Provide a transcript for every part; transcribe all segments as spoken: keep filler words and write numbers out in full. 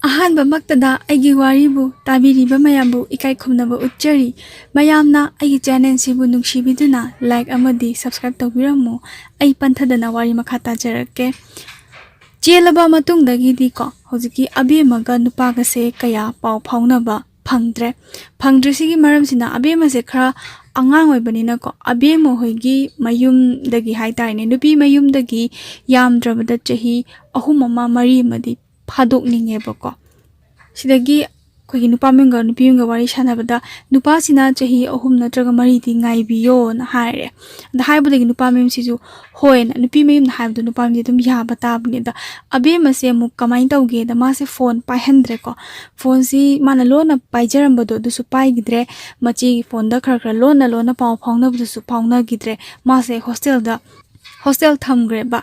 ꯑꯍꯥꯟꯕꯃꯛꯇꯗ ꯑꯩꯒꯤ ꯋꯥꯔꯤꯕꯨ ꯇꯥꯕꯤꯔꯤꯕ ꯃꯌꯥꯝꯕꯨ ꯏꯀꯥꯏ ꯈꯨꯝꯅꯕ ꯎꯠꯆꯔꯤ꯫ ꯃꯌꯥꯝꯅ ꯑꯩꯒꯤ ꯆꯦꯅꯦꯜꯁꯤꯕꯨ ꯅꯨꯡꯁꯤꯕꯤꯗꯨꯅ ꯂꯥꯏꯛ ꯑꯃꯗꯤ ꯁꯕꯁꯀ꯭ꯔꯥꯏꯕ ꯇꯧꯕꯤꯔꯝꯃꯨ꯫ ꯑꯩ ꯄꯟꯊꯗꯅ ꯋꯥꯔꯤ ꯃꯈꯥ ꯇꯥꯖꯔꯛꯀꯦ꯫ ꯆꯦꯜꯂꯕ ꯃꯇꯨꯡꯗꯒꯤꯗꯤꯀꯣ, ꯍꯧꯖꯤꯛꯀꯤ ꯑꯕꯦꯝꯃꯒ ꯅꯨꯄꯥꯒꯁꯦ ꯀꯌꯥ ꯄꯥꯎ ꯐꯥꯎꯅꯕ ꯐꯪꯗ꯭ꯔꯦ꯫ ꯐꯪꯗ꯭ꯔꯤꯁꯤꯒꯤ ꯃꯔꯝꯁꯤꯅ, ꯑꯕꯦꯝꯃꯁꯦ ꯈꯔ ꯑꯉꯥꯡ ꯑꯣꯏꯕꯅꯤꯅꯀꯣ, ꯑꯕꯦꯝꯃ ꯍꯣꯏꯒꯤ ꯃꯌꯨꯝꯗꯒꯤ ꯍꯥꯏꯇꯥꯔꯦꯅꯦ, ꯅꯨꯄꯤ ꯃꯌꯨꯝꯗꯒꯤ ꯌꯥꯝꯗ꯭ꯔꯕꯗ ꯆꯍꯤ ꯑꯍꯨꯝ ꯑꯃ, ꯃꯔꯤ ꯑꯃꯗꯤ ꯐꯥꯗꯣꯛꯅꯤꯡꯉꯦꯕꯀꯣ꯫ ꯁꯤꯗꯒꯤ ꯑꯩꯈꯣꯏꯒꯤ ꯅꯨꯄꯥ ꯃꯌꯨꯝꯒ ꯅꯨꯄꯤ ꯃꯌꯨꯝꯒ ꯋꯥꯔꯤ ꯁꯥꯟꯅꯕꯗ, "ꯅꯨꯄꯥꯁꯤꯅ ꯆꯍꯤ ꯑꯍꯨꯝ ꯅꯠꯇ꯭ꯔꯒ ꯃꯔꯤꯗꯤ ꯉꯥꯏꯕꯤꯌꯣꯅ" ꯍꯥꯏꯔꯦ꯫ ꯑꯗ ꯍꯥꯏꯕꯗꯒꯤ ꯅꯨꯄꯥ ꯃꯌꯨꯝꯁꯤꯁꯨ ꯍꯣꯏꯅ, ꯅꯨꯄꯤ ꯃꯌꯨꯝꯅ ꯍꯥꯏꯕꯗꯣ ꯅꯨꯄꯥ ꯃꯌꯨꯝꯗꯤ ꯑꯗꯨꯝ ꯌꯥꯕ ꯇꯥꯕꯅꯤ꯫ ꯑꯗ ꯑꯕꯦꯝꯃꯁꯦ ꯑꯃꯨꯛ ꯀꯃꯥꯏꯅ ꯇꯧꯒꯦꯗ, ꯃꯥꯁꯦ ꯐꯣꯟ ꯄꯥꯏꯍꯟꯗ꯭ꯔꯦꯀꯣ꯫ ꯐꯣꯟꯁꯤ ꯃꯥꯅ ꯂꯣꯟꯅ ꯄꯥꯏꯖꯔꯝꯕꯗꯣ ꯑꯗꯨꯁꯨ ꯄꯥꯏꯈꯤꯗ꯭ꯔꯦ꯫ ꯃꯆꯦꯒꯤ ꯐꯣꯟꯗ ꯈꯔ ꯈꯔ ꯂꯣꯟꯅ ꯂꯣꯟꯅ ꯄꯥꯎ ꯐꯥꯎꯅꯕꯗꯨꯁꯨ ꯐꯥꯎꯅꯈꯤꯗ꯭ꯔꯦ꯫ ꯃꯥꯁꯦ ꯍꯣꯁꯇꯦꯜꯗ, ꯍꯣꯁꯇꯦꯜ ꯊꯝꯈ꯭ꯔꯦꯕ꯫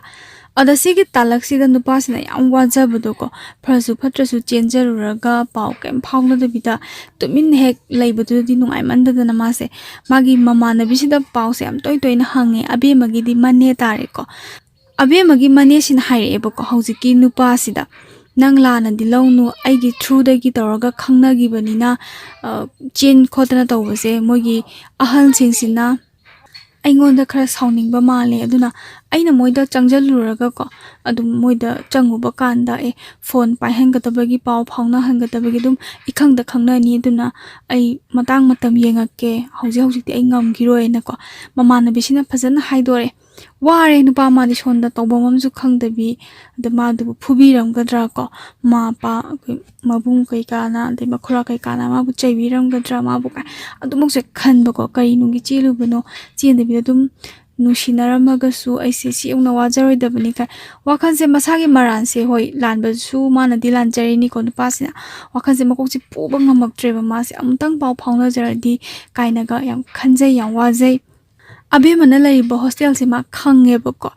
ꯑꯗ ꯁꯤꯒꯤ ꯇꯥꯂꯛꯁꯤꯗ ꯅꯨꯄꯥꯁꯤꯅ ꯌꯥꯝ ꯋꯥꯖꯕꯗꯣꯀꯣ, ꯐꯔꯁꯨ ꯐꯠꯇ꯭ꯔꯁꯨ ꯆꯦꯟꯖꯔꯨꯔꯒ ꯄꯥꯎ ꯀꯩꯝ ꯐꯥꯎꯅꯗꯕꯤꯗ ꯇꯨꯃꯤꯟꯅ ꯍꯦꯛ ꯂꯩꯕꯗꯨꯗꯗꯤ ꯅꯨꯡꯉꯥꯏꯃꯟꯗꯗꯅ ꯃꯥꯁꯦ ꯃꯥꯒꯤ ꯃꯃꯥꯟꯅꯕꯤꯁꯤꯗ ꯄꯥꯎꯁꯦ ꯌꯥꯝ ꯇꯣꯏ ꯇꯣꯏꯅ ꯍꯪꯉꯦ, ꯑꯕꯦꯝꯃꯒꯤꯗꯤ ꯃꯅꯦ ꯇꯥꯔꯦꯀꯣ꯫ ꯑꯕꯦꯝꯃꯒꯤ ꯃꯅꯦꯁꯤꯅ ꯍꯥꯏꯔꯛꯑꯦꯕꯀꯣ, ꯍꯧꯖꯤꯛꯀꯤ ꯅꯨꯄꯥꯁꯤꯗ, "ꯅꯪ ꯂꯥꯟꯅꯗꯤ ꯂꯧꯅꯨ, ꯑꯩꯒꯤ ꯊ꯭ꯔꯨꯗꯒꯤ ꯇꯧꯔꯒ ꯈꯪꯅꯈꯤꯕꯅꯤꯅ, ꯑ, ꯆꯦꯟ ꯈꯣꯠꯇꯅ ꯇꯧꯕꯁꯦ ꯃꯣꯏꯒꯤ ꯑꯍꯜꯁꯤꯡꯁꯤꯅ ꯑꯩꯉꯣꯟꯗ ꯈꯔ ꯁꯥꯎꯅꯤꯡꯕ ꯃꯥꯜꯂꯦ꯫ ꯑꯗꯨꯅ ꯑꯩꯅ ꯃꯣꯏꯗ ꯆꯪꯁꯤꯜꯂꯨꯔꯒꯀꯣ, ꯑꯗꯨꯝ ꯃꯣꯏꯗ ꯆꯪꯉꯨꯕ ꯀꯥꯟꯗ, ꯑꯦ, ꯐꯣꯟ ꯄꯥꯏꯍꯟꯒꯗꯕꯒꯤ, ꯄꯥꯎ ꯐꯥꯎꯅꯍꯟꯒꯗꯕꯒꯤ ꯑꯗꯨꯝ ꯏꯈꯪꯗ ꯈꯪꯅꯅꯤ꯫ ꯑꯗꯨꯅ ꯑꯩ ꯃꯇꯥꯡ ꯃꯇꯝ ꯌꯦꯡꯉꯛꯀꯦ, ꯍꯧꯖꯤꯛ ꯍꯧꯖꯤꯛꯇꯤ ꯑꯩ ꯉꯝꯈꯤꯔꯣꯏꯅꯀꯣ", ꯃꯃꯥꯟꯅꯕꯤꯁꯤꯅ ꯐꯖꯅ ꯍꯥꯏꯗꯣꯔꯦ꯫ ꯋꯥꯔꯦ ꯅꯨꯄꯥ ꯃꯥꯗꯤ ꯁꯣꯝꯗ, ꯇꯧꯐꯝ ꯑꯃꯁꯨ ꯈꯪꯗꯕꯤ꯫ ꯑꯗ ꯃꯥꯗꯨꯕꯨ ꯐꯨꯕꯤꯔꯝꯒꯗ꯭ꯔꯥ ꯀꯣ, ꯃꯃꯥ ꯃꯄꯥ, ꯑꯩꯈꯣꯏ ꯃꯕꯨꯡ ꯀꯩꯀꯥꯅ, ꯑꯗꯩ ꯃꯈꯨꯔꯥ ꯀꯩꯀꯥꯅ ꯃꯥꯕꯨ ꯆꯩꯕꯤꯔꯝꯒꯗ꯭ꯔꯥ, ꯃꯥꯕꯨ ꯀꯥꯏ, ꯑꯗꯨꯃꯛꯁꯦ ꯈꯟꯕꯀꯣ, "ꯀꯔꯤ ꯅꯨꯡꯒꯤ ꯆꯦꯜꯂꯨꯕꯅꯣ? ꯆꯦꯟꯗꯕꯤꯗ ꯑꯗꯨꯝ ꯅꯨꯡꯁꯤꯅꯔꯝꯃꯒꯁꯨ ꯑꯩꯁꯦ ꯁꯤ ꯌꯧꯅ ꯋꯥꯖꯔꯣꯏꯗꯕꯅꯤ" ꯀꯥꯏ ꯋꯥꯈꯜꯁꯦ, ꯃꯁꯥꯒꯤ ꯃꯔꯥꯟꯁꯦ, ꯍꯣꯏ, ꯂꯥꯟꯕꯁꯨ ꯃꯥꯅꯗꯤ ꯂꯥꯟꯖꯔꯤꯅꯤꯀꯣ, ꯅꯨꯄꯥꯁꯤꯅ ꯋꯥꯈꯜꯁꯦ, ꯃꯀꯣꯛꯁꯦ ꯄꯨꯕ ꯉꯝꯃꯛꯇ꯭ꯔꯦꯕ ꯃꯥꯁꯦ, "ꯑꯃꯨꯛꯇꯪ ꯄꯥꯎ ꯐꯥꯎꯅꯖꯔꯗꯤ" ꯀꯥꯏꯅꯒ ꯌꯥꯝ ꯈꯟꯖꯩ, ꯌꯥꯝ ꯋꯥꯖꯩ꯫ ꯑꯕꯦꯝꯃꯅ ꯂꯩꯔꯤꯕ ꯍꯣꯁꯇꯦꯜꯁꯦ ꯃꯥ ꯈꯪꯉꯦꯕꯀꯣ꯫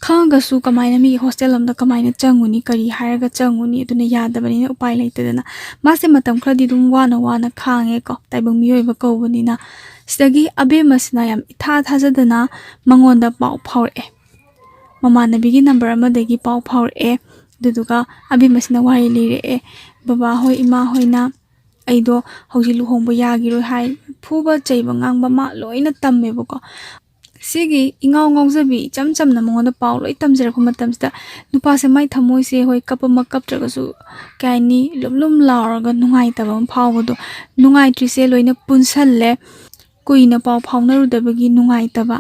ꯈꯪꯉꯒꯁꯨ ꯀꯃꯥꯏꯅ ꯃꯤꯒꯤ ꯍꯣꯁꯇꯦꯜ ꯑꯃꯗ ꯀꯃꯥꯏꯅ ꯆꯪꯉꯨꯅꯤ, ꯀꯔꯤ ꯍꯥꯏꯔꯒ ꯆꯪꯉꯨꯅꯤ? ꯑꯗꯨꯅ ꯌꯥꯗꯕꯅꯤꯅ ꯎꯄꯥꯏ ꯂꯩꯇꯗꯅ ꯃꯥꯁꯦ ꯃꯇꯝ ꯈꯔꯗꯤ ꯑꯗꯨꯝ ꯋꯥꯅ ꯋꯥꯅ ꯈꯥꯡꯉꯦꯀꯣ, ꯇꯥꯏꯕꯪ ꯃꯤꯑꯣꯏꯕ ꯀꯧꯕꯅꯤꯅ꯫ ꯁꯤꯗꯒꯤ ꯑꯕꯦꯝꯃꯁꯤꯅ ꯌꯥꯝ ꯏꯊꯥ ꯊꯥꯖꯗꯅ ꯃꯉꯣꯟꯗ ꯄꯥꯎ ꯐꯥꯎꯔꯛꯑꯦ꯫ ꯃꯃꯥꯟꯅꯕꯤꯒꯤ ꯅꯝꯕꯔ ꯑꯃꯗꯒꯤ ꯄꯥꯎ ꯐꯥꯎꯔꯛꯑꯦ꯫ ꯑꯗꯨꯗꯨꯒ ꯑꯕꯦꯝꯃꯁꯤꯅ ꯋꯥꯔꯤ ꯂꯤꯔꯛꯑꯦ꯫ "ꯕꯕꯥ ꯍꯣꯏ, ꯏꯃꯥ ꯍꯣꯏꯅ ꯑꯩꯗꯣ ꯍꯧꯖꯤꯛ ꯂꯨꯍꯣꯡꯕ ꯌꯥꯈꯤꯔꯣꯏ ꯍꯥꯏ, ꯐꯨꯕ ꯆꯩꯕ ꯉꯥꯡꯕ ꯃꯥ ꯂꯣꯏꯅ ꯇꯝꯃꯦꯕꯀꯣ꯫ ꯁꯤꯒꯤ ꯏꯉꯥꯎ ꯉꯥꯎꯖꯕꯤ ꯏꯆꯝ ꯆꯝꯅ ꯃꯉꯣꯟꯗ ꯄꯥꯎ ꯂꯣꯏ ꯇꯝꯖꯔꯛꯄ ꯃꯇꯝꯁꯤꯗ ꯅꯨꯄꯥꯁꯦ ꯃꯥꯏ ꯊꯃꯣꯏꯁꯦ, ꯍꯣꯏ, ꯀꯞꯄꯃꯛ ꯀꯞꯇ꯭ꯔꯒꯁꯨ, ꯀꯩ ꯍꯥꯏꯅꯤ, ꯂꯨꯝ ꯂꯨꯝ ꯂꯥꯎꯔꯒ ꯅꯨꯡꯉꯥꯏꯇꯕ ꯑꯃ ꯐꯥꯎꯕꯗꯣ, ꯅꯨꯡꯉꯥꯏꯇ꯭ꯔꯤꯁꯦ ꯂꯣꯏꯅ ꯄꯨꯟꯁꯜꯂꯦ꯫ ꯀꯨꯏꯅ ꯄꯥꯎ ꯐꯥꯎꯅꯔꯨꯗꯕꯒꯤ ꯅꯨꯡꯉꯥꯏꯇꯕ,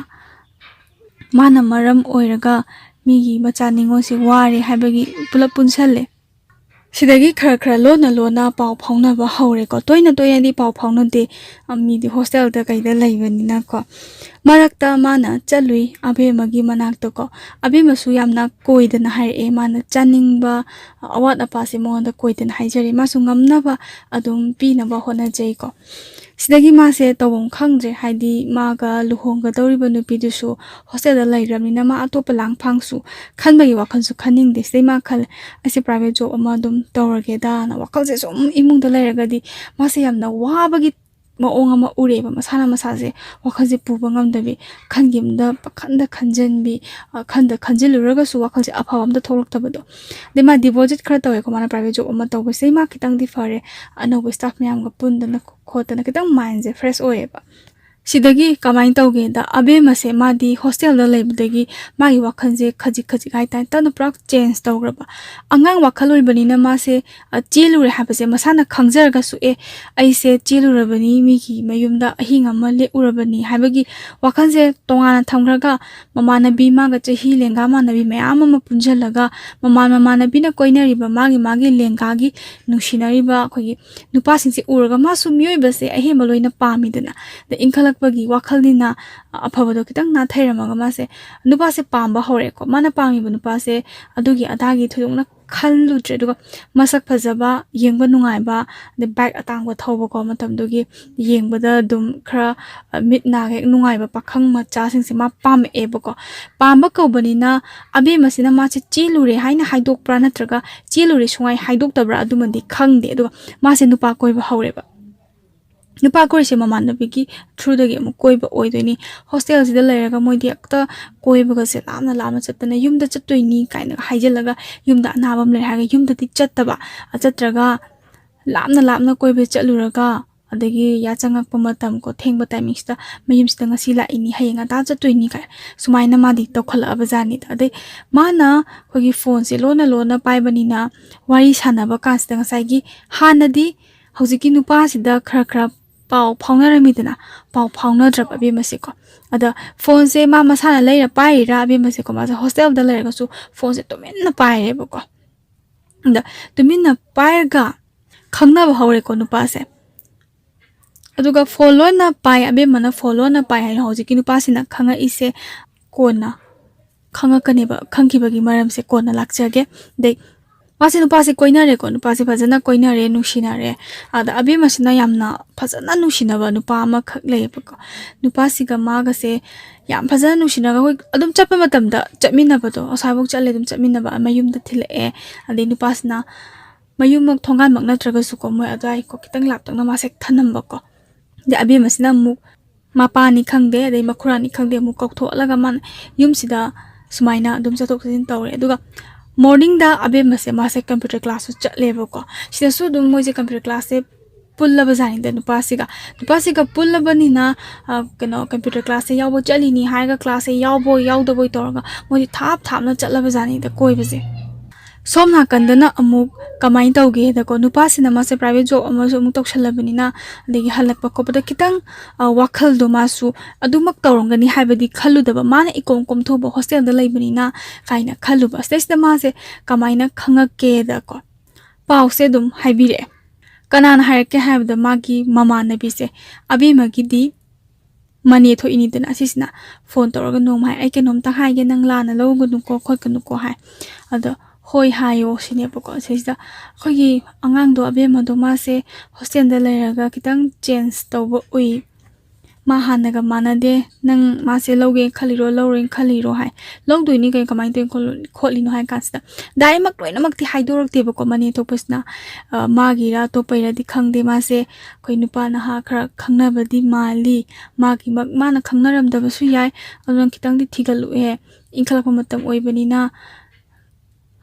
ꯃꯥꯅ ꯃꯔꯝ ꯑꯣꯏꯔꯒ ꯃꯤꯒꯤ ꯃꯆꯥ ꯅꯤꯉꯣꯜꯁꯦ ꯋꯥꯔꯦ ꯍꯥꯏꯕꯒꯤ ꯄꯨꯂꯞ ꯄꯨꯟꯁꯜꯂꯦ꯫ ꯁꯤꯗꯒꯤ ꯈꯔ ꯈꯔ ꯂꯣꯟꯅ ꯂꯣꯟꯅ ꯄꯥꯎ ꯐꯥꯎꯅꯕ ꯍꯧꯔꯦꯀꯣ꯫ ꯇꯣꯏꯅ ꯇꯣꯏꯅꯗꯤ ꯄꯥꯎ ꯐꯥꯎꯅꯗꯦ, ꯑ, ꯃꯤꯗꯤ ꯍꯣꯁꯇꯦꯜꯗ ꯀꯩꯗ ꯂꯩꯕꯅꯤꯅꯀꯣ꯫ ꯃꯔꯛꯇ ꯃꯥꯅ ꯆꯠꯂꯨꯏ ꯑꯕꯦꯝꯃꯒꯤ ꯃꯅꯥꯛꯇꯀꯣ꯫ ꯑꯕꯦꯝꯃꯁꯨ ꯌꯥꯝꯅ ꯀꯣꯏꯗꯅ ꯍꯥꯏꯔꯛꯑꯦ, ꯃꯥꯅ ꯆꯥꯅꯤꯡꯕ ꯑꯋꯥꯠ ꯑꯄꯥꯁꯦ ꯃꯉꯣꯟꯗ ꯀꯣꯏꯗꯅ ꯍꯥꯏꯖꯔꯦ꯫ ꯃꯥꯁꯨ ꯉꯝꯅꯕ ꯑꯗꯨꯝ ꯄꯤꯅꯕ ꯍꯣꯠꯅꯖꯩꯀꯣ꯫ ꯁꯤꯗꯒꯤ ꯃꯥꯁꯦ ꯇꯧꯐꯝ ꯈꯪꯗ꯭ꯔꯦ, ꯍꯥꯏꯗꯤ ꯃꯥꯒ ꯂꯨꯍꯣꯡꯒꯗꯧꯔꯤꯕ ꯅꯨꯄꯤꯗꯨꯁꯨ ꯍꯣꯁꯇꯦꯜꯗ ꯂꯩꯈ꯭ꯔꯕꯅꯤꯅ ꯃꯥ ꯑꯇꯣꯞꯄ ꯂꯥꯡꯐꯥꯡꯁꯨ ꯈꯟꯕꯒꯤ ꯋꯥꯈꯜꯁꯨ ꯈꯟꯅꯤꯡꯗꯦ꯫ ꯁꯤꯗꯩ ꯃꯥ ꯈꯜꯂꯦ, "ꯑꯩꯁꯦ ꯄ꯭ꯔꯥꯏꯚꯦꯠ ꯖꯣꯕ ꯑꯃ ꯑꯗꯨꯝ ꯇꯧꯔꯒꯦꯗꯥꯅ", ꯋꯥꯈꯜꯁꯦ ꯁꯨꯝ ꯏꯃꯨꯡꯗ ꯂꯩꯔꯒꯗꯤ ꯃꯥꯁꯦ ꯌꯥꯝꯅ ꯋꯥꯕꯒꯤ ꯃꯑꯣꯡ ꯑꯃ ꯎꯔꯦꯕ꯫ ꯃꯁꯥꯅ ꯃꯁꯥꯁꯦ ꯋꯥꯈꯜꯁꯦ ꯄꯨꯕ ꯉꯝꯗꯕꯤ, ꯈꯟꯈꯤꯕꯗ ꯄꯈꯟꯗ ꯈꯟꯖꯟꯕꯤ, ꯑ, ꯈꯟꯗ ꯈꯟꯖꯤꯜꯂꯨꯔꯒꯁꯨ ꯋꯥꯈꯜꯁꯦ ꯑꯐꯕ ꯑꯝꯇ ꯊꯣꯛꯂꯛꯇꯕꯗꯣ꯫ ꯑꯗꯩ ꯃꯥ ꯗꯤꯄꯣꯖꯤꯠ ꯈꯔ ꯇꯧꯋꯦꯀꯣ, ꯃꯥꯅ ꯄ꯭ꯔꯥꯏꯚꯦꯠ ꯖꯣꯕ ꯑꯃ ꯇꯧꯕꯁꯦ꯫ ꯃꯥ ꯈꯤꯇꯪꯗꯤ ꯐꯔꯦ, ꯑꯅꯧꯕ ꯁ꯭ꯇꯥꯐ ꯃꯌꯥꯝꯒ ꯄꯨꯟꯗꯅ ꯈꯣꯠꯇꯅ ꯈꯤꯇꯪ ꯃꯥꯏꯟꯁꯦ ꯐ꯭ꯔꯦꯁ ꯑꯣꯏꯌꯦꯕ꯫ ꯁꯤꯗꯒꯤ ꯀꯃꯥꯏꯅ ꯇꯧꯒꯦꯗ, ꯑꯕꯦꯝꯃꯁꯦ ꯃꯥꯗꯤ ꯍꯣꯁꯇꯦꯜꯗ ꯂꯩꯕꯗꯒꯤ ꯃꯥꯒꯤ ꯋꯥꯈꯜꯁꯦ ꯈꯖꯤꯛ ꯈꯖꯤꯛ ꯍꯥꯏꯇꯥꯔꯦ, ꯇꯞꯅ ꯄꯨꯔꯥ ꯆꯦꯟꯖ ꯇꯧꯈ꯭ꯔꯕ꯫ ꯑꯉꯥꯡ ꯋꯥꯈꯜ ꯑꯣꯏꯕꯅꯤꯅ ꯃꯥꯁꯦ, ꯑ, ꯆꯦꯜꯂꯨꯔꯦ ꯍꯥꯏꯕꯁꯦ ꯃꯁꯥꯅ ꯈꯪꯖꯔꯒꯁꯨ, "ꯑꯦ, ꯑꯩꯁꯦ ꯆꯦꯜꯂꯨꯔꯕꯅꯤ, ꯃꯤꯒꯤ ꯃꯌꯨꯝꯗ ꯑꯍꯤꯡ ꯑꯃ ꯂꯦꯛꯎꯔꯕꯅꯤ" ꯍꯥꯏꯕꯒꯤ ꯋꯥꯈꯜꯁꯦ ꯇꯣꯉꯥꯟꯅ ꯊꯝꯈ꯭ꯔꯒ, ꯃꯃꯥꯟꯅꯕꯤ, ꯃꯥꯒ ꯆꯍꯤ ꯂꯦꯡꯒꯥ ꯃꯥꯟꯅꯕꯤ ꯃꯌꯥꯝ ꯑꯃ ꯄꯨꯟꯁꯤꯜꯂꯒ, ꯃꯃꯥꯟ ꯃꯃꯥꯟꯅꯕꯤꯅ ꯀꯣꯏꯅꯔꯤꯕ ꯃꯥꯒꯤ ꯃꯥꯒꯤ ꯂꯦꯡꯒꯥꯒꯤ ꯅꯨꯡꯁꯤꯅꯔꯤꯕ ꯑꯩꯈꯣꯏꯒꯤ ꯅꯨꯄꯥꯁꯤꯡꯁꯦ ꯎꯔꯒ, ꯃꯥꯁꯨ ꯃꯤꯑꯣꯏꯕꯁꯦ ꯑꯍꯦꯟꯕ ꯂꯣꯏꯅ ꯄꯥꯝꯃꯤꯗꯅ꯫ ꯑꯗ ꯏꯟꯈꯠꯂꯛꯄꯒꯤ ꯋꯥꯈꯜꯅꯤꯅ, ꯑ, ꯑꯐꯕꯗꯣ ꯈꯤꯇꯪ ꯅꯥꯊꯩꯔꯝꯃꯒ ꯃꯥꯁꯦ ꯅꯨꯄꯥꯁꯦ ꯄꯥꯝꯕ ꯍꯧꯔꯛꯑꯦꯀꯣ꯫ ꯃꯥꯅ ꯄꯥꯝꯃꯤꯕ ꯅꯨꯄꯥꯁꯦ ꯑꯗꯨꯒꯤ ꯑꯗꯥꯒꯤ ꯊꯣꯏꯗꯣꯛꯅ ꯈꯜꯂꯨꯗ꯭ꯔꯦ꯫ ꯑꯗꯨꯒ ꯃꯁꯛ ꯐꯖꯕ, ꯌꯦꯡꯕ ꯅꯨꯡꯉꯥꯏꯕ, ꯑꯗꯩ ꯕꯥꯏꯛ ꯑꯇꯥꯡꯕ ꯊꯧꯕꯀꯣ, ꯃꯇꯝꯗꯨꯒꯤ ꯌꯦꯡꯕꯗ ꯑꯗꯨꯝ ꯈꯔ, ꯑ, ꯃꯤꯠ ꯅꯥꯒ ꯍꯦꯛ ꯅꯨꯡꯉꯥꯏꯕ ꯄꯥꯈꯪ ꯃꯆꯥꯁꯤꯡꯁꯦ ꯃꯥ ꯄꯥꯝꯃꯛꯑꯦꯕꯀꯣ꯫ ꯄꯥꯝꯕ ꯀꯧꯕꯅꯤꯅ ꯑꯕꯦꯝꯃꯁꯤꯅ ꯃꯥꯁꯦ ꯆꯦꯜꯂꯨꯔꯦ ꯍꯥꯏꯅ ꯍꯥꯏꯗꯣꯛꯄ꯭ꯔꯥ ꯅꯠꯇ꯭ꯔꯒ ꯆꯦꯜꯂꯨꯔꯦ ꯁꯨꯡꯍꯥꯏ ꯍꯥꯏꯗꯣꯛꯇꯕ꯭ꯔꯥ ꯑꯗꯨꯃꯗꯤ ꯈꯪꯗꯦ꯫ ꯑꯗꯨꯒ ꯃꯥꯁꯦ ꯅꯨꯄꯥ ꯀꯣꯏꯕ ꯍꯧꯔꯦꯕ꯫ ꯅꯨꯄꯥ ꯀꯣꯏꯔꯤꯁꯦ ꯃꯃꯥꯟꯅꯕꯤꯒꯤ through ꯗꯒꯤ ꯑꯃꯨꯛ ꯀꯣꯏꯕ ꯑꯣꯏꯗꯣꯏꯅꯤ꯫ Hostel ꯁꯤꯗ ꯂꯩꯔꯒ ꯃꯣꯏꯗꯤ ꯍꯦꯛꯇ ꯀꯣꯏꯕꯒꯁꯦ ꯂꯥꯞꯅ ꯂꯥꯞꯅ ꯆꯠꯇꯅ, ꯌꯨꯝꯗ ꯆꯠꯇꯣꯏꯅꯤ ꯀꯥꯏꯅꯒ ꯍꯥꯏꯖꯤꯜꯂꯒ, ꯌꯨꯝꯗ ꯑꯅꯥꯕ ꯑꯃ ꯂꯩꯔꯦ ꯍꯥꯏꯔꯒ ꯌꯨꯝꯗꯗꯤ ꯆꯠꯇꯕ, ꯑ, ꯆꯠꯇ꯭ꯔꯒ ꯂꯥꯞꯅ ꯂꯥꯞꯅ ꯀꯣꯏꯕ ꯆꯠꯂꯨꯔꯒ, ꯑꯗꯒꯤ ꯌꯥ ꯆꯪꯉꯛꯄ ꯃꯇꯝ ꯀꯣ, ꯊꯦꯡꯕ timing ꯁꯤꯗ ꯃꯌꯨꯝꯁꯤꯗ ꯉꯁꯤ ꯂꯥꯛꯏꯅꯤ, ꯍꯌꯦꯡ ꯉꯟꯇꯥ ꯆꯠꯇꯣꯏꯅꯤ ꯀꯥꯏ, ꯁꯨꯃꯥꯏꯅ ꯃꯥꯗꯤ ꯇꯧꯈꯠꯂꯛꯑꯕ ꯖꯥꯠꯅꯤꯗ꯫ ꯑꯗꯩ ꯃꯥꯅ ꯑꯩꯈꯣꯏꯒꯤ phone ꯁꯦ ꯂꯣꯟꯅ ꯂꯣꯟꯅ ꯄꯥꯏꯕꯅꯤꯅ, ꯋꯥꯔꯤ ꯁꯥꯟꯅꯕ ꯀꯥꯟꯁꯤꯗ ꯉꯁꯥꯏꯒꯤ ꯍꯥꯟꯅꯗꯤ ꯍꯧꯖꯤꯛꯀꯤ ꯅꯨꯄꯥꯁꯤꯗ ꯈꯔ ꯈꯔ ꯄꯥꯎ ꯐꯥꯎꯅꯔꯝꯃꯤꯗꯅ, ꯄꯥꯎ ꯐꯥꯎꯅꯗ꯭ꯔꯕ ꯑꯕꯦꯝꯃꯁꯦꯀꯣ꯫ ꯑꯗ phone ꯁꯦ ꯃꯥ ꯃꯁꯥꯅ ꯂꯩꯔ ꯄꯥꯏꯔꯤꯔꯥ ꯑꯕꯦꯝꯃꯁꯦꯀꯣ, ꯃꯥꯁꯦ hostel ꯗ ꯂꯩꯔꯒꯁꯨ phone ꯁꯦ ꯇꯨꯃꯤꯟꯅ ꯄꯥꯏꯔꯦꯕꯀꯣ꯫ ꯑꯗ ꯇꯨꯃꯤꯟꯅ ꯄꯥꯏꯔꯒ ꯈꯪꯅꯕ ꯍꯧꯔꯦꯀꯣ ꯅꯨꯄꯥꯁꯦ꯫ ꯑꯗꯨꯒ phone ꯂꯣꯟꯅ ꯄꯥꯏ, ꯑꯕꯦꯝꯃꯅ phone ꯂꯣꯟꯅ ꯄꯥꯏ ꯍꯥꯏꯅ ꯍꯧꯖꯤꯛꯀꯤ ꯅꯨꯄꯥꯁꯤꯅ ꯈꯪꯉꯛꯏꯁꯦ ꯀꯣꯟꯅ ꯈꯪꯉꯛꯀꯅꯦꯕ꯫ ꯈꯪꯈꯤꯕꯒꯤ ꯃꯔꯝꯁꯦ ꯀꯣꯟꯅ ꯂꯥꯛꯆꯒꯦ꯫ ꯑꯗꯩ ꯃꯥꯁꯦ ꯅꯨꯄꯥꯁꯦ ꯀꯣꯏꯅꯔꯦꯀꯣ, ꯅꯨꯄꯥꯁꯦ ꯐꯖꯅ ꯀꯣꯏꯅꯔꯦ, ꯅꯨꯡꯁꯤꯅꯔꯦ꯫ ꯑꯗ ꯑꯕꯦꯝꯃꯁꯤꯅ ꯌꯥꯝꯅ ꯐꯖꯅ ꯅꯨꯡꯁꯤꯅꯕ ꯅꯨꯄꯥ ꯑꯃꯈꯛ ꯂꯩꯌꯦꯕꯀꯣ꯫ ꯅꯨꯄꯥꯁꯤꯒ ꯃꯥꯒꯁꯦ ꯌꯥꯝ ꯐꯖꯅ ꯅꯨꯡꯁꯤꯅꯔꯒ ꯑꯩꯈꯣꯏ ꯑꯗꯨꯝ ꯆꯠꯄ ꯃꯇꯝꯗ ꯆꯠꯃꯤꯟꯅꯕꯗꯣ, ꯑꯁ꯭ꯋꯥꯏꯐꯥꯎ ꯆꯠꯂꯦ ꯑꯗꯨꯝ ꯆꯠꯃꯤꯟꯅꯕ, ꯃꯌꯨꯝꯗ ꯊꯤꯜꯂꯛꯑꯦ꯫ ꯑꯗꯩ ꯅꯨꯄꯥꯁꯤꯅ ꯃꯌꯨꯝꯃꯛ ꯊꯣꯡꯒꯥꯟꯃꯛ ꯅꯠꯇ꯭ꯔꯒꯁꯨꯀꯣ, ꯃꯣꯏ ꯑꯗꯨꯋꯥꯏꯀꯣ ꯈꯤꯇꯪ ꯂꯥꯞꯇꯛꯅ ꯃꯥꯁꯦ ꯊꯅꯝꯕꯀꯣ꯫ ꯑꯗꯩ ꯑꯕꯦꯝꯃꯁꯤꯅ ꯑꯃꯨꯛ ꯃꯄꯥꯅꯤ ꯈꯪꯗꯦ, ꯑꯗꯩ ꯃꯈꯨꯔꯥꯅꯤ ꯈꯪꯗꯦ, ꯑꯃꯨꯛ ꯀꯧꯊꯣꯛꯍꯜꯂꯒ ꯃꯥꯅ ꯌꯨꯝꯁꯤꯗ ꯁꯨꯃꯥꯏꯅ ꯑꯗꯨꯝ ꯆꯠꯊꯣꯛ ꯆꯠꯁꯤꯟ ꯇꯧꯔꯦ꯫ ꯑꯗꯨꯒ morning ꯗ ꯑꯕꯦꯝꯃꯁꯦ ꯃꯥꯁꯦ computer class ꯁꯨ ꯆꯠꯂꯦꯕꯀꯣ꯫ ꯁꯤꯗꯁꯨ ꯑꯗꯨꯝ ꯃꯣꯏꯁꯦ computer class ꯁꯦ ꯄꯨꯜꯂꯕ ꯖꯥꯠꯅꯤꯗ ꯅꯨꯄꯥꯁꯤꯒ꯫ ꯅꯨꯄꯥꯁꯤꯒ ꯄꯨꯜꯂꯕꯅꯤꯅ, ꯑ, ꯀꯩꯅꯣ, computer class ꯁꯦ ꯌꯥꯎꯕ ꯆꯠꯂꯤꯅꯤ ꯍꯥꯏꯔꯒ class ꯁꯦ ꯌꯥꯎꯕꯣꯏ ꯌꯥꯎꯗꯕꯣꯏ ꯇꯧꯔꯒ ꯃꯣꯏꯗꯤ ꯊꯥꯞ ꯊꯥꯞꯅ ꯆꯠꯂꯕ ꯖꯥꯠꯅꯤꯗ ꯀꯣꯏꯕꯁꯦ꯫ ꯁꯣꯝ ꯅꯥꯀꯟꯗꯅ ꯑꯃꯨꯛ ꯀꯃꯥꯏꯅ ꯇꯧꯒꯦꯗꯀꯣ, ꯅꯨꯄꯥꯁꯤꯅ ꯃꯥꯁꯦ private job ꯑꯃꯁꯨ ꯑꯃꯨꯛ ꯇꯧꯁꯜꯂꯕꯅꯤꯅ, ꯑꯗꯒꯤ ꯍꯜꯂꯛꯄ ꯈꯣꯠꯄꯗ ꯈꯤꯇꯪ, ꯑ, ꯋꯥꯈꯜꯗꯣ ꯃꯥꯁꯨ ꯑꯗꯨꯃꯛ ꯇꯧꯔꯝꯒꯅꯤ ꯍꯥꯏꯕꯗꯤ ꯈꯜꯂꯨꯗꯕ, ꯃꯥꯅ ꯏꯀꯣꯝ ꯀꯣꯝꯊꯣꯛꯄ hostel ꯗ ꯂꯩꯕꯅꯤꯅ ꯀꯥꯏꯅ ꯈꯜꯂꯨꯕ꯫ ꯁꯤꯗꯩꯁꯤꯗ ꯃꯥꯁꯦ ꯀꯃꯥꯏꯅ ꯈꯪꯉꯛꯀꯦꯗꯀꯣ, ꯄꯥꯎꯁꯦ ꯑꯗꯨꯝ ꯍꯥꯏꯕꯤꯔꯛꯑꯦ꯫ ꯀꯅꯥꯅ ꯍꯥꯏꯔꯛꯀꯦ ꯍꯥꯏꯕꯗ ꯃꯥꯒꯤ ꯃꯃꯥꯟꯅꯕꯤꯁꯦ, ꯑꯕꯦꯝꯃꯒꯤꯗꯤ ꯃꯅꯦ ꯊꯣꯛꯏꯅꯤꯗꯅ, ꯑꯁꯤꯁꯤꯅ phone ꯇꯧꯔꯒ ꯅꯣꯡꯃ ꯍꯥꯏ, "ꯑꯩ ꯀꯩꯅꯣꯝꯇ ꯍꯥꯏꯒꯦ, ꯅꯪ ꯂꯥꯟꯅ ꯂꯧꯒꯅꯨꯀꯣ ꯈꯣꯠꯀꯅꯨꯀꯣ" ꯍꯥꯏ꯫ ꯑꯗꯣ "ꯍꯣꯏ" ꯍꯥꯏꯌꯣ ꯁꯤꯅꯦꯕꯀꯣ꯫ ꯁꯤꯁꯤꯗ ꯑꯩꯈꯣꯏꯒꯤ ꯑꯉꯥꯡꯗꯣ, ꯑꯕꯦꯝꯃꯗꯣ, ꯃꯥꯁꯦ hostel ꯗ ꯂꯩꯔꯒ ꯈꯤꯇꯪ change ꯇꯧꯕ ꯎꯏ, ꯃꯥ ꯍꯥꯟꯅꯒ ꯃꯥꯟꯅꯗꯦ, ꯅꯪ ꯃꯥꯁꯦ ꯂꯧꯒꯦ ꯈꯜꯂꯤꯔꯣ ꯂꯧꯔꯣꯏ ꯈꯜꯂꯤꯔꯣ ꯍꯥꯏ꯫ ꯂꯧꯗꯣꯏꯅꯤ ꯀꯩꯅꯣ, ꯀꯃꯥꯏꯅ ꯇꯧꯔꯤꯅꯣ ꯈꯣꯠꯂꯣ-, ꯈꯣꯠꯂꯤꯅꯣ ꯍꯥꯏ ꯀꯥꯟꯁꯤꯗ, ꯗꯥꯏꯔꯦꯛꯃꯛ ꯂꯣꯏꯅꯃꯛꯇꯤ ꯍꯥꯏꯗꯣꯔꯛꯇꯦꯕꯀꯣ ꯃꯅꯦ ꯊꯣꯛꯄꯁꯤꯅ꯫ ꯑ, ꯃꯥꯒꯤꯔ ꯑꯇꯣꯞꯄꯩꯔꯗꯤ ꯈꯪꯗꯦ, ꯃꯥꯁꯦ ꯑꯩꯈꯣꯏ ꯅꯨꯄꯥ ꯅꯍꯥ ꯈꯔ ꯈꯪꯅꯕꯗꯤ ꯃꯥꯜꯂꯤ, ꯃꯥꯒꯤꯃꯛ ꯃꯥꯅ ꯈꯪꯅꯔꯝꯗꯕꯁꯨ ꯌꯥꯏ꯫ ꯑꯗꯨꯅ ꯈꯤꯇꯪꯗꯤ ꯊꯤꯒꯠꯂꯨꯍꯦ, ꯏꯟꯈꯠꯂꯛꯄ ꯃꯇꯝ ꯑꯣꯏꯕꯅꯤꯅ꯫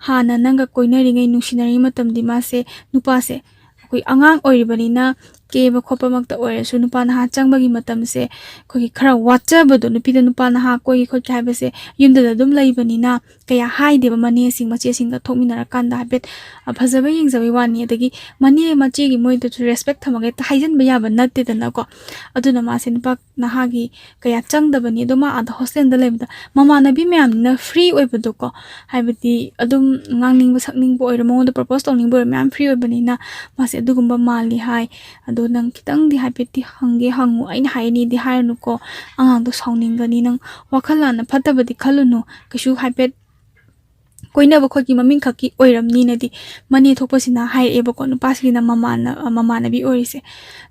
ꯍꯥꯟꯅ ꯅꯪꯒ ꯀꯣꯏꯅꯔꯤꯉꯩ, ꯅꯨꯡꯁꯤꯅꯔꯤꯉꯩ ꯃꯇꯝꯗꯤ ꯃꯥꯁꯦ, ꯅꯨꯄꯥꯁꯦ ꯑꯩꯈꯣꯏ ꯑꯉꯥꯡ ꯑꯣꯏꯔꯤꯕꯅꯤꯅ, ꯀꯦꯕ ꯈꯣꯠꯄꯃꯛꯇ ꯑꯣꯏꯔꯁꯨ, ꯅꯨꯄꯥ ꯅꯍꯥ ꯆꯪꯕꯒꯤ ꯃꯇꯝꯁꯦ ꯑꯩꯈꯣꯏꯒꯤ ꯈꯔ ꯋꯥꯠꯆꯕꯗꯣ, ꯅꯨꯄꯤꯗ ꯅꯨꯄꯥ ꯅꯍꯥ ꯀꯣꯏꯒꯦ ꯈꯣꯠꯀꯦ ꯍꯥꯏꯕꯁꯦ ꯌꯨꯝꯗꯨꯗ ꯑꯗꯨꯝ ꯂꯩꯕꯅꯤꯅ ꯀꯌꯥ ꯍꯥꯏꯗꯦꯕ, ꯃꯅꯦꯁꯤꯡ ꯃꯆꯦꯁꯤꯡꯒ ꯊꯣꯛꯃꯤꯟꯅꯔꯀꯥꯟꯗ ꯍꯥꯏꯐꯦꯠ, ꯑ, ꯐꯖꯕ ꯌꯦꯡꯖꯕꯩ ꯋꯥꯅꯤ꯫ ꯑꯗꯒꯤ ꯃꯅꯦ ꯃꯆꯦꯒꯤ ꯃꯣꯏꯗꯁꯨ respect ꯊꯝꯃꯒ ꯍꯦꯛꯇ ꯍꯥꯏꯖꯤꯟꯕ ꯌꯥꯕ ꯅꯠꯇꯦꯗꯅꯀꯣ꯫ ꯑꯗꯨꯅ ꯃꯥꯁꯦ ꯅꯨꯄꯥ ꯅꯍꯥꯒꯤ ꯀꯌꯥ ꯆꯪꯗꯕꯅꯤ꯫ ꯑꯗꯣ ꯃꯥ ꯑꯥꯗ hostelꯗ ꯂꯩꯕꯗ ꯃꯃꯥꯟꯅꯕꯤ ꯃꯌꯥꯝꯅ free ꯑꯣꯏꯕꯗꯣꯀꯣ, ꯍꯥꯏꯕꯗꯤ ꯑꯗꯨꯝ ꯉꯥꯡꯅꯤꯡꯕ ꯁꯛꯅꯤꯡꯕ ꯑꯣꯏꯔꯣ, ꯃꯉꯣꯟꯗ propose ꯇꯧꯅꯤꯡꯕ ꯑꯣꯏꯔꯣ, ꯃꯌꯥꯝ free ꯑꯣꯏꯕꯅꯤꯅ ꯃꯥꯁꯦ ꯑꯗꯨꯒꯨꯝꯕ ꯃꯥꯜꯂꯤ ꯍꯥꯏ꯫ ꯑꯗꯣ ꯅꯪ ꯈꯤꯇꯪꯗꯤ ꯍꯥꯏꯐꯦꯠꯇꯤ ꯍꯪꯒꯦ ꯍꯪꯉꯨ, ꯑꯩꯅ ꯍꯥꯏꯅꯤꯗꯤ ꯍꯥꯏꯔꯨꯅꯨꯀꯣ, ꯑꯉꯥꯡꯗꯣ ꯁꯥꯎꯅꯤꯡꯒꯅꯤ꯫ ꯅꯪ ꯋꯥꯈꯜ ꯂꯥꯟꯅ ꯐꯠꯇꯕꯗꯤ ꯈꯜꯂꯨꯅꯨ, ꯀꯩꯁꯨ ꯍꯥꯏꯐꯦꯠ ꯀꯣꯏꯅꯕ ꯈꯣꯠꯀꯤ ꯃꯃꯤꯡ ꯈꯛꯀꯤ ꯑꯣꯏꯔꯝꯅꯤꯅꯗꯤ ꯃꯅꯦ ꯊꯣꯛꯄꯁꯤꯅ ꯍꯥꯏꯔꯛꯑꯦꯕꯀꯣ, ꯅꯨꯄꯥꯁꯤꯒꯤꯅ ꯃꯃꯥꯟꯅ-, ꯃꯃꯥꯟꯅꯕꯤ ꯑꯣꯏꯔꯤꯁꯦ꯫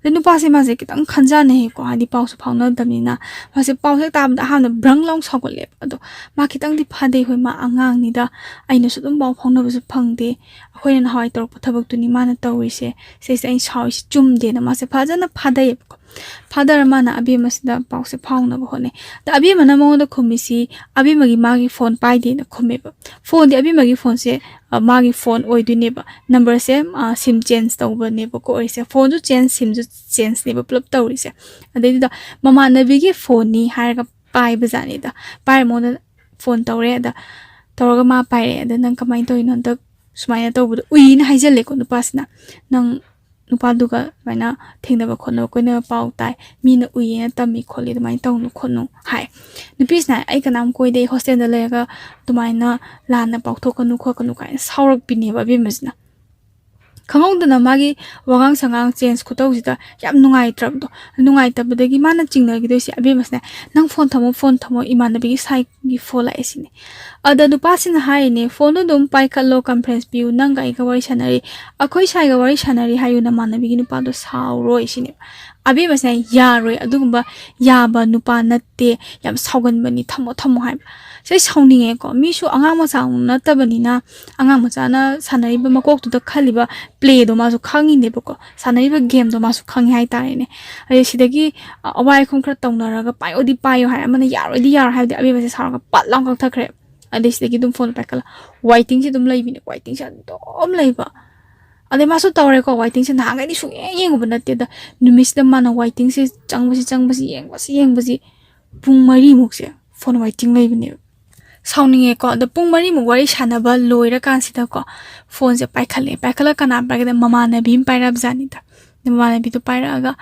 ꯑꯗꯩ ꯅꯨꯄꯥꯁꯦ ꯃꯥꯁꯦ ꯈꯤꯇꯪ ꯈꯟꯖꯥꯟꯅꯩꯌꯦꯀꯣ, ꯍꯥꯏꯗꯤ ꯄꯥꯎꯁꯨ ꯐꯥꯎꯅꯗꯕꯅꯤꯅ꯫ ꯃꯥꯁꯦ ꯄꯥꯎꯁꯦ ꯍꯦꯛ ꯇꯥꯕꯗ ꯑꯍꯥꯟꯕꯗ ꯕ꯭ꯔꯪ ꯂꯥꯎ ꯁꯥꯎꯒꯠꯂꯦꯕ꯫ ꯑꯗꯣ ꯃꯥ ꯈꯤꯇꯪꯗꯤ ꯐꯥꯗꯩ, ꯍꯣꯏ ꯃꯥ ꯑꯉꯥꯡꯅꯤꯗ, ꯑꯩꯅꯁꯨ ꯑꯗꯨꯝ ꯄꯥꯎ ꯐꯥꯎꯅꯕꯁꯨ ꯐꯪꯗꯦ, ꯑꯩꯈꯣꯏꯅ ꯅꯍꯥꯟꯋꯥꯏ ꯇꯧꯔꯛꯄ ꯊꯕꯛꯇꯨꯅꯤ ꯃꯥꯅ ꯇꯧꯔꯤꯁꯦ, ꯁꯤꯁꯦ ꯑꯩꯅ ꯁꯥꯎꯔꯤꯁꯦ ꯆꯨꯝꯗꯦꯅ ꯃꯥꯁꯦ ꯐꯖꯅ ꯐꯥꯗꯩꯌꯦꯕꯀꯣ꯫ ꯐꯥꯗꯔ ꯃꯥꯅ ꯑꯕꯦꯝꯃꯁꯤꯗ ꯄꯥꯎꯁꯦ ꯐꯥꯎꯅꯕ ꯍꯣꯠꯅꯩ꯫ ꯑꯗ ꯑꯕꯦꯝꯃꯅ ꯃꯉꯣꯟꯗ ꯈꯨꯝꯃꯤꯁꯤ, ꯑꯕꯦꯝꯃꯒꯤ ꯃꯥꯒꯤ phone ꯄꯥꯏꯗꯦꯅ ꯈꯨꯝꯃꯦꯕ꯫ Phoneꯗꯤ ꯑꯕꯦꯝꯃꯒꯤ phoneꯁꯦ, ꯑ, ꯃꯥꯒꯤ phone ꯑꯣꯏꯗꯣꯏꯅꯦꯕ꯫ Numberꯁꯦ, ꯑ, SIM change ꯇꯧꯕꯅꯦꯕꯀꯣ ꯑꯣꯏꯔꯤꯁꯦ꯫ Phoneꯁꯨ change, SIMꯁꯨ changeꯅꯦꯕ ꯄꯨꯂꯞ ꯇꯧꯔꯤꯁꯦ꯫ ꯑꯗꯩꯗꯨꯗ ꯃꯃꯥꯟꯅꯕꯤꯒꯤ phoneꯅꯤ ꯍꯥꯏꯔꯒ ꯄꯥꯏꯕꯖꯥꯠꯅꯤꯗ꯫ ꯄꯥꯏꯔ ꯃꯉꯣꯟꯗ phone ꯇꯧꯔꯦ꯫ ꯑꯗ ꯇꯧꯔꯒ ꯃꯥ ꯄꯥꯏꯔꯛꯑꯦ꯫ ꯑꯗ "ꯅꯪ ꯀꯃꯥꯏꯅ ꯇꯧꯔꯤꯅꯣ? ꯍꯟꯗꯛ ꯁꯨꯃꯥꯏꯅ ꯇꯧꯕꯗꯣ ꯎꯏꯅ" ꯍꯥꯏꯖꯜꯂꯦꯀꯣ ꯅꯨꯄꯥꯁꯤꯅ꯫ "ꯅꯪ ꯅꯨꯄꯥꯗꯨꯒ ꯑꯗꯨꯃꯥꯏꯅ ꯊꯦꯡꯅꯕ ꯈꯣꯠꯅꯕ ꯀꯣꯏꯅꯕ ꯄꯥꯎ ꯇꯥꯏ, ꯃꯤꯅ ꯎꯏꯌꯦꯅ ꯇꯝꯃꯤ ꯈꯣꯠꯂꯤ, ꯑꯗꯨꯃꯥꯏꯅ ꯇꯧꯅꯨ ꯈꯣꯠꯅꯨ" ꯍꯥꯏ꯫ ꯅꯨꯄꯤꯁꯤꯅ "ꯑꯩ ꯀꯅꯥꯝ ꯀꯣꯏꯗꯦ, hostelꯗ ꯂꯩꯔꯒ ꯑꯗꯨꯃꯥꯏꯅ ꯂꯥꯟꯅ ꯄꯥꯎꯊꯣꯛꯀꯅꯨ ꯈꯣꯠꯀꯅꯨ" ꯀꯥꯏꯅ ꯁꯥꯎꯔꯛꯄꯤꯅꯦꯕ ꯑꯕꯦꯝꯃꯁꯤꯅ꯫ ꯈꯪꯍꯧꯗꯅ ꯃꯥꯒꯤ ꯋꯥꯉꯥꯡ ꯁꯉꯥꯡ change ꯈꯨꯇꯧꯁꯤꯗ ꯌꯥꯝ ꯅꯨꯡꯉꯥꯏꯇ꯭ꯔꯕꯗꯣ, ꯅꯨꯡꯉꯥꯏꯇꯕꯗꯒꯤ ꯃꯥꯅ ꯆꯤꯡꯅꯈꯤꯗꯣꯏꯁꯦ ꯑꯕꯦꯝꯃꯁꯤꯅ, "ꯅꯪ phone ꯊꯝꯃꯣ, phone ꯊꯝꯃꯣ, ꯏꯃꯥꯟꯅꯕꯤꯒꯤ ꯁꯥꯏꯒꯤ phone ꯂꯥꯛꯑꯦ" ꯁꯤꯅꯤ꯫ ꯑꯗ ꯅꯨꯄꯥꯁꯤꯅ ꯍꯥꯏꯔꯤꯅꯦ, "Phoneꯗꯣ ꯑꯗꯨꯝ ꯄꯥꯏꯈꯠꯂꯣ, conference ꯄꯤꯌꯨ, ꯅꯪꯒ ꯑꯩꯒ ꯋꯥꯔꯤ ꯁꯥꯟꯅꯔꯤ, ꯑꯩꯈꯣꯏ ꯁꯥꯏꯒ ꯋꯥꯔꯤ ꯁꯥꯟꯅꯔꯤ ꯍꯥꯏꯌꯨ, ꯅꯃꯥꯟꯅꯕꯤꯒꯤ ꯅꯨꯄꯥꯗꯣ ꯁꯥꯎꯔꯣꯏ" ꯁꯤꯅꯦꯕ꯫ ꯑꯕꯦꯝꯃꯁꯦ ꯌꯥꯔꯣꯏ, ꯑꯗꯨꯒꯨꯝꯕ ꯌꯥꯕ ꯅꯨꯄꯥ ꯅꯠꯇꯦ, ꯌꯥꯝ ꯁꯥꯎꯒꯟꯕꯅꯤ, ꯊꯝꯃꯣ ꯊꯝꯃꯣ ꯍꯥꯏꯕ꯫ ꯁꯤ ꯁꯥꯎꯅꯤꯡꯉꯦꯀꯣ꯫ ꯃꯤꯁꯨ ꯑꯉꯥꯡ ꯃꯆꯥ ꯅꯠꯇꯕꯅꯤꯅ, ꯑꯉꯥꯡ ꯃꯆꯥꯅ ꯁꯥꯟꯅꯔꯤꯕ ꯃꯀꯣꯛꯇꯨꯗ ꯈꯜꯂꯤꯕ ꯄ꯭ꯂꯦꯗꯣ ꯃꯥꯁꯨ ꯈꯪꯉꯤꯅꯦꯕꯀꯣ, ꯁꯥꯟꯅꯔꯤꯕ ꯒꯦꯝꯗꯣ ꯃꯥꯁꯨ ꯈꯪꯉꯤ ꯍꯥꯏꯇꯥꯔꯦꯅꯦ꯫ ꯑꯗꯩ ꯁꯤꯗꯒꯤ, ꯑ, ꯑꯋꯥꯏ ꯑꯈꯨꯝ ꯈꯔ ꯇꯧꯅꯔꯒ ꯄꯥꯏꯌꯣꯗꯤ ꯄꯥꯏꯌꯣ ꯍꯥꯏ, ꯑꯃꯅ ꯌꯥꯔꯣꯏꯗꯤ ꯌꯥꯔꯣꯏ ꯍꯥꯏꯕꯗꯤ ꯑꯕꯦꯝꯃꯁꯦ ꯁꯥꯎꯔꯒ ꯄꯠ ꯂꯥꯎ ꯀꯛꯊꯠꯈ꯭ꯔꯦ꯫ ꯑꯗꯩ ꯁꯤꯗꯒꯤ ꯑꯗꯨꯝ ꯐꯣꯟ ꯄꯥꯏꯈꯠꯂ ꯋꯥꯏꯇꯤꯡꯁꯦ ꯑꯗꯨꯝ ꯂꯩꯕꯤꯅꯦ, ꯋꯥꯏꯇꯤꯡꯁꯦ ꯑꯗꯨꯝ ꯂꯩꯕ꯫ ꯑꯗꯩ ꯃꯥꯁꯨ ꯇꯧꯔꯦꯀꯣ, ꯋꯥꯏꯇꯤꯡꯁꯦ ꯅꯍꯥꯟꯈꯩꯗꯤ ꯁꯨꯡꯌꯦꯡ ꯌꯦꯡꯉꯨꯕ ꯅꯠꯇꯦꯗ꯫ ꯅꯨꯃꯤꯠꯁꯤꯗ ꯃꯥꯅ ꯋꯥꯏꯇꯤꯡꯁꯦ ꯆꯪꯕꯁꯤ ꯆꯪꯕꯁꯤ ꯌꯦꯡꯕꯁꯤ ꯌꯦꯡꯕꯁꯤ ꯄꯨꯡ ꯃꯔꯤꯃꯨꯛꯁꯦ ꯐꯣꯟ ꯋꯥꯏꯇꯤꯡ ꯂꯩꯕꯅꯦꯕ꯫ ꯁꯥꯎꯅꯤꯡꯉꯦꯀꯣ꯫ ꯑꯗꯣ ꯄꯨꯡ ꯃꯔꯤꯃꯨꯛ ꯋꯥꯔꯤ ꯁꯥꯟꯅꯕ ꯂꯣꯏꯔꯀꯥꯟꯁꯤꯗꯀꯣ, ꯐꯣꯟꯁꯦ ꯄꯥꯏꯈꯠꯂꯦ꯫ ꯄꯥꯏꯈꯠꯂꯒ ꯀꯅꯥ ꯄꯥꯏꯒꯦꯗ? ꯃꯃꯥꯟꯅꯕꯤ ꯑꯃ ꯄꯥꯏꯔꯛꯑꯕꯖꯥꯠꯅꯤꯗ꯫ ꯃꯃꯥꯟꯅꯕꯤꯗꯣ ꯄꯥꯏꯔꯛꯑꯒ,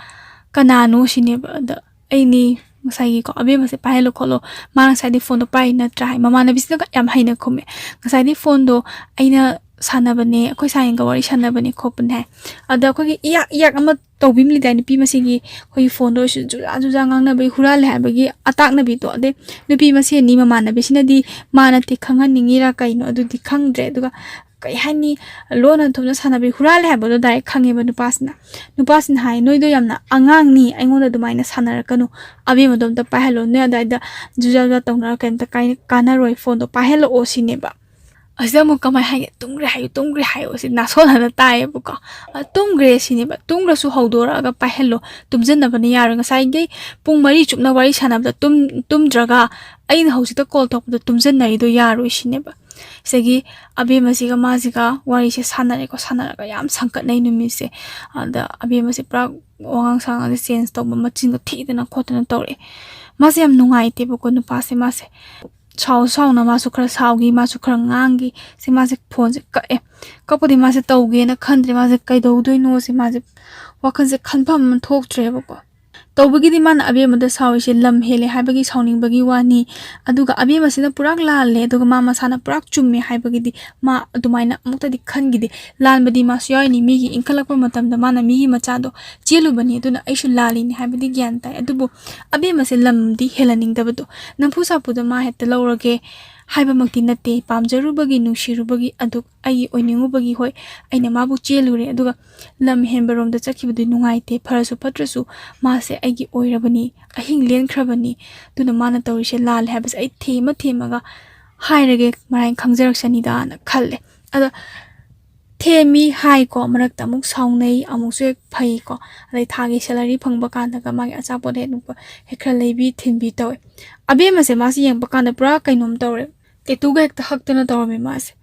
"ꯀꯅꯥꯅꯣ?" ꯁꯤꯅꯦꯕ꯫ ꯑꯗ ꯑꯩꯅꯤ ꯉꯁꯥꯏꯒꯤꯀꯣ, "ꯑꯕꯦꯝꯃꯁꯦ ꯄꯥꯏꯍꯜꯂꯣ ꯈꯣꯠꯂꯣ, ꯃꯥ ꯉꯁꯥꯏꯗꯤ ꯐꯣꯟꯗꯣ ꯄꯥꯏ ꯅꯠꯇ꯭ꯔꯥ?" ꯍꯥꯏ꯫ ꯃꯃꯥꯟꯅꯕꯤꯁꯤꯅꯒ ꯌꯥꯝ ꯍꯩꯅ ꯈꯨꯝꯃꯦ, "ꯉꯁꯥꯏꯗꯤ ꯐꯣꯟꯗꯣ ꯑꯩꯅ ꯁꯥꯟꯅꯕꯅꯦ, ꯑꯩꯈꯣꯏ ꯁꯥꯏꯅꯒ ꯋꯥꯔꯤ ꯁꯥꯟꯅꯕꯅꯦ ꯈꯣꯠꯄꯅꯦ" ꯍꯥꯏ꯫ ꯑꯗ ꯑꯩꯈꯣꯏꯒꯤ ꯏꯌꯥꯛ ꯏꯌꯥꯛ ꯑꯃ ꯇꯧꯕꯤ ꯑꯃ ꯂꯩꯗꯥꯏ, ꯅꯨꯄꯤ ꯃꯁꯦꯟꯒꯤ ꯑꯩꯈꯣꯏꯒꯤ ꯐꯣꯟꯗ ꯑꯣꯏꯔꯁꯨ ꯖꯨꯖꯥ ꯖꯨꯖꯥ ꯉꯥꯡꯅꯕꯒꯤ, ꯍꯨꯔꯥꯜꯂꯦ ꯍꯥꯏꯕꯒꯤ ꯑꯇꯥꯛꯅꯕꯤꯗꯣ꯫ ꯑꯗꯩ ꯅꯨꯄꯤ ꯃꯁꯦꯟꯅꯤ, ꯃꯃꯥꯟꯅꯕꯤꯁꯤꯅꯗꯤ ꯃꯥ ꯅꯠꯇꯦ ꯈꯪꯍꯟꯅꯤꯡꯉꯤꯔꯥ ꯀꯩꯅꯣ ꯑꯗꯨꯗꯤ ꯈꯪꯗ꯭ꯔꯦ꯫ ꯑꯗꯨꯒ ꯀꯩ ꯍꯥꯏꯅꯤ, ꯂꯣꯟꯅ ꯊꯨꯞꯅ ꯁꯥꯟꯅꯕꯤ, ꯍꯨꯔꯥꯜꯂꯦ ꯍꯥꯏꯕꯗꯣ ꯗꯥꯏꯔꯦꯛ ꯈꯪꯉꯦꯕ ꯅꯨꯄꯥꯁꯤꯅ꯫ ꯅꯨꯄꯥꯁꯤꯅ ꯍꯥꯏ, "ꯅꯣꯏꯗꯣ ꯌꯥꯝꯅ ꯑꯉꯥꯡꯅꯤ, ꯑꯩꯉꯣꯟꯗ ꯑꯗꯨꯃꯥꯏꯅ ꯁꯥꯟꯅꯔꯛꯀꯅꯨ, ꯑꯕꯦꯝꯃꯗꯣ ꯑꯝꯇ ꯄꯥꯏꯍꯜꯂꯣ, ꯅꯣꯏ ꯑꯗꯨꯋꯥꯏꯗ ꯖꯨꯖꯥ ꯖꯨꯖꯥ ꯇꯧꯅꯔ ꯀꯩꯝꯇ ꯀꯥꯏ-, ꯀꯥꯟꯅꯔꯣꯏ, ꯐꯣꯟꯗꯣ ꯄꯥꯏꯍꯜꯂꯛꯑꯣ" ꯁꯤꯅꯦꯕ꯫ ꯑꯁꯤꯗ ꯑꯃꯨꯛ ꯀꯃꯥꯏ ꯍꯥꯏꯒꯦ, "ꯇꯨꯝꯈ꯭ꯔꯦ ꯍꯥꯏꯌꯨ, ꯇꯨꯝꯈ꯭ꯔꯦ ꯍꯥꯏꯌꯨ" ꯁꯤ ꯅꯥꯁꯣꯟꯅꯅ ꯇꯥꯏꯌꯦꯕꯀꯣ꯫ ꯑ, "ꯇꯨꯝꯈ꯭ꯔꯦ" ꯁꯤꯅꯦꯕ꯫ "ꯇꯨꯝꯈ꯭ꯔꯁꯨ ꯍꯧꯗꯣꯔꯛꯑꯒ ꯄꯥꯏꯍꯜꯂꯣ, ꯇꯨꯝꯁꯤꯟꯅꯕꯅ ꯌꯥꯔꯣꯏ꯫ ꯉꯁꯥꯏꯒꯤ ꯄꯨꯡ ꯃꯔꯤ ꯆꯨꯞꯅ ꯋꯥꯔꯤ ꯁꯥꯟꯅꯕꯗ ꯇꯨꯝ-, ꯇꯨꯝꯗ꯭ꯔꯒ ꯑꯩꯅ ꯍꯧꯖꯤꯛꯇ ꯀꯣꯜ ꯇꯧꯕꯗ ꯇꯨꯝꯁꯤꯟꯅꯔꯤꯗꯣ ꯌꯥꯔꯣꯏ" ꯁꯤꯅꯦꯕ꯫ ꯁꯤꯗꯒꯤ ꯑꯕꯦꯝꯃꯁꯤꯒ ꯃꯥꯁꯤꯒ ꯋꯥꯔꯤꯁꯦ ꯁꯥꯟꯅꯔꯦꯀꯣ꯫ ꯁꯥꯟꯅꯔꯒ ꯌꯥꯝ ꯁꯪꯀꯠꯅꯩ ꯅꯨꯃꯤꯠꯁꯦ꯫ ꯑꯗ ꯑꯕꯦꯝꯃꯁꯦ ꯄꯨꯔꯥ ꯋꯥꯉꯥꯡ ꯁꯉꯥꯡꯁꯦ ꯆꯦꯟꯖ ꯇꯧꯕ, ꯃꯆꯤꯟꯒ ꯊꯤꯗꯅ ꯈꯣꯠꯇꯅ ꯇꯧꯔꯛꯑꯦ꯫ ꯃꯥꯁꯦ ꯌꯥꯝ ꯅꯨꯡꯉꯥꯏꯇꯦꯕꯀꯣ ꯅꯨꯄꯥꯁꯦ꯫ ꯃꯥꯁꯦ ꯁꯥꯎ ꯁꯥꯎꯅ ꯃꯥꯁꯨ ꯈꯔ ꯁꯥꯎꯈꯤ, ꯃꯥꯁꯨ ꯈꯔ ꯉꯥꯡꯈꯤ꯫ ꯁꯤ ꯃꯥꯁꯦ ꯐꯣꯟꯁꯦ ꯀꯛꯑꯦ꯫ ꯀꯛꯄꯗꯤ ꯃꯥꯁꯦ ꯇꯧꯒꯦꯅ ꯈꯟꯗ꯭ꯔꯦ꯫ ꯃꯥꯁꯦ ꯀꯩꯗꯧꯗꯣꯏꯅꯣ ꯁꯤ ꯃꯥꯁꯦ ꯋꯥꯈꯜꯁꯦ ꯈꯟꯐꯝ ꯑꯃ ꯊꯣꯛꯇ꯭ꯔꯦꯕꯀꯣ꯫ ꯇꯧꯕꯒꯤꯗꯤ ꯃꯥꯅ ꯑꯕꯦꯝꯃꯗ ꯁꯥꯎꯔꯤꯁꯦ ꯂꯝ ꯍꯦꯜꯂꯦ ꯍꯥꯏꯕꯒꯤ ꯁꯥꯎꯅꯤꯡꯕꯒꯤ ꯋꯥꯅꯤ꯫ ꯑꯗꯨꯒ ꯑꯕꯦꯝꯃꯁꯤꯅ ꯄꯨꯔꯥ ꯂꯥꯜꯂꯦ, ꯑꯗꯨꯒ ꯃꯥ ꯃꯁꯥꯅ ꯄꯨꯔꯥ ꯆꯨꯝꯃꯦ ꯍꯥꯏꯕꯒꯤꯗꯤ ꯃꯥ ꯑꯗꯨꯃꯥꯏꯅ ꯑꯃꯨꯛꯇꯗꯤ ꯈꯟꯈꯤꯗꯦ꯫ ꯂꯥꯟꯕꯗꯤ ꯃꯥꯁꯨ ꯌꯥꯎꯔꯤꯅꯤ꯫ ꯃꯤꯒꯤ ꯏꯟꯈꯠꯂꯛꯄ ꯃꯇꯝꯗ ꯃꯥꯅ ꯃꯤꯒꯤ ꯃꯆꯥꯗꯣ ꯆꯦꯜꯂꯨꯕꯅꯤ, ꯑꯗꯨꯅ ꯑꯩꯁꯨ ꯂꯥꯜꯂꯤꯅꯤ ꯍꯥꯏꯕꯗꯤ ꯒ꯭ꯌꯥꯟ ꯇꯥꯏ꯫ ꯑꯗꯨꯕꯨ ꯑꯕꯦꯝꯃꯁꯦ ꯂꯝꯗꯤ ꯍꯦꯜꯍꯟꯅꯤꯡꯗꯕꯗꯣ, ꯅꯝꯐꯨ ꯁꯥꯐꯨꯗ ꯃꯥ ꯍꯦꯛꯇ ꯂꯧꯔꯒꯦ ꯍꯥꯏꯕꯃꯛꯇꯤ ꯅꯠꯇꯦ, ꯄꯥꯝꯖꯔꯨꯕꯒꯤ, ꯅꯨꯡꯁꯤꯔꯨꯕꯒꯤ, ꯑꯗꯨ ꯑꯩꯒꯤ ꯑꯣꯏꯅꯤꯡꯉꯨꯕꯒꯤ꯫ ꯍꯣꯏ, ꯑꯩꯅ ꯃꯥꯕꯨ ꯆꯦꯜꯂꯨꯔꯦ, ꯑꯗꯨꯒ ꯂꯝ ꯍꯦꯟꯕ ꯔꯣꯝꯗ ꯆꯠꯈꯤꯕꯗꯨ ꯅꯨꯡꯉꯥꯏꯇꯦ, ꯐꯔꯁꯨ ꯐꯠꯇ꯭ꯔꯁꯨ ꯃꯥꯁꯦ ꯑꯩꯒꯤ ꯑꯣꯏꯔꯕꯅꯤ, ꯑꯍꯤꯡ ꯂꯦꯟꯈ꯭ꯔꯕꯅꯤ, ꯑꯗꯨꯅ ꯃꯥꯅ ꯇꯧꯔꯤꯁꯦ ꯂꯥꯜꯂꯦ ꯍꯥꯏꯕꯁꯦ ꯑꯩ ꯊꯦꯝꯃ ꯊꯦꯝꯃꯒ ꯍꯥꯏꯔꯒꯦ, ꯃꯔꯥꯏꯅ ꯈꯪꯖꯔꯛꯁꯅꯤꯗꯥꯅ ꯈꯜꯂꯦ꯫ ꯑꯗ ꯊꯦꯝꯃꯤ ꯍꯥꯏꯀꯣ, ꯃꯔꯛꯇ ꯑꯃꯨꯛ ꯁꯥꯎꯅꯩ, ꯑꯃꯨꯛꯁꯨ ꯍꯦꯛ ꯐꯩꯀꯣ꯫ ꯑꯗꯩ ꯊꯥꯒꯤ salary ꯐꯪꯕ ꯀꯥꯟꯗꯒ ꯃꯥꯒꯤ ꯑꯆꯥꯄꯣꯠ ꯍꯦꯛ ꯅꯨꯄꯥ ꯍꯦꯛ ꯈꯔ ꯂꯩꯕꯤ ꯊꯤꯟꯕꯤ ꯇꯧꯋꯦ꯫ ꯑꯕꯦꯝꯃꯁꯦ ꯃꯥꯁꯦ ꯌꯦꯡꯕ ꯀꯥꯟꯗ ꯄꯨꯔꯥ ꯀꯩꯅꯣꯝ ꯇꯧꯔꯦ꯫ Tattooꯒ ꯍꯦꯛꯇ ꯍꯛꯇꯅ ꯇꯧꯔꯝꯃꯦ ꯃꯥꯁꯦ꯫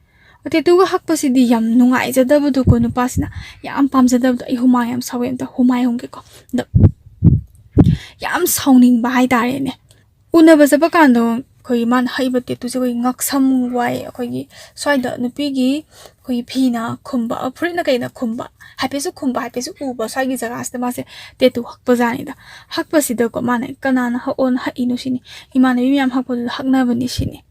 Tattooꯒ ꯍꯛꯄꯁꯤꯗꯤ ꯌꯥꯝ ꯅꯨꯡꯉꯥꯏꯖꯗꯕꯗꯣꯀꯣ, ꯅꯨꯄꯥꯁꯤꯅ ꯌꯥꯝ ꯄꯥꯝꯖꯗꯕꯗꯣ꯫ ꯑꯩ ꯍꯨꯃꯥꯡ ꯌꯥꯝ ꯁꯧꯋꯦ, ꯑꯝꯇ ꯍꯨꯃꯥꯏ ꯍꯨꯝꯒꯦꯀꯣ꯫ ꯑꯗꯣ ꯌꯥꯝ ꯁꯥꯎꯅꯤꯡꯕ ꯍꯥꯏꯇꯥꯔꯦꯅꯦ꯫ ꯎꯅꯕ ꯆꯠꯄ ꯀꯥꯟꯗ ꯑꯩꯈꯣꯏꯒꯤ ꯃꯥꯅ ꯍꯛꯏꯕ tattooꯁꯦ ꯑꯩꯈꯣꯏꯒꯤ ꯉꯛꯁꯝ ꯋꯥꯏ, ꯑꯩꯈꯣꯏꯒꯤ ꯁ꯭ꯋꯥꯏꯗ ꯅꯨꯄꯤꯒꯤ ꯑꯩꯈꯣꯏꯒꯤ ꯐꯤꯅ ꯈꯨꯝꯕ, ꯐꯨꯔꯤꯠꯅ ꯀꯩꯅ ꯈꯨꯝꯕ, ꯍꯥꯏꯐꯦꯠꯁꯨ ꯈꯨꯝꯕ, ꯍꯥꯏꯐꯦꯠꯁꯨ ꯎꯕ, ꯁ꯭ꯋꯥꯏꯒꯤ ꯖꯒꯥꯁꯤꯗ ꯃꯥꯁꯦ tattoo ꯍꯛꯄꯖꯥꯠꯅꯤꯗ꯫ ꯍꯛꯄꯁꯤꯗꯀꯣ ꯃꯥꯅ ꯀꯅꯥꯅ ꯍꯛꯑꯣꯅ ꯍꯛꯏꯅꯣ ꯁꯤꯅꯤ, ꯏꯃꯥꯟꯅꯕꯤ ꯃꯌꯥꯝ ꯍꯛꯄꯗꯨꯗ ꯍꯛꯅꯕꯅꯤ ꯁꯤꯅꯤ꯫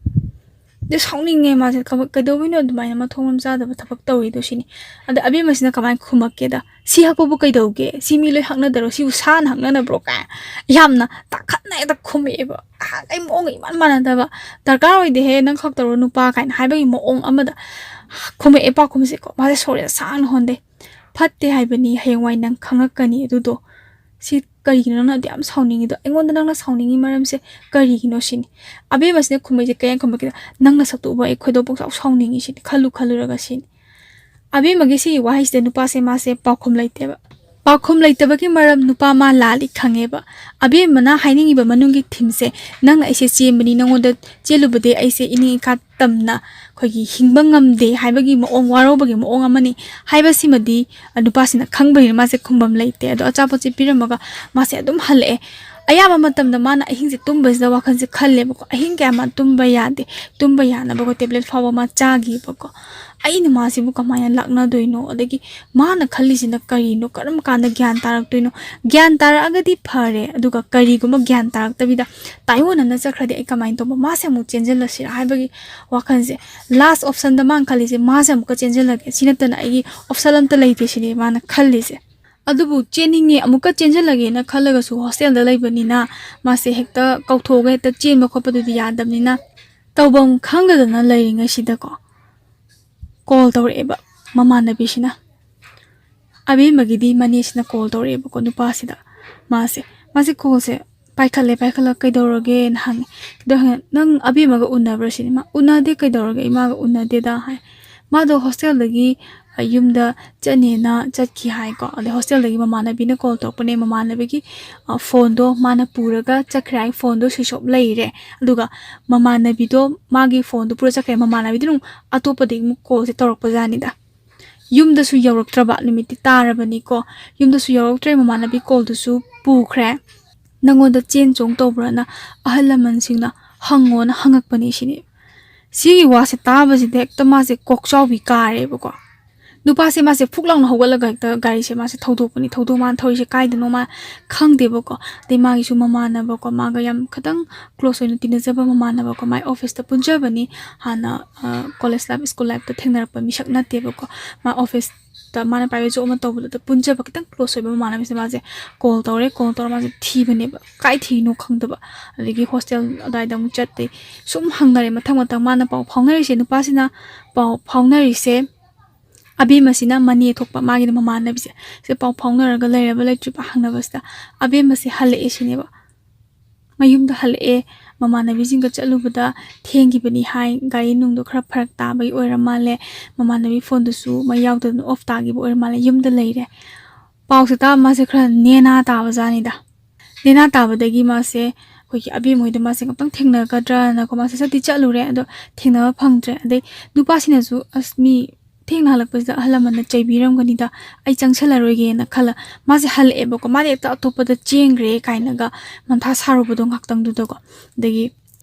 ꯑꯗꯨ ꯁꯥꯎꯅꯤꯡꯉꯦ ꯃꯥꯁꯦ, ꯀꯃ-, ꯀꯩꯗꯧꯕꯩꯅꯣ ꯑꯗꯨꯃꯥꯏꯅ ꯃꯊꯣꯡ ꯃꯔꯝ ꯆꯥꯗꯕ ꯊꯕꯛ ꯇꯧꯔꯤꯗꯣ ꯁꯤꯅꯤ꯫ ꯑꯗ ꯑꯕꯦꯝꯃꯁꯤꯅ ꯀꯃꯥꯏꯅ ꯈꯨꯝꯃꯛꯀꯦꯗ, "ꯁꯤ ꯍꯛꯄꯕꯨ ꯀꯩꯗꯧꯒꯦ? ꯁꯤ ꯃꯤ ꯂꯣꯏ ꯍꯛꯅꯗꯔꯣ? ꯁꯤꯕꯨ ꯁꯥꯅ ꯍꯛꯅꯅꯕ꯭ꯔꯣ?" ꯀꯥꯏ ꯌꯥꯝꯅ ꯇꯥꯈꯠꯅ ꯍꯦꯛꯇ ꯈꯨꯝꯃꯛꯑꯦꯕ꯫ ꯑꯍꯥꯟ ꯑꯩ ꯃꯑꯣꯡꯒ ꯏꯃꯥꯟ ꯃꯥꯟꯅꯗꯕ, "ꯗꯔꯀꯥꯔ ꯑꯣꯏꯗꯦꯍꯦ, ꯅꯪ ꯈꯛꯇꯔꯣ ꯅꯨꯄꯥ?" ꯀꯥꯏꯅ ꯍꯥꯏꯕꯒꯤ ꯃꯑꯣꯡ ꯑꯃꯗ ꯈꯨꯝꯃꯛꯑꯦ ꯄꯥꯎꯈꯨꯝꯁꯦꯀꯣ꯫ ꯃꯥꯁꯦ ꯁꯣꯔꯁꯦ ꯁꯥꯡꯅ ꯍꯣꯟꯗꯦ꯫ "ꯐꯠꯇꯦ ꯍꯥꯏꯕꯅꯤ, ꯍꯌꯦꯡꯋꯥꯏ ꯅꯪ ꯈꯪꯉꯛꯀꯅꯤ ꯑꯗꯨꯗꯣ꯫ ꯁꯤ ꯀꯔꯤꯒꯤꯅꯣ ꯅꯪꯅ ꯑꯗꯨ ꯌꯥꯝ ꯁꯥꯎꯅꯤꯡꯉꯤꯗꯣ? ꯑꯩꯉꯣꯟꯗ ꯅꯪꯅ ꯁꯥꯎꯅꯤꯡꯉꯤ ꯃꯔꯝꯁꯦ ꯀꯔꯤꯒꯤꯅꯣ?" ꯁꯤꯅꯤ꯫ ꯑꯕꯦꯝꯃꯁꯤꯅ ꯈꯨꯝꯃꯛꯏꯁꯦ ꯀꯩ ꯍꯥꯏꯅ ꯈꯨꯝꯃꯛꯀꯦꯗ, "ꯅꯪ ꯅꯁꯛꯇꯨ ꯎꯕ ꯑꯩ ꯈꯣꯏꯗꯧ ꯄꯪꯁꯥꯎ ꯁꯥꯎꯅꯤꯡꯉꯤ" ꯁꯤꯅꯤ, ꯈꯜꯂꯨ ꯈꯜꯂꯨꯔꯒ ꯁꯤꯅꯤ꯫ ꯑꯕꯦꯝꯃꯒꯤ ꯁꯤꯒꯤ ꯋꯥꯍꯩꯁꯤꯗ ꯅꯨꯄꯥꯁꯦ ꯃꯥꯁꯦ ꯄꯥꯎꯈꯨꯝ ꯂꯩꯇꯦꯕ꯫ ꯄꯥꯎꯈꯨꯝ ꯂꯩꯇꯕꯒꯤ ꯃꯔꯝ ꯅꯨꯄꯥ ꯃꯥ ꯂꯥꯜꯂꯤ ꯈꯪꯉꯦꯕ꯫ ꯑꯕꯦꯝꯃꯅ ꯍꯥꯏꯅꯤꯡꯉꯤꯕ ꯃꯅꯨꯡꯒꯤ themeꯁꯦ, "ꯅꯪꯅ ꯑꯩꯁꯦ ꯆꯦꯟꯕꯅꯤ, ꯅꯉꯣꯟꯗ ꯆꯦꯜꯂꯨꯕꯗꯩ ꯑꯩꯁꯦ ꯏꯅꯤꯡ ꯏꯀꯥ ꯇꯝꯅ ꯑꯩꯈꯣꯏꯒꯤ ꯍꯤꯡꯕ ꯉꯝꯗꯦ ꯍꯥꯏꯕꯒꯤ ꯃꯑꯣꯡ, ꯋꯥꯔꯧꯕꯒꯤ ꯃꯑꯣꯡ ꯑꯃꯅꯤ" ꯍꯥꯏꯕꯁꯤꯃꯗꯤ, ꯑ, ꯅꯨꯄꯥꯁꯤꯅ ꯈꯪꯕꯅꯤꯅ ꯃꯥꯁꯦ ꯈꯨꯝꯕꯝ ꯂꯩꯇꯦ꯫ ꯑꯗꯣ ꯑꯆꯥꯄꯣꯠꯁꯦ ꯄꯤꯔꯝꯃꯒ ꯃꯥꯁꯦ ꯑꯗꯨꯝ ꯍꯜꯂꯛꯑꯦ꯫ ꯑꯌꯥꯝꯕ ꯃꯇꯝꯗ ꯃꯥꯅ ꯑꯍꯤꯡꯁꯦ ꯇꯨꯝꯕꯁꯤꯗ ꯋꯥꯈꯜꯁꯦ ꯈꯜꯂꯦꯕꯀꯣ, "ꯑꯍꯤꯡ ꯀꯌꯥ ꯃꯥ ꯇꯨꯝꯕ ꯌꯥꯗꯦ"꯫ ꯇꯨꯝꯕ ꯌꯥꯅꯕꯀꯣ tablet ꯐꯥꯎꯕ ꯃꯥ ꯆꯥꯈꯤꯕꯀꯣ꯫ ꯑꯩꯅ ꯃꯥꯁꯤꯕꯨ ꯀꯃꯥꯏꯅ ꯂꯥꯛꯅꯗꯣꯏꯅꯣ? ꯑꯗꯒꯤ ꯃꯥꯅ ꯈꯜꯂꯤꯁꯤꯅ ꯀꯔꯤꯅꯣ? ꯀꯔꯝ ꯀꯥꯟꯗ ꯒ꯭ꯌꯥꯟ ꯇꯥꯔꯛꯇꯣꯏꯅꯣ? ꯒ꯭ꯌꯥꯟ ꯇꯥꯔꯛꯑꯒꯗꯤ ꯐꯔꯦ, ꯑꯗꯨꯒ ꯀꯔꯤꯒꯨꯝꯕ ꯒ꯭ꯌꯥꯟ ꯇꯥꯔꯛꯇꯕꯤꯗ ꯇꯥꯏꯑꯣꯟꯅꯅ ꯆꯠꯈ꯭ꯔꯗꯤ ꯑꯩ ꯀꯃꯥꯏꯅ ꯇꯧꯕ? ꯃꯥꯁꯦ ꯑꯃꯨꯛ ꯆꯦꯟꯁꯤꯜꯂꯁꯤꯔꯥ ꯍꯥꯏꯕꯒꯤ ꯋꯥꯈꯜꯁꯦ, last optionꯗ ꯃꯥꯅ ꯈꯜꯂꯤꯁꯦ, "ꯃꯥꯁꯦ ꯑꯃꯨꯛꯀ ꯆꯦꯟꯁꯤꯜꯂꯒꯦ, ꯁꯤ ꯅꯠꯇꯅ ꯑꯩꯒꯤ option ꯑꯝꯇ ꯂꯩꯇꯦ" ꯁꯤꯅꯦ ꯃꯥꯅ ꯈꯜꯂꯤꯁꯦ꯫ ꯑꯗꯨꯕꯨ ꯆꯦꯟꯅꯤꯡꯉꯦ, ꯑꯃꯨꯛꯀ ꯆꯦꯟꯁꯤꯜꯂꯒꯦꯅ ꯈꯜꯂꯒꯁꯨ hostelꯗ ꯂꯩꯕꯅꯤꯅ ꯃꯥꯁꯦ ꯍꯦꯛꯇ ꯀꯧꯊꯣꯛꯑꯒ ꯍꯦꯛꯇ ꯆꯦꯟꯕ ꯈꯣꯠꯄꯗꯨꯗꯤ ꯌꯥꯗꯕꯅꯤꯅ, ꯇꯧꯐꯝ ꯈꯪꯗꯗꯅ ꯂꯩꯔꯤꯉꯩꯁꯤꯗꯀꯣ, ꯀꯣꯜ ꯇꯧꯔꯛꯑꯦꯕ ꯃꯃꯥꯟꯅꯕꯤꯁꯤꯅ꯫ ꯑꯕꯦꯝꯃꯒꯤꯗꯤ ꯃꯅꯦꯁꯤꯅ ꯀꯣꯜ ꯇꯧꯔꯛꯑꯦꯕꯀꯣ ꯅꯨꯄꯥꯁꯤꯗ꯫ ꯃꯥꯁꯦ ꯃꯥꯁꯦ ꯀꯣꯜꯁꯦ ꯄꯥꯏꯈꯠꯂꯦ꯫ ꯄꯥꯏꯈꯠꯂꯒ "ꯀꯩꯗꯧꯔꯒꯦꯅ?" ꯍꯪꯉꯦ꯫ "ꯀꯩꯗꯧ ꯍꯪꯉꯦ?" "ꯅꯪ ꯑꯕꯦꯝꯃꯒ ꯎꯅꯕ꯭ꯔꯥ?" ꯁꯤꯅꯤ꯫ "ꯃꯥ ꯎꯅꯗꯦ, ꯀꯩꯗꯧꯔꯒꯦ? ꯏꯃꯥꯒ ꯎꯅꯗꯦꯗ" ꯍꯥꯏ꯫ ꯃꯥꯗꯣ ꯍꯣꯁꯇꯦꯜꯗꯒꯤ ꯌꯨꯝꯗ ꯆꯠꯅꯦꯅ ꯆꯠꯈꯤ ꯍꯥꯏꯀꯣ꯫ ꯑꯗꯩ ꯍꯣꯁꯇꯦꯜꯗꯒꯤ ꯃꯃꯥꯟꯅꯕꯤꯅ ꯀꯣꯜ ꯇꯧꯔꯛꯄꯅꯦ꯫ ꯃꯃꯥꯟꯅꯕꯤꯒꯤ ꯐꯣꯟꯗꯣ ꯃꯥꯅ ꯄꯨꯔꯒ ꯆꯠꯈ꯭ꯔꯦ ꯍꯥꯏ꯫ ꯐꯣꯟꯗꯣ ꯁ꯭ꯋꯤꯆ ꯑꯣꯐ ꯂꯩꯔꯦ꯫ ꯑꯗꯨꯒ ꯃꯃꯥꯟꯅꯕꯤꯗꯣ, ꯃꯥꯒꯤ ꯐꯣꯟꯗꯣ ꯄꯨꯔ ꯆꯠꯈ꯭ꯔꯦ꯫ ꯃꯃꯥꯟꯅꯕꯤꯗꯨꯅ ꯑꯃꯨꯛ ꯑꯇꯣꯞꯄꯗꯒꯤ ꯑꯃꯨꯛ ꯀꯣꯜꯁꯦ ꯇꯧꯔꯛꯄꯖꯥꯠꯅꯤꯗ꯫ ꯌꯨꯝꯗꯁꯨ ꯌꯧꯔꯛꯇ꯭ꯔꯕ, ꯅꯨꯃꯤꯠꯇꯤ ꯇꯥꯔꯕꯅꯤꯀꯣ꯫ ꯌꯨꯝꯗꯁꯨ ꯌꯧꯔꯛꯇ꯭ꯔꯦ, ꯃꯃꯥꯟꯅꯕꯤ ꯀꯣꯜꯗꯨꯁꯨ ꯄꯨꯈ꯭ꯔꯦ꯫ "ꯅꯪꯉꯣꯟꯗ ꯆꯦꯟ ꯆꯣꯡ ꯇꯧꯕ꯭ꯔꯥꯅ ꯑꯍꯜ ꯂꯃꯟꯁꯤꯡꯅ ꯍꯪꯉꯣꯅ ꯍꯪꯉꯛꯄꯅꯦ" ꯁꯤꯅꯤ꯫ ꯁꯤꯒꯤ ꯋꯥꯁꯦ ꯇꯥꯕꯁꯤꯗ ꯍꯦꯛꯇ ꯃꯥꯁꯦ ꯀꯣꯛꯆꯥꯎꯕꯤ ꯀꯥꯔꯦꯕꯀꯣ꯫ ꯅꯨꯄꯥꯁꯦ ꯃꯥꯁꯦ ꯐꯨꯛ ꯂꯥꯎꯅ ꯍꯧꯒꯠꯂꯒ ꯍꯦꯛꯇ ꯒꯥꯔꯤꯁꯦ ꯃꯥꯁꯦ ꯊꯧꯗꯣꯛꯄꯅꯤ꯫ ꯊꯧꯗꯣꯛ ꯃꯥꯅ ꯊꯧꯔꯤꯁꯦ ꯀꯥꯏꯗꯅꯣ ꯃꯥ ꯈꯪꯗꯦꯕꯀꯣ꯫ ꯑꯗꯩ ꯃꯥꯒꯤꯁꯨ ꯃꯃꯥꯟꯅꯕꯀꯣ, ꯃꯥꯒ ꯌꯥꯝ ꯈꯤꯇꯪ ꯀ꯭ꯂꯣꯁ ꯑꯣꯏꯅ ꯇꯤꯟꯅꯖꯕ ꯃꯃꯥꯟꯅꯕꯀꯣ, ꯃꯥꯏ ꯑꯣꯐꯤꯁꯇ ꯄꯨꯟꯖꯕꯅꯤ꯫ ꯍꯥꯟꯅ ꯀꯣꯂꯦꯖ ꯂꯥꯏꯐ, ꯁ꯭ꯀꯨꯜ ꯂꯥꯏꯐꯇ ꯊꯦꯡꯅꯔꯛꯄ ꯃꯤꯁꯛ ꯅꯠꯇꯦꯕꯀꯣ꯫ ꯃꯥ ꯑꯣꯐꯤꯁꯇ ꯃꯥꯅ ꯄꯥꯏꯕ ꯖꯣꯕ ꯑꯃ ꯇꯧꯕꯗꯨꯗ ꯄꯨꯟꯖꯕ ꯈꯤꯇꯪ ꯀ꯭ꯂꯣꯁ ꯑꯣꯏꯕ ꯃꯃꯥꯟꯅꯕꯤꯁꯦ ꯃꯥꯁꯦ ꯀꯣꯜ ꯇꯧꯔꯦ꯫ ꯀꯣꯜ ꯇꯧꯔ ꯃꯥꯁꯦ ꯊꯤꯕꯅꯦꯕ, ꯀꯥꯏ ꯊꯤꯅꯣ ꯈꯪꯗꯕ꯫ ꯑꯗꯒꯤ ꯍꯣꯁꯇꯦꯜ ꯑꯗꯨꯋꯥꯏꯗ ꯑꯃꯨꯛ ꯆꯠꯇꯦ꯫ ꯁꯨꯝ ꯍꯪꯅꯔꯦ ꯃꯊꯪ ꯃꯊꯪ꯫ ꯃꯥꯅ ꯄꯥꯎ ꯐꯥꯎꯅꯔꯤꯁꯦ, ꯅꯨꯄꯥꯁꯤꯅ ꯄꯥꯎ ꯐꯥꯎꯅꯔꯤꯁꯦ ꯑꯕꯦꯝꯃꯁꯤꯅ ꯃꯅꯦ ꯊꯣꯛꯄ, ꯃꯥꯒꯤꯅ ꯃꯃꯥꯟꯅꯕꯤꯁꯦ, ꯁꯤ ꯄꯥꯎ ꯐꯥꯎꯅꯔꯒ ꯂꯩꯔꯕ ꯂꯩꯇ꯭ꯔꯤꯕ ꯍꯪꯅꯕꯁꯤꯗ ꯑꯕꯦꯝꯃꯁꯦ ꯍꯜꯂꯛꯑꯦ ꯁꯤꯅꯦꯕ꯫ ꯃꯌꯨꯝꯗ ꯍꯜꯂꯛꯑꯦ, ꯃꯃꯥꯟꯅꯕꯤꯁꯤꯡꯒ ꯆꯠꯂꯨꯕꯗ ꯊꯦꯡꯈꯤꯕꯅꯤ ꯍꯥꯏ꯫ ꯒꯥꯔꯤ ꯅꯨꯡꯗꯣ ꯈꯔ ꯐꯔꯛ ꯇꯥꯕꯒꯤ ꯑꯣꯏꯔ ꯃꯥꯜꯂꯦ꯫ ꯃꯃꯥꯟꯅꯕꯤ ꯐꯣꯟꯗꯨꯁꯨ ꯃꯩ ꯌꯥꯎꯗꯗꯅ ꯑꯣꯐ ꯇꯥꯈꯤꯕ ꯑꯣꯏꯔ ꯃꯥꯜꯂꯦ꯫ ꯌꯨꯝꯗ ꯂꯩꯔꯦ꯫ ꯄꯥꯎꯁꯦ ꯇꯥ ꯃꯥꯁꯦ ꯈꯔ ꯅꯦꯅꯥ ꯇꯥꯕꯖꯥꯠꯅꯤꯗ꯫ ꯅꯦꯅꯥ ꯇꯥꯕꯗꯒꯤ ꯃꯥꯁꯦ ꯑꯩꯈꯣꯏꯒꯤ ꯑꯕꯦꯝꯃ ꯍꯣꯏꯗ ꯃꯥꯁꯦ ꯑꯃꯨꯛꯇꯪ ꯊꯦꯡꯅꯒꯗ꯭ꯔꯅꯀꯣ, ꯃꯥꯁꯦ ꯆꯠꯇꯤ ꯆꯠꯂꯨꯔꯦ, ꯑꯗꯣ ꯊꯦꯡꯅꯕ ꯐꯪꯗ꯭ꯔꯦ꯫ ꯑꯗꯩ ꯅꯨꯄꯥꯁꯤꯅꯁꯨ, "ꯑꯁ, ꯃꯤ ꯊꯦꯡꯅ ꯍꯜꯂꯛꯄꯁꯤꯗ ꯑꯍꯜ ꯂꯃꯟꯅ ꯆꯩꯕꯤꯔꯝꯒꯅꯤꯗ, ꯑꯩ ꯆꯪꯁꯜꯂꯔꯣꯏꯒꯦꯅ" ꯈꯜꯂ ꯃꯥꯁꯦ ꯍꯜꯂꯛꯑꯦꯕꯀꯣ꯫ ꯃꯥꯗꯤ ꯍꯦꯛꯇ ꯑꯇꯣꯞꯄꯗ ꯆꯦꯟꯈ꯭ꯔꯦ ꯀꯥꯏꯅꯒ ꯃꯟꯊꯥ ꯁꯥꯔꯨꯕꯗꯣ ꯉꯥꯛꯇꯪꯗꯨꯗꯀꯣ꯫ ꯑꯗꯒꯤ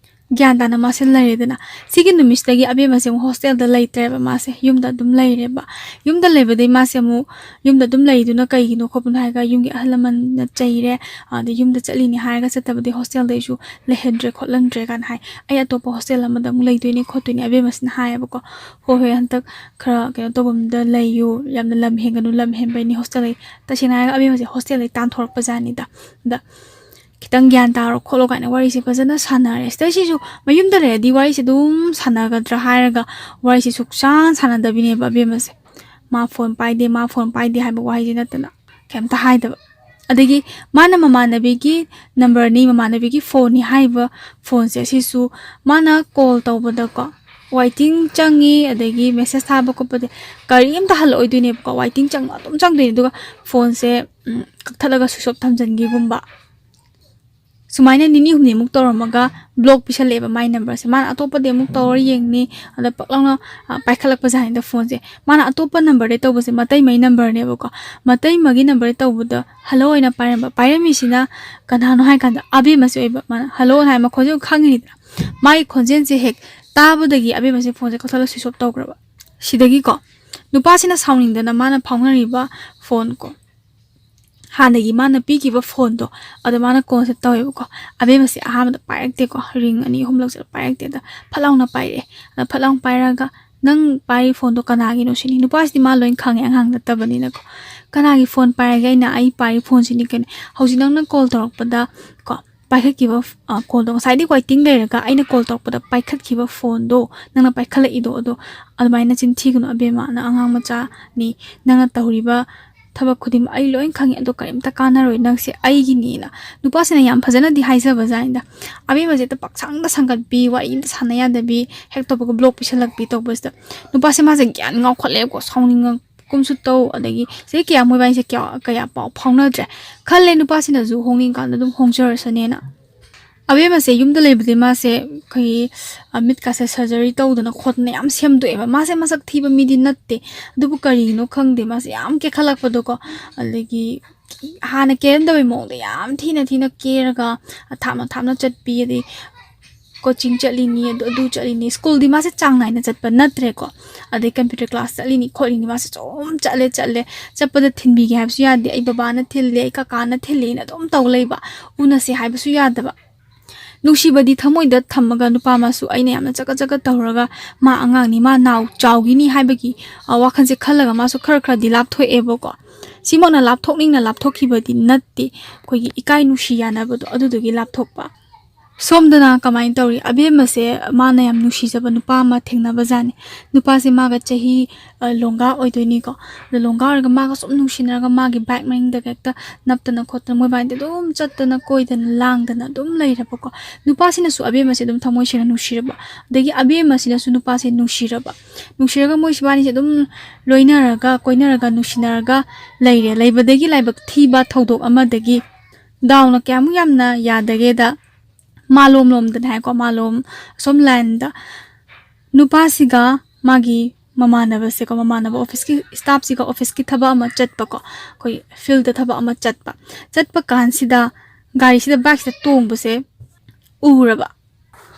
ꯒ꯭ꯌꯥꯟ ꯇꯥꯅ ꯃꯥꯁꯦ ꯂꯩꯔꯦꯗꯅ꯫ ꯁꯤꯒꯤ ꯅꯨꯃꯤꯠꯁꯤꯗꯒꯤ ꯑꯕꯦꯝꯃꯁꯦ ꯑꯃꯨꯛ ꯍꯣꯁꯇꯦꯜꯗ ꯂꯩꯇ꯭ꯔꯦꯕ, ꯃꯥꯁꯦ ꯌꯨꯝꯗ ꯑꯗꯨꯝ ꯂꯩꯔꯦꯕ꯫ ꯌꯨꯝꯗ ꯂꯩꯕꯗꯒꯤ ꯃꯥꯁꯦ ꯑꯃꯨꯛ ꯌꯨꯝꯗ ꯑꯗꯨꯝ ꯂꯩꯗꯨꯅ ꯀꯩꯒꯤꯅꯣ ꯈꯣꯠꯄꯅꯣ ꯍꯥꯏꯔꯒ ꯌꯨꯝꯒꯤ ꯑꯍꯜ ꯂꯃꯟꯅ ꯆꯩꯔꯦ, ꯑꯗꯩ ꯌꯨꯝꯗ ꯆꯠꯂꯤꯅꯤ ꯍꯥꯏꯔꯒ ꯆꯠꯇꯕꯗꯤ ꯍꯣꯁꯇꯦꯜꯗꯩꯁꯨ ꯂꯩꯍꯟꯗ꯭ꯔꯦ ꯈꯣꯠꯍꯟꯗ꯭ꯔꯦ ꯀꯥꯏꯅ ꯍꯥꯏ꯫ "ꯑꯩ ꯑꯇꯣꯞꯄ ꯍꯣꯁꯇꯦꯜ ꯑꯃꯗ ꯑꯃꯨꯛ ꯂꯩꯗꯣꯏꯅꯤ ꯈꯣꯠꯇꯣꯏꯅꯤ" ꯑꯕꯦꯝꯃꯁꯤꯅ ꯍꯥꯏꯌꯦꯕꯀꯣ꯫ "ꯍꯣꯏ, ꯍꯣꯏ, ꯍꯟꯗꯛ ꯈꯔ ꯀꯩꯅꯣ ꯇꯧꯕ ꯑꯃꯗ ꯂꯩꯌꯨ, ꯌꯥꯝꯅ ꯂꯝ ꯍꯦꯟꯒꯅꯨ, ꯂꯝ ꯍꯦꯟꯕꯩꯅꯤ ꯍꯣꯁꯇꯦꯜꯗꯩ"꯫ ꯇꯁꯦꯡꯅ ꯍꯥꯏꯔꯒ ꯑꯕꯦꯝꯃꯁꯦ ꯍꯣꯁꯇꯦꯜꯗꯩ ꯇꯥꯟꯊꯣꯔꯛꯄ ꯖꯥꯠꯅꯤꯗ꯫ ꯑꯗ ꯈꯤꯇꯪ ꯒ꯭ꯌꯥꯟ ꯇꯥꯔꯣ ꯈꯣꯠꯂꯣ ꯀꯥꯏꯅ ꯋꯥꯔꯤꯁꯦ ꯐꯖꯅ ꯁꯥꯟꯅꯔꯦ꯫ ꯁꯤꯗꯩꯁꯤꯁꯨ ꯃꯌꯨꯝꯗ ꯂꯩꯔꯗꯤ ꯋꯥꯔꯤꯁꯦ ꯑꯗꯨꯝ ꯁꯥꯟꯅꯒꯗ꯭ꯔꯥ ꯍꯥꯏꯔꯒ ꯋꯥꯔꯤꯁꯦ ꯁꯨꯛꯁꯥꯟ ꯁꯥꯟꯅꯗꯕꯤꯅꯦꯕ ꯑꯕꯦꯝꯃꯁꯦ꯫ ꯃꯥ ꯐꯣꯟ ꯄꯥꯏꯗꯦ, ꯃꯥ ꯐꯣꯟ ꯄꯥꯏꯗꯦ ꯍꯥꯏꯕ ꯋꯥꯍꯩꯁꯦ ꯅꯠꯇꯅ ꯀꯩꯝꯇ ꯍꯥꯏꯗꯕ꯫ ꯑꯗꯒꯤ ꯃꯥꯅ ꯃꯃꯥꯟꯅꯕꯤꯒꯤ ꯅꯝꯕꯔꯅꯤ, ꯃꯃꯥꯟꯅꯕꯤꯒꯤ ꯐꯣꯟꯅꯤ ꯍꯥꯏꯔꯤꯕ ꯐꯣꯟꯁꯦ, ꯑꯁꯤꯁꯨ ꯃꯥꯅ ꯀꯣꯜ ꯇꯧꯕꯗꯀꯣ ꯋꯥꯏꯇꯤꯡ ꯆꯪꯉꯤ, ꯑꯗꯒꯤ ꯃꯦꯁꯦꯖ ꯊꯥꯕ ꯈꯣꯠꯄꯗꯤ ꯀꯔꯤꯝꯇ ꯍꯜꯂꯛꯑꯣꯏꯗꯣꯏꯅꯦꯕꯀꯣ꯫ ꯋꯥꯏꯇꯤꯡ ꯆꯪꯕ ꯑꯗꯨꯝ ꯆꯪꯗꯣꯏꯅꯦ꯫ ꯑꯗꯨꯒ ꯐꯣꯟꯁꯦ, ꯎꯝ, ꯀꯛꯊꯠꯂꯒ ꯁ꯭ꯋꯤꯆ ꯑꯣꯐ ꯊꯝꯖꯤꯟꯈꯤꯒꯨꯝꯕ꯫ ꯁꯨꯃꯥꯏꯅ ꯅꯤꯅꯤ ꯍꯨꯝꯅꯤꯃꯨꯛ ꯇꯧꯔꯝꯃꯒ ꯕ꯭ꯂꯣꯛ ꯄꯤꯁꯜꯂꯛꯑꯦꯕ ꯃꯥꯏ ꯅꯝꯕꯔꯁꯦ꯫ ꯃꯥꯅ ꯑꯇꯣꯞꯄꯗꯤ ꯑꯃꯨꯛ ꯇꯧꯔ ꯌꯦꯡꯅꯤ, ꯑꯗ ꯄꯛ ꯂꯥꯎꯅ, ꯑ, ꯄꯥꯏꯈꯠꯂꯛꯄꯖꯥꯠꯅꯤꯗ ꯐꯣꯟꯁꯦ꯫ ꯃꯥꯅ ꯑꯇꯣꯞꯄ ꯅꯝꯕꯔꯗꯩ ꯇꯧꯕꯁꯦ ꯃꯇꯩꯃꯩ ꯅꯝꯕꯔꯅꯦꯕꯀꯣ꯫ ꯃꯇꯩꯃꯒꯤ ꯅꯝꯕꯔꯗꯩ ꯇꯧꯕꯗ ꯍꯜꯂꯣ ꯑꯣꯏꯅ ꯄꯥꯏꯔꯝꯕ꯫ ꯄꯥꯏꯔꯝꯃꯤꯁꯤꯅ ꯀꯅꯥꯅꯣ ꯍꯥꯏ ꯀꯥꯟꯗ ꯑꯕꯦꯝꯃꯁꯦ ꯑꯣꯏꯕ꯫ ꯃꯥꯅ ꯍꯜꯂꯣ ꯍꯥꯏ ꯃꯈꯣꯟꯁꯦ ꯑꯗꯨꯝ ꯈꯪꯉꯤꯅꯤꯗꯅ꯫ ꯃꯥꯒꯤ ꯈꯣꯟꯖꯦꯜꯁꯦ ꯍꯦꯛ ꯇꯥꯕꯗꯒꯤ ꯑꯕꯦꯝꯃꯁꯦ ꯐꯣꯟꯁꯦ ꯀꯛꯊꯠꯂ ꯁ꯭ꯋꯤꯆ ꯑꯣꯐ ꯇꯧꯈ꯭ꯔꯕ꯫ ꯁꯤꯗꯒꯤꯀꯣ ꯅꯨꯄꯥꯁꯤꯅ ꯁꯥꯎꯅꯤꯡꯗꯅ ꯃꯥꯅ ꯐꯥꯎꯅꯔꯤꯕ ꯐꯣꯟ ꯀꯣ, ꯍꯥꯟꯅꯒꯤ ꯃꯥꯅ ꯄꯤꯈꯤꯕ ꯐꯣꯟꯗꯣ, ꯑꯗꯣ ꯃꯥꯅ ꯀꯣꯜꯁꯦ ꯇꯧꯋꯦꯕꯀꯣ꯫ ꯑꯕꯦꯝꯃꯁꯦ ꯑꯍꯥꯟꯕꯗ ꯄꯥꯏꯔꯛꯇꯦꯀꯣ, ꯔꯤꯡ ꯑꯅꯤ ꯑꯍꯨꯝꯂꯛꯁꯦ ꯄꯥꯏꯔꯛꯇꯦ꯫ ꯑꯗ ꯐꯠ ꯂꯥꯎꯅ ꯄꯥꯏꯔꯛꯑꯦ꯫ ꯑꯗ ꯐꯠ ꯂꯥꯎꯅ ꯄꯥꯏꯔꯒ, "ꯅꯪ ꯄꯥꯏꯔꯤ ꯐꯣꯟꯗꯣ ꯀꯅꯥꯒꯤꯅꯣ?" ꯁꯤꯅꯤ꯫ ꯅꯨꯄꯥꯁꯤꯗꯤ ꯃꯥ ꯂꯣꯏ ꯈꯪꯉꯦ, ꯑꯉꯥꯡ ꯅꯠꯇꯕꯅꯤꯅꯀꯣ꯫ "ꯀꯅꯥꯒꯤ ꯐꯣꯟ ꯄꯥꯏꯔꯒꯦ?" ꯑꯩꯅ, "ꯑꯩ ꯄꯥꯏꯔꯤ ꯐꯣꯟꯁꯤꯅꯤ ꯀꯩꯅꯣ꯫ ꯍꯧꯖꯤꯛ ꯅꯪꯅ ꯀꯣꯜ ꯇꯧꯔꯛꯄꯗ ꯀꯣ, ꯄꯥꯏꯈꯠꯈꯤꯕ, ꯑ, ꯀꯣꯜꯗꯣ, ꯉꯁꯥꯏꯗꯤ ꯋꯥꯏꯇꯤꯡ ꯂꯩꯔꯒ ꯑꯩꯅ ꯀꯣꯜ ꯇꯧꯔꯛꯄꯗ ꯄꯥꯏꯈꯠꯈꯤꯕ ꯐꯣꯟꯗꯣ, ꯅꯪꯅ ꯄꯥꯏꯈꯠꯂꯛꯏꯗꯣ, ꯑꯗꯣ ꯑꯗꯨꯃꯥꯏꯅ ꯆꯤꯟ ꯊꯤꯒꯅꯨ ꯑꯕꯦꯝꯃ, ꯅꯪ ꯑꯉꯥꯡ ꯃꯆꯥꯅꯤ, ꯅꯪꯅ ꯇꯧꯔꯤꯕ ꯊꯕꯛ ꯈꯨꯗꯤꯡꯃꯛ ꯑꯩ ꯂꯣꯏ ꯈꯪꯉꯦ, ꯑꯗꯣ ꯀꯔꯤꯝꯇ ꯀꯥꯟꯅꯔꯣꯏ, ꯅꯪꯁꯦ ꯑꯩꯒꯤꯅꯤꯅ"꯫ ꯅꯨꯄꯥꯁꯤꯅ ꯌꯥꯝ ꯐꯖꯅꯗꯤ ꯍꯥꯏꯖꯕꯖꯥꯠꯅꯤꯗ꯫ ꯑꯕꯦꯝꯃꯁꯦ ꯍꯦꯛꯇ ꯄꯥꯛꯁꯪꯗ ꯁꯪꯒꯠꯄꯤ, ꯋꯥꯔꯤ ꯑꯝꯇ ꯁꯥꯟꯅ ꯌꯥꯗꯕꯤ, ꯍꯦꯛ ꯇꯧꯕꯒ ꯕ꯭ꯂꯣꯛ ꯄꯤꯁꯜꯂꯛꯄꯤ ꯇꯧꯕꯁꯤꯗ ꯅꯨꯄꯥꯁꯦ ꯃꯥꯁꯦ ꯒ꯭ꯌꯥꯟ ꯉꯥꯎꯈꯠꯂꯦꯕꯀꯣ, ꯁꯥꯎꯅꯤꯡꯉꯛꯀꯨꯝꯁꯨ ꯇꯧ, ꯑꯗꯒꯤ ꯆꯍꯤ ꯀꯌꯥ ꯃꯣꯏꯕꯥꯅꯤꯁꯦ ꯀꯌꯥ, ꯀꯌꯥ ꯄꯥꯎ ꯐꯥꯎꯅꯗ꯭ꯔꯦ꯫ ꯈꯜꯂꯦ ꯅꯨꯄꯥꯁꯤꯅꯁꯨ ꯍꯣꯡꯅꯤꯡꯀꯥꯟꯗ ꯑꯗꯨꯝ ꯍꯣꯡꯖꯔꯁꯅꯦꯅ꯫ ꯑꯕꯦꯝꯃꯁꯦ ꯌꯨꯝꯗ ꯂꯩꯕꯗꯤ ꯃꯥꯁꯦ ꯑꯩꯈꯣꯏꯒꯤ, ꯑ, ꯃꯤꯠꯀꯥꯁꯦ ꯁꯔꯖꯔꯤ ꯇꯧꯗꯅ ꯈꯣꯠꯇꯅ ꯌꯥꯝ ꯁꯦꯝꯗꯣꯛꯑꯦꯕ꯫ ꯃꯥꯁꯦ ꯃꯁꯛ ꯊꯤꯕ ꯃꯤꯗꯤ ꯅꯠꯇꯦ, ꯑꯗꯨꯕꯨ ꯀꯔꯤꯒꯤꯅꯣ ꯈꯪꯗꯦ, ꯃꯥꯁꯦ ꯌꯥꯝ ꯀꯦꯈꯠꯂꯛꯄꯗꯣꯀꯣ꯫ ꯑꯗꯒꯤ ꯍꯥꯟꯅ ꯀꯦꯔꯝꯗꯕꯩ ꯃꯑꯣꯡꯗ ꯌꯥꯝ ꯊꯤꯅ ꯊꯤꯅ ꯀꯦꯔꯒ, ꯑꯊꯥꯞꯅ ꯊꯥꯞꯅ ꯆꯠꯄꯤ, ꯑꯗꯩ ꯀꯣꯆꯤꯡ ꯆꯠꯂꯤꯅꯤ, ꯑꯗꯨ, ꯑꯗꯨ ꯆꯠꯂꯤꯅꯤ, ꯁ꯭ꯀꯨꯜꯗꯤ ꯃꯥꯁꯦ ꯆꯥꯡ ꯅꯥꯏꯅ ꯆꯠꯄ ꯅꯠꯇ꯭ꯔꯦꯀꯣ꯫ ꯑꯗꯩ ꯀꯝꯄ꯭ꯌꯨꯇꯔ ꯀ꯭ꯂꯥꯁ ꯆꯠꯂꯤꯅꯤ ꯈꯣꯠꯂꯤꯅꯤ, ꯃꯥꯁꯦ ꯁꯨꯝ ꯆꯠꯂꯦ ꯆꯠꯂꯦ꯫ ꯆꯠꯄꯗ ꯊꯤꯟꯕꯤꯒꯦ ꯍꯥꯏꯕꯁꯨ ꯌꯥꯗꯦ, "ꯑꯩ ꯕꯕꯥꯅ ꯊꯤꯜꯂꯦ, ꯑꯩ ꯀꯀꯥꯅ ꯊꯤꯜꯂꯦꯅ" ꯑꯗꯨꯝ ꯇꯧ ꯂꯩꯕ꯫ ꯎꯅꯁꯦ ꯍꯥꯏꯕꯁꯨ ꯌꯥꯗꯕ꯫ ꯅꯨꯡꯁꯤꯕꯗꯤ ꯊꯃꯣꯏꯗ ꯊꯝꯃꯒ ꯅꯨꯄꯥ ꯃꯥꯁꯨ ꯑꯩꯅ ꯌꯥꯝꯅ ꯆꯀꯠ ꯆꯀꯠ ꯇꯧꯔꯒ ꯃꯥ ꯑꯉꯥꯡꯅꯤ, ꯃꯥ ꯅꯥꯎ ꯆꯥꯎꯈꯤꯅꯤ ꯍꯥꯏꯕꯒꯤ, ꯑ, ꯋꯥꯈꯜꯁꯦ ꯈꯜꯂꯒ ꯃꯥꯁꯨ ꯈꯔ ꯈꯔꯗꯤ ꯂꯥꯞꯊꯣꯛꯑꯦꯕꯀꯣ꯫ ꯁꯤꯃꯛꯅ ꯂꯥꯞꯊꯣꯛꯅꯤꯡꯅ ꯂꯥꯞꯊꯣꯛꯈꯤꯕꯗꯤ ꯅꯠꯇꯦ, ꯑꯩꯈꯣꯏꯒꯤ ꯏꯀꯥꯏ ꯅꯨꯡꯁꯤ ꯌꯥꯅꯕꯗꯣ ꯑꯗꯨꯗꯨꯒꯤ ꯂꯥꯞꯊꯣꯛꯄ꯫ ꯁꯣꯝꯗꯅ ꯀꯃꯥꯏꯅ ꯇꯧꯔꯤ? ꯑꯕꯦꯝꯃꯁꯦ ꯃꯥꯅ ꯌꯥꯝ ꯅꯨꯡꯁꯤꯖꯕ ꯅꯨꯄꯥ ꯑꯃ ꯊꯦꯡꯅꯕꯖꯥꯠꯅꯤ꯫ ꯅꯨꯄꯥꯁꯦ ꯃꯥꯒ ꯆꯍꯤ, ꯑ, ꯂꯣꯡꯒꯥ ꯑꯣꯏꯗꯣꯏꯅꯤꯀꯣ꯫ ꯑꯗꯣ ꯂꯣꯡꯒꯥ ꯑꯣꯏꯔꯒ ꯃꯥꯒ ꯁꯨꯝ ꯅꯨꯡꯁꯤꯅꯔꯒ ꯃꯥꯒꯤ ꯕꯥꯏꯛ ꯃꯅꯤꯡꯗꯒ ꯍꯦꯛꯇ ꯅꯞꯇꯅ ꯈꯣꯠꯇꯅ ꯃꯣꯏꯕꯥꯅꯤꯗꯤ ꯑꯗꯨꯝ ꯆꯠꯇꯅ ꯀꯣꯏꯗꯅ ꯂꯥꯡꯗꯅ ꯑꯗꯨꯝ ꯂꯩꯔꯕꯀꯣ꯫ ꯅꯨꯄꯥꯁꯤꯅꯁꯨ ꯑꯕꯦꯝꯃꯁꯦ ꯑꯗꯨꯝ ꯊꯃꯣꯏ ꯁꯦꯡꯅ ꯅꯨꯡꯁꯤꯔꯕ, ꯑꯗꯒꯤ ꯑꯕꯦꯝꯃꯁꯤꯅꯁꯨ ꯅꯨꯄꯥꯁꯦ ꯅꯨꯡꯁꯤꯔꯕ꯫ ꯅꯨꯡꯁꯤꯔꯒ ꯃꯣꯏ ꯁꯤꯕꯥꯅꯤꯁꯦ ꯑꯗꯨꯝ ꯂꯣꯏꯅꯔꯒ, ꯀꯣꯏꯅꯔꯒ, ꯅꯨꯡꯁꯤꯅꯔꯒ ꯂꯩꯔꯦ꯫ ꯂꯩꯕꯗꯒꯤ ꯂꯥꯏꯕꯛ ꯊꯤꯕ ꯊꯧꯗꯣꯛ ꯑꯃꯗꯒꯤ ꯗꯥꯎꯅ ꯀꯌꯥꯃꯨꯛ ꯌꯥꯝꯅ ꯌꯥꯗꯒꯦꯗ, ꯃꯥꯂꯣꯝ ꯂꯣꯝꯗꯅꯦ ꯍꯥꯏꯀꯣ, ꯃꯥꯂꯣꯝ ꯑꯁꯣꯝ ꯂꯥꯏꯟꯗ ꯅꯨꯄꯥꯁꯤꯒ ꯃꯥꯒꯤ ꯃꯃꯥꯟꯅꯕꯁꯦꯀꯣ, ꯃꯃꯥꯟꯅꯕ ꯑꯣꯐꯤꯁꯀꯤ ꯁ꯭ꯇꯥꯐꯁꯤꯒ ꯑꯣꯐꯤꯁꯀꯤ ꯊꯕꯛ ꯑꯃ ꯆꯠꯄꯀꯣ, ꯑꯩꯈꯣꯏ ꯐꯤꯜꯗ ꯊꯕꯛ ꯑꯃ ꯆꯠꯄ꯫ ꯆꯠꯄ ꯀꯥꯟꯁꯤꯗ ꯒꯥꯔꯤꯁꯤꯗ, ꯕꯥꯏꯛꯁꯤꯗ ꯇꯣꯡꯕꯁꯦ ꯎꯔꯕ꯫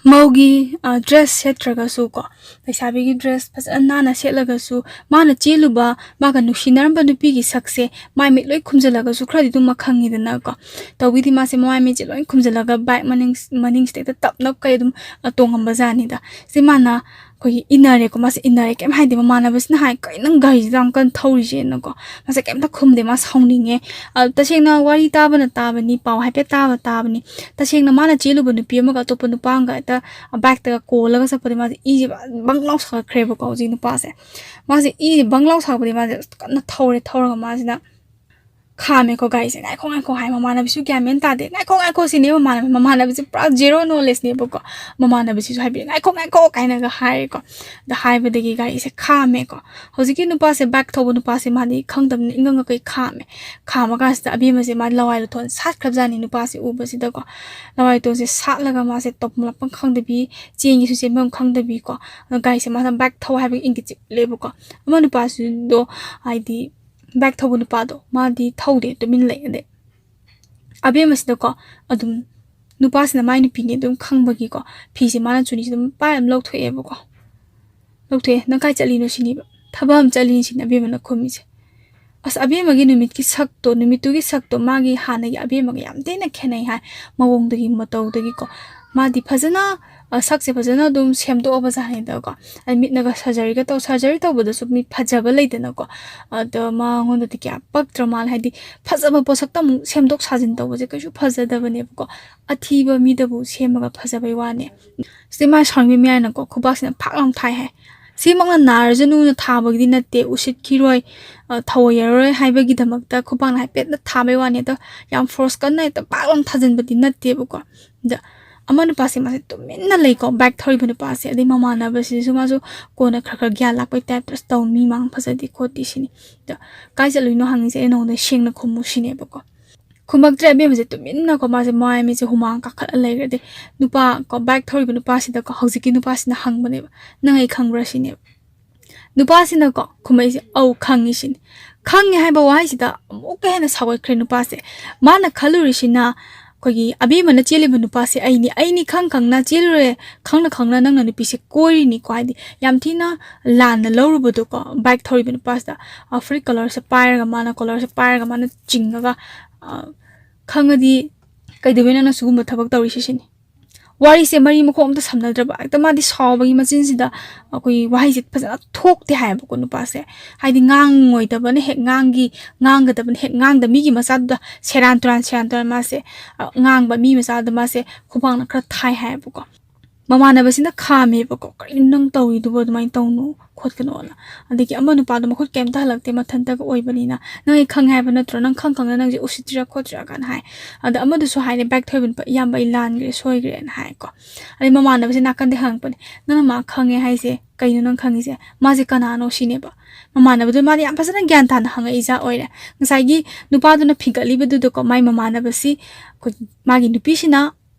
ꯃꯧꯒꯤ, ꯑ, ꯗ꯭ꯔꯦꯁ ꯁꯦꯠꯇ꯭ꯔꯒꯁꯨ ꯀꯣ, ꯂꯩꯁꯥꯕꯤꯒꯤ ꯗ꯭ꯔꯦꯁ ꯐꯖꯅ ꯅꯥꯟꯅ ꯁꯦꯠꯂꯒꯁꯨ, ꯃꯥꯅ ꯆꯦꯜꯂꯨꯕ, ꯃꯥꯒ ꯅꯨꯡꯁꯤꯅꯔꯝꯕ ꯅꯨꯄꯤꯒꯤ ꯁꯛꯁꯦ ꯃꯥꯏ ꯃꯤꯠ ꯂꯣꯏ ꯈꯨꯝꯖꯤꯜꯂꯒꯁꯨ ꯈꯔꯗꯤ ꯑꯗꯨꯝ ꯃꯈꯪꯉꯤꯗꯅꯀꯣ꯫ ꯇꯧꯕꯤꯗꯤ ꯃꯥꯁꯦ ꯃꯃꯥꯏ ꯃꯤꯠꯁꯦ ꯂꯣꯏ ꯈꯨꯝꯖꯤꯜꯂꯒ ꯕꯥꯏꯛ ꯃꯅꯤꯡ, ꯃꯅꯤꯡꯁꯤꯗ ꯍꯦꯛꯇ ꯇꯞꯅꯞ ꯀꯩ ꯑꯗꯨꯝ, ꯑ, ꯇꯣꯡꯉꯝꯕ ꯖꯥꯠꯅꯤꯗ꯫ ꯁꯤ ꯃꯥꯅ ꯑꯩꯈꯣꯏꯒꯤ ꯏꯟꯅꯔꯦꯀꯣ, ꯃꯥꯁꯦ ꯏꯟꯅꯔꯦ, ꯀꯩꯝ ꯍꯥꯏꯗꯦ꯫ ꯃꯃꯥꯟꯅꯕꯁꯤꯅ ꯍꯥꯏ, "ꯀꯩꯅꯣ ꯅꯪ ꯒꯥꯔꯤꯁꯤꯗ ꯌꯥꯝ ꯀꯟꯅ ꯊꯧꯔꯤꯁꯦꯅꯀꯣ?" ꯃꯥꯁꯦ ꯀꯩꯝꯇ ꯈꯨꯝꯗꯦ, ꯃꯥ ꯁꯥꯎꯅꯤꯡꯉꯦ꯫ ꯑ, ꯇꯁꯦꯡꯅ ꯋꯥꯔꯤ ꯇꯥꯕꯅ ꯇꯥꯕꯅꯤ, ꯄꯥꯎ ꯍꯥꯏꯐꯦꯠ ꯇꯥꯕ ꯇꯥꯕꯅꯤ꯫ ꯇꯁꯦꯡꯅ ꯃꯥꯅ ꯆꯦꯜꯂꯨꯕ ꯅꯨꯄꯤ ꯑꯃꯒ ꯑꯇꯣꯞꯄ ꯅꯨꯄꯥ ꯑꯃꯒ ꯍꯦꯛꯇ ꯕꯥꯏꯛꯇꯒ ꯀꯣꯜꯂꯒ ꯆꯠꯄꯗꯤ ꯃꯥꯁꯦ ꯏꯁꯦ ꯕꯪ ꯕꯪ ꯂꯥꯎ ꯁꯥꯒꯠꯈ꯭ꯔꯦꯕꯀꯣ ꯍꯧꯖꯤꯛ ꯅꯨꯄꯥꯁꯦ꯫ ꯃꯥꯁꯦ ꯏꯁꯦ ꯕꯪ ꯂꯥꯎ ꯁꯥꯒꯠꯄꯗꯤ ꯃꯥꯁꯦ ꯀꯟꯅ ꯊꯧꯔꯦ, ꯊꯧꯔꯒ ꯃꯥꯁꯤꯅ ꯈꯥꯝꯃꯦꯀꯣ ꯒꯥꯔꯤꯁꯦ꯫ "ꯉꯥꯏꯈꯣ, ꯉꯥꯏꯈꯣ" ꯍꯥꯏ, ꯃꯃꯥꯟꯅꯕꯤꯁꯨ ꯒ꯭ꯌꯥꯟ ꯃꯦꯟ ꯇꯥꯗꯦ꯫ "ꯉꯥꯏꯈꯣ, ꯉꯥꯏꯈꯣ" ꯁꯤꯅꯦ ꯃꯃꯥꯟꯅꯕꯤ, ꯃꯃꯥꯟꯅꯕꯤꯁꯦ ꯄꯨꯔꯥ zero knowledgeꯅꯦꯕꯀꯣ꯫ ꯃꯃꯥꯟꯅꯕꯤꯁꯤꯁꯨ ꯍꯥꯏꯕꯤꯔꯦ, "ꯉꯥꯏꯈꯣ, ꯉꯥꯏꯈꯣ" ꯀꯥꯏꯅꯒ ꯍꯥꯏꯔꯦꯀꯣ꯫ ꯑꯗ ꯍꯥꯏꯕꯗꯒꯤ ꯒꯥꯔꯤꯁꯦ ꯈꯥꯝꯃꯦꯀꯣ꯫ ꯍꯧꯖꯤꯛꯀꯤ ꯅꯨꯄꯥꯁꯦ, ꯕꯥꯏꯛ ꯊꯧꯕ ꯅꯨꯄꯥꯁꯦ, ꯃꯥꯗꯤ ꯈꯪꯗꯕꯅꯤꯅ ꯏꯪꯒꯪꯒ ꯀꯩ ꯈꯥꯝꯃꯦ꯫ ꯈꯥꯝꯃ ꯀꯥꯟꯁꯤꯗ ꯑꯕꯦꯝꯃꯁꯦ ꯃꯥ ꯂꯋꯥꯏ ꯂꯨꯊꯣꯟ ꯁꯥꯠꯈ꯭ꯔꯕꯖꯥꯠꯅꯤ ꯅꯨꯄꯥꯁꯦ ꯎꯕꯁꯤꯗꯀꯣ꯫ ꯂꯋꯥꯏ ꯂꯨꯊꯣꯟꯁꯦ ꯁꯥꯠꯂꯒ ꯃꯥꯁꯦ ꯇꯧꯐꯝ ꯂꯥꯛꯐꯝ ꯈꯪꯗꯕꯤ, ꯆꯦꯟꯒꯦꯁꯨ ꯆꯦꯟꯐꯝ ꯈꯪꯗꯕꯤꯀꯣ꯫ ꯑꯗ ꯒꯥꯔꯤꯁꯦ ꯃꯥꯅ ꯕꯥꯏꯛ ꯊꯧ ꯍꯥꯏꯕꯒꯤ ꯏꯪꯒꯤꯠꯁꯦ ꯎꯠꯂꯦꯕꯀꯣ꯫ ꯑꯃ ꯅꯨꯄꯥꯁꯤꯗꯣ, ꯍꯥꯏꯗꯤ, ꯕꯥꯏꯛ ꯊꯧꯕ ꯅꯨꯄꯥꯗꯣ, ꯃꯥꯗꯤ ꯊꯧꯗꯦ, ꯇꯨꯃꯤꯟ ꯂꯩ꯫ ꯑꯗꯩ ꯑꯕꯦꯝꯃꯁꯤꯗꯀꯣ, ꯑꯗꯨꯝ ꯅꯨꯄꯥꯁꯤꯅ ꯃꯥꯏ ꯅꯨꯄꯤꯅꯦ ꯑꯗꯨꯝ ꯈꯪꯕꯒꯤꯀꯣ, ꯐꯤꯁꯦ ꯃꯥꯅ ꯆꯨꯅꯤꯁꯦ ꯑꯗꯨꯝ ꯄꯥꯏꯔ ꯑꯗꯨꯝ ꯂꯧꯊꯣꯛꯑꯦꯕꯀꯣ꯫ ꯂꯧꯊꯣꯛꯑꯦ꯫ "ꯅꯪ ꯀꯥꯏ ꯆꯠꯂꯤꯅꯣ?" ꯁꯤꯅꯦꯕ꯫ "ꯊꯕꯛ ꯑꯃ ꯆꯠꯂꯤꯅꯤ" ꯁꯤꯅꯦ ꯑꯕꯦꯝꯃꯅ ꯈꯨꯝꯃꯤꯁꯦ꯫ ꯑꯁ, ꯑꯕꯦꯝꯃꯒꯤ ꯅꯨꯃꯤꯠꯀꯤ ꯁꯛꯇꯣ, ꯅꯨꯃꯤꯠꯇꯨꯒꯤ ꯁꯛꯇꯣ ꯃꯥꯒꯤ ꯍꯥꯟꯅꯒꯤ ꯑꯕꯦꯝꯃꯒ ꯌꯥꯝ ꯊꯤꯅ ꯈꯦꯠꯅꯩ ꯍꯥꯏ, ꯃꯑꯣꯡꯗꯒꯤ ꯃꯇꯧꯗꯒꯤꯀꯣ꯫ ꯃꯥꯗꯤ ꯐꯖꯅ, ꯑ, ꯁꯛꯁꯦ ꯐꯖꯅ ꯑꯗꯨꯝ ꯁꯦꯝꯗꯣꯛꯑꯕ ꯖꯥꯠꯅꯤꯗꯀꯣ꯫ ꯑꯩ ꯃꯤꯠꯅꯒ ꯁꯔꯖꯔꯤꯒ ꯇꯧ, ꯁꯔꯖꯔꯤ ꯇꯧꯕꯗꯁꯨ ꯃꯤ ꯐꯖꯕ ꯂꯩꯗꯅꯀꯣ꯫ ꯑꯗꯣ ꯃꯉꯣꯟꯗꯗꯤ ꯀꯌꯥ ꯄꯛꯇ꯭ꯔ ꯃꯥꯜꯂꯦ, ꯍꯥꯏꯗꯤ ꯐꯖꯕ ꯄꯣꯠꯁꯛꯇ ꯑꯃꯨꯛ ꯁꯦꯝꯗꯣꯛ ꯁꯥꯖꯤꯟ ꯇꯧꯕꯁꯦ ꯀꯩꯁꯨ ꯐꯖꯗꯕꯅꯦꯕꯀꯣ꯫ ꯑꯊꯤꯕ ꯃꯤꯗꯕꯨ ꯁꯦꯝꯃꯒ ꯐꯖꯕꯩ ꯋꯥꯅꯦ꯫ ꯁꯤꯗꯤ ꯃꯥ ꯁꯥꯎꯅꯤꯡꯕ ꯌꯥꯏꯅꯀꯣ, ꯈꯨꯕꯥꯛꯁꯤꯅ ꯐꯥꯛ ꯂꯥꯎ ꯊꯥꯏ ꯍꯥꯏ꯫ ꯁꯤꯃꯛꯅ ꯅꯥꯔꯁꯅꯨꯅ ꯊꯥꯕꯒꯤꯗꯤ ꯅꯠꯇꯦ, ꯎꯁꯤꯠꯈꯤꯔꯣꯏ, ꯑ, ꯊꯧꯑꯣꯏꯔꯔꯣꯏ ꯍꯥꯏꯕꯒꯤꯗꯃꯛꯇ ꯈꯨꯕꯥꯛꯅ ꯍꯥꯏꯐꯦꯠꯅ ꯊꯥꯕꯩ ꯋꯥꯅꯦ꯫ ꯑꯗꯣ ꯌꯥꯝ ꯐꯣꯔꯁ ꯀꯟꯅ ꯍꯦꯛꯇ ꯄꯥꯛ ꯂꯥꯎ ꯊꯥꯖꯤꯟꯕꯗꯤ ꯅꯠꯇꯦꯕꯀꯣ꯫ ꯑꯗ ꯑꯃ ꯅꯨꯄꯥꯁꯦ, ꯃꯥꯁꯦ ꯇꯨꯃꯤꯟꯅ ꯂꯩꯀꯣ, ꯕꯥꯏꯛ ꯊꯧꯔꯤꯕ ꯅꯨꯄꯥꯁꯦ꯫ ꯑꯗꯩ ꯃꯃꯥꯟꯅꯕꯁꯤꯁꯨ ꯃꯥꯁꯨ ꯀꯣꯟꯅ ꯈꯔ ꯈꯔ ꯒ꯭ꯌꯥꯟ ꯂꯥꯛꯄꯩ ꯇꯥꯏꯞꯇ, "ꯑꯁ, ꯇꯧ, ꯃꯤ ꯃꯥꯡ ꯐꯖꯗꯦ ꯈꯣꯠꯇꯦ" ꯁꯤꯅꯤ꯫ ꯑꯗ "ꯀꯥꯏ ꯆꯠꯂꯨꯏꯅꯣ ꯍꯪꯉꯤꯁꯦ, ꯑꯩ ꯅꯉꯣꯟꯗ ꯁꯦꯡꯅ ꯈꯨꯝꯃꯨ" ꯁꯤꯅꯦꯕꯀꯣ꯫ ꯈꯨꯝꯃꯛꯇ꯭ꯔꯦ ꯑꯕꯦꯝꯃꯁꯦ ꯇꯨꯃꯤꯟꯅꯀꯣ, ꯃꯥꯁꯦ ꯃꯥꯏ ꯃꯤꯠꯁꯦ ꯍꯨꯃꯥꯡ ꯀꯥꯈꯠꯂ ꯂꯩꯈ꯭ꯔꯦ꯫ ꯑꯗꯩ ꯅꯨꯄꯥ ꯀꯣ, ꯕꯥꯏꯛ ꯊꯧꯔꯤꯕ ꯅꯨꯄꯥꯁꯤꯗꯀꯣ, ꯍꯧꯖꯤꯛꯀꯤ ꯅꯨꯄꯥꯁꯤꯅ ꯍꯪꯕꯅꯦꯕ, "ꯅꯪ ꯑꯩ ꯈꯪꯕ꯭ꯔꯥ?" ꯁꯤꯅꯦꯕ꯫ ꯅꯨꯄꯥꯁꯤꯅꯀꯣ ꯈꯨꯝꯃꯛꯏꯁꯦ, "ꯑꯧ, ꯈꯪꯉꯤ" ꯁꯤꯅꯤ꯫ ꯈꯪꯉꯦ ꯍꯥꯏꯕ ꯋꯥꯍꯩꯁꯤꯗ ꯑꯃꯨꯛꯀ ꯍꯦꯟꯅ ꯁꯥꯎꯒꯠꯈ꯭ꯔꯦ ꯅꯨꯄꯥꯁꯦ꯫ ꯃꯥꯅ ꯈꯜꯂꯨꯔꯤꯁꯤꯅ, ꯑꯩꯈꯣꯏꯒꯤ ꯑꯕꯦꯝꯃꯅ ꯆꯦꯜꯂꯤꯕ ꯅꯨꯄꯥꯁꯦ ꯑꯩꯅꯤ, ꯑꯩꯅꯤ ꯈꯪ ꯈꯪꯅ ꯆꯦꯜꯂꯨꯔꯦ, ꯈꯪꯅ ꯈꯪꯅ ꯅꯪꯅ ꯅꯨꯄꯤꯁꯦ ꯀꯣꯏꯔꯤꯅꯤꯀꯣ, ꯍꯥꯏꯗꯤ ꯌꯥꯝ ꯊꯤꯅ ꯂꯥꯟꯅ ꯂꯧꯔꯨꯕꯗꯣꯀꯣ, ꯕꯥꯏꯛ ꯊꯧꯔꯤꯕ ꯅꯨꯄꯥꯁꯤꯗ꯫ ꯑ, ꯐꯨꯔꯤꯠ ꯀꯂꯔꯁꯦ ꯄꯥꯏꯔꯒ, ꯃꯥꯅ ꯀꯂꯔꯁꯦ ꯄꯥꯏꯔꯒ, ꯃꯥꯅ ꯆꯤꯡꯉꯒ, ꯑ, "ꯈꯪꯉꯗꯤ ꯀꯩꯗꯧꯕꯩ ꯅꯪꯅ ꯁꯤꯒꯨꯝꯕ ꯊꯕꯛ ꯇꯧꯔꯤꯁꯦ?" ꯁꯤꯅꯤ꯫ ꯋꯥꯔꯤꯁꯦ ꯃꯔꯤ ꯃꯈꯣꯡ ꯑꯝꯇ ꯁꯝꯅꯗ꯭ꯔꯕ, ꯍꯦꯛꯇ ꯃꯥꯗꯤ ꯁꯥꯎꯕꯒꯤ ꯃꯆꯤꯟꯁꯤꯗ ꯑꯩꯈꯣꯏ ꯋꯥꯍꯩꯁꯦ ꯐꯖꯅ ꯊꯣꯛꯇꯦ ꯍꯥꯏꯌꯦꯕꯀꯣ ꯅꯨꯄꯥꯁꯦ꯫ ꯍꯥꯏꯗꯤ ꯉꯥꯡꯉꯣꯏꯗꯕꯅ ꯍꯦꯛ ꯉꯥꯡꯈꯤ, ꯉꯥꯡꯒꯗꯕꯅ ꯍꯦꯛ ꯉꯥꯡꯗ, ꯃꯤꯒꯤ ꯃꯆꯥꯗꯨꯗ ꯁꯦꯔꯥꯟ ꯇꯨꯔꯥꯟ, ꯁꯦꯔꯥꯟ ꯇꯨꯔꯥꯟ ꯃꯥꯁꯦ, ꯑ, ꯉꯥꯡꯕ, ꯃꯤ ꯃꯆꯥꯗ ꯃꯥꯁꯦ ꯈꯨꯕꯥꯛꯅ ꯈꯔ ꯊꯥꯏ ꯍꯥꯏꯌꯦꯕꯀꯣ꯫ ꯃꯃꯥꯟꯅꯕꯁꯤꯅ ꯈꯥꯝꯃꯦꯕꯀꯣ, "ꯀꯔꯤꯅꯣ ꯅꯪ ꯇꯧꯔꯤꯗꯨꯕꯣ? ꯑꯗꯨꯃꯥꯏꯅ ꯇꯧꯅꯨ ꯈꯣꯠꯀꯅꯣꯅ"꯫ ꯑꯗꯒꯤ ꯑꯃ ꯅꯨꯄꯥꯗꯣ ꯃꯈꯨꯠ ꯀꯩꯝꯇ ꯍꯜꯂꯛꯇꯦ, ꯃꯊꯟꯇꯒ ꯑꯣꯏꯕꯅꯤꯅ, "ꯅꯪ ꯑꯩ ꯈꯪꯉꯦ ꯍꯥꯏꯕ ꯅꯠꯇ꯭ꯔꯣ? ꯅꯪ ꯈꯪ ꯈꯪꯅ ꯅꯪꯁꯦ ꯎꯁꯤꯠꯇ꯭ꯔꯤꯔꯥ ꯈꯣꯠꯇ꯭ꯔꯤꯔꯥ?" ꯀꯥꯏꯅ ꯍꯥꯏ꯫ ꯑꯗ ꯑꯃꯗꯨꯁꯨ ꯍꯥꯏꯔꯦ, "ꯕꯥꯏꯛ ꯊꯧꯔꯤꯕ ꯅꯨꯄꯥ, ꯏꯌꯥꯝꯕ, ꯑꯩ ꯂꯥꯟꯈ꯭ꯔꯦ, ꯁꯣꯏꯈ꯭ꯔꯦꯅ" ꯍꯥꯏꯀꯣ꯫ ꯑꯗꯩ ꯃꯃꯥꯟꯅꯕꯁꯦ ꯅꯥꯀꯟꯗꯩ ꯍꯪꯉꯛꯄꯅꯦ, "ꯅꯪꯅ ꯃꯥ ꯈꯪꯉꯦ ꯍꯥꯏꯁꯦ ꯀꯩꯅꯣ ꯅꯪ ꯈꯪꯉꯤꯁꯦ? ꯃꯥꯁꯦ ꯀꯅꯥꯅꯣ?" ꯁꯤꯅꯦꯕ꯫ ꯃꯃꯥꯟꯅꯕꯗꯨ ꯃꯥꯗꯤ ꯌꯥꯝ ꯐꯖꯅ ꯒ꯭ꯌꯥꯟ ꯇꯥꯅ ꯍꯪꯉꯛꯏꯖꯥ ꯑꯣꯏꯔꯦ꯫ ꯉꯁꯥꯏꯒꯤ ꯅꯨꯄꯥꯗꯨꯅ ꯐꯤꯡꯒꯠꯂꯤꯕꯗꯨꯗꯀꯣ, ꯃꯥꯏ ꯃꯃꯥꯟꯅꯕꯁꯤ, ꯑꯩꯈꯣꯏ, ꯃꯥꯒꯤ ꯅꯨꯄꯤꯁꯤꯅ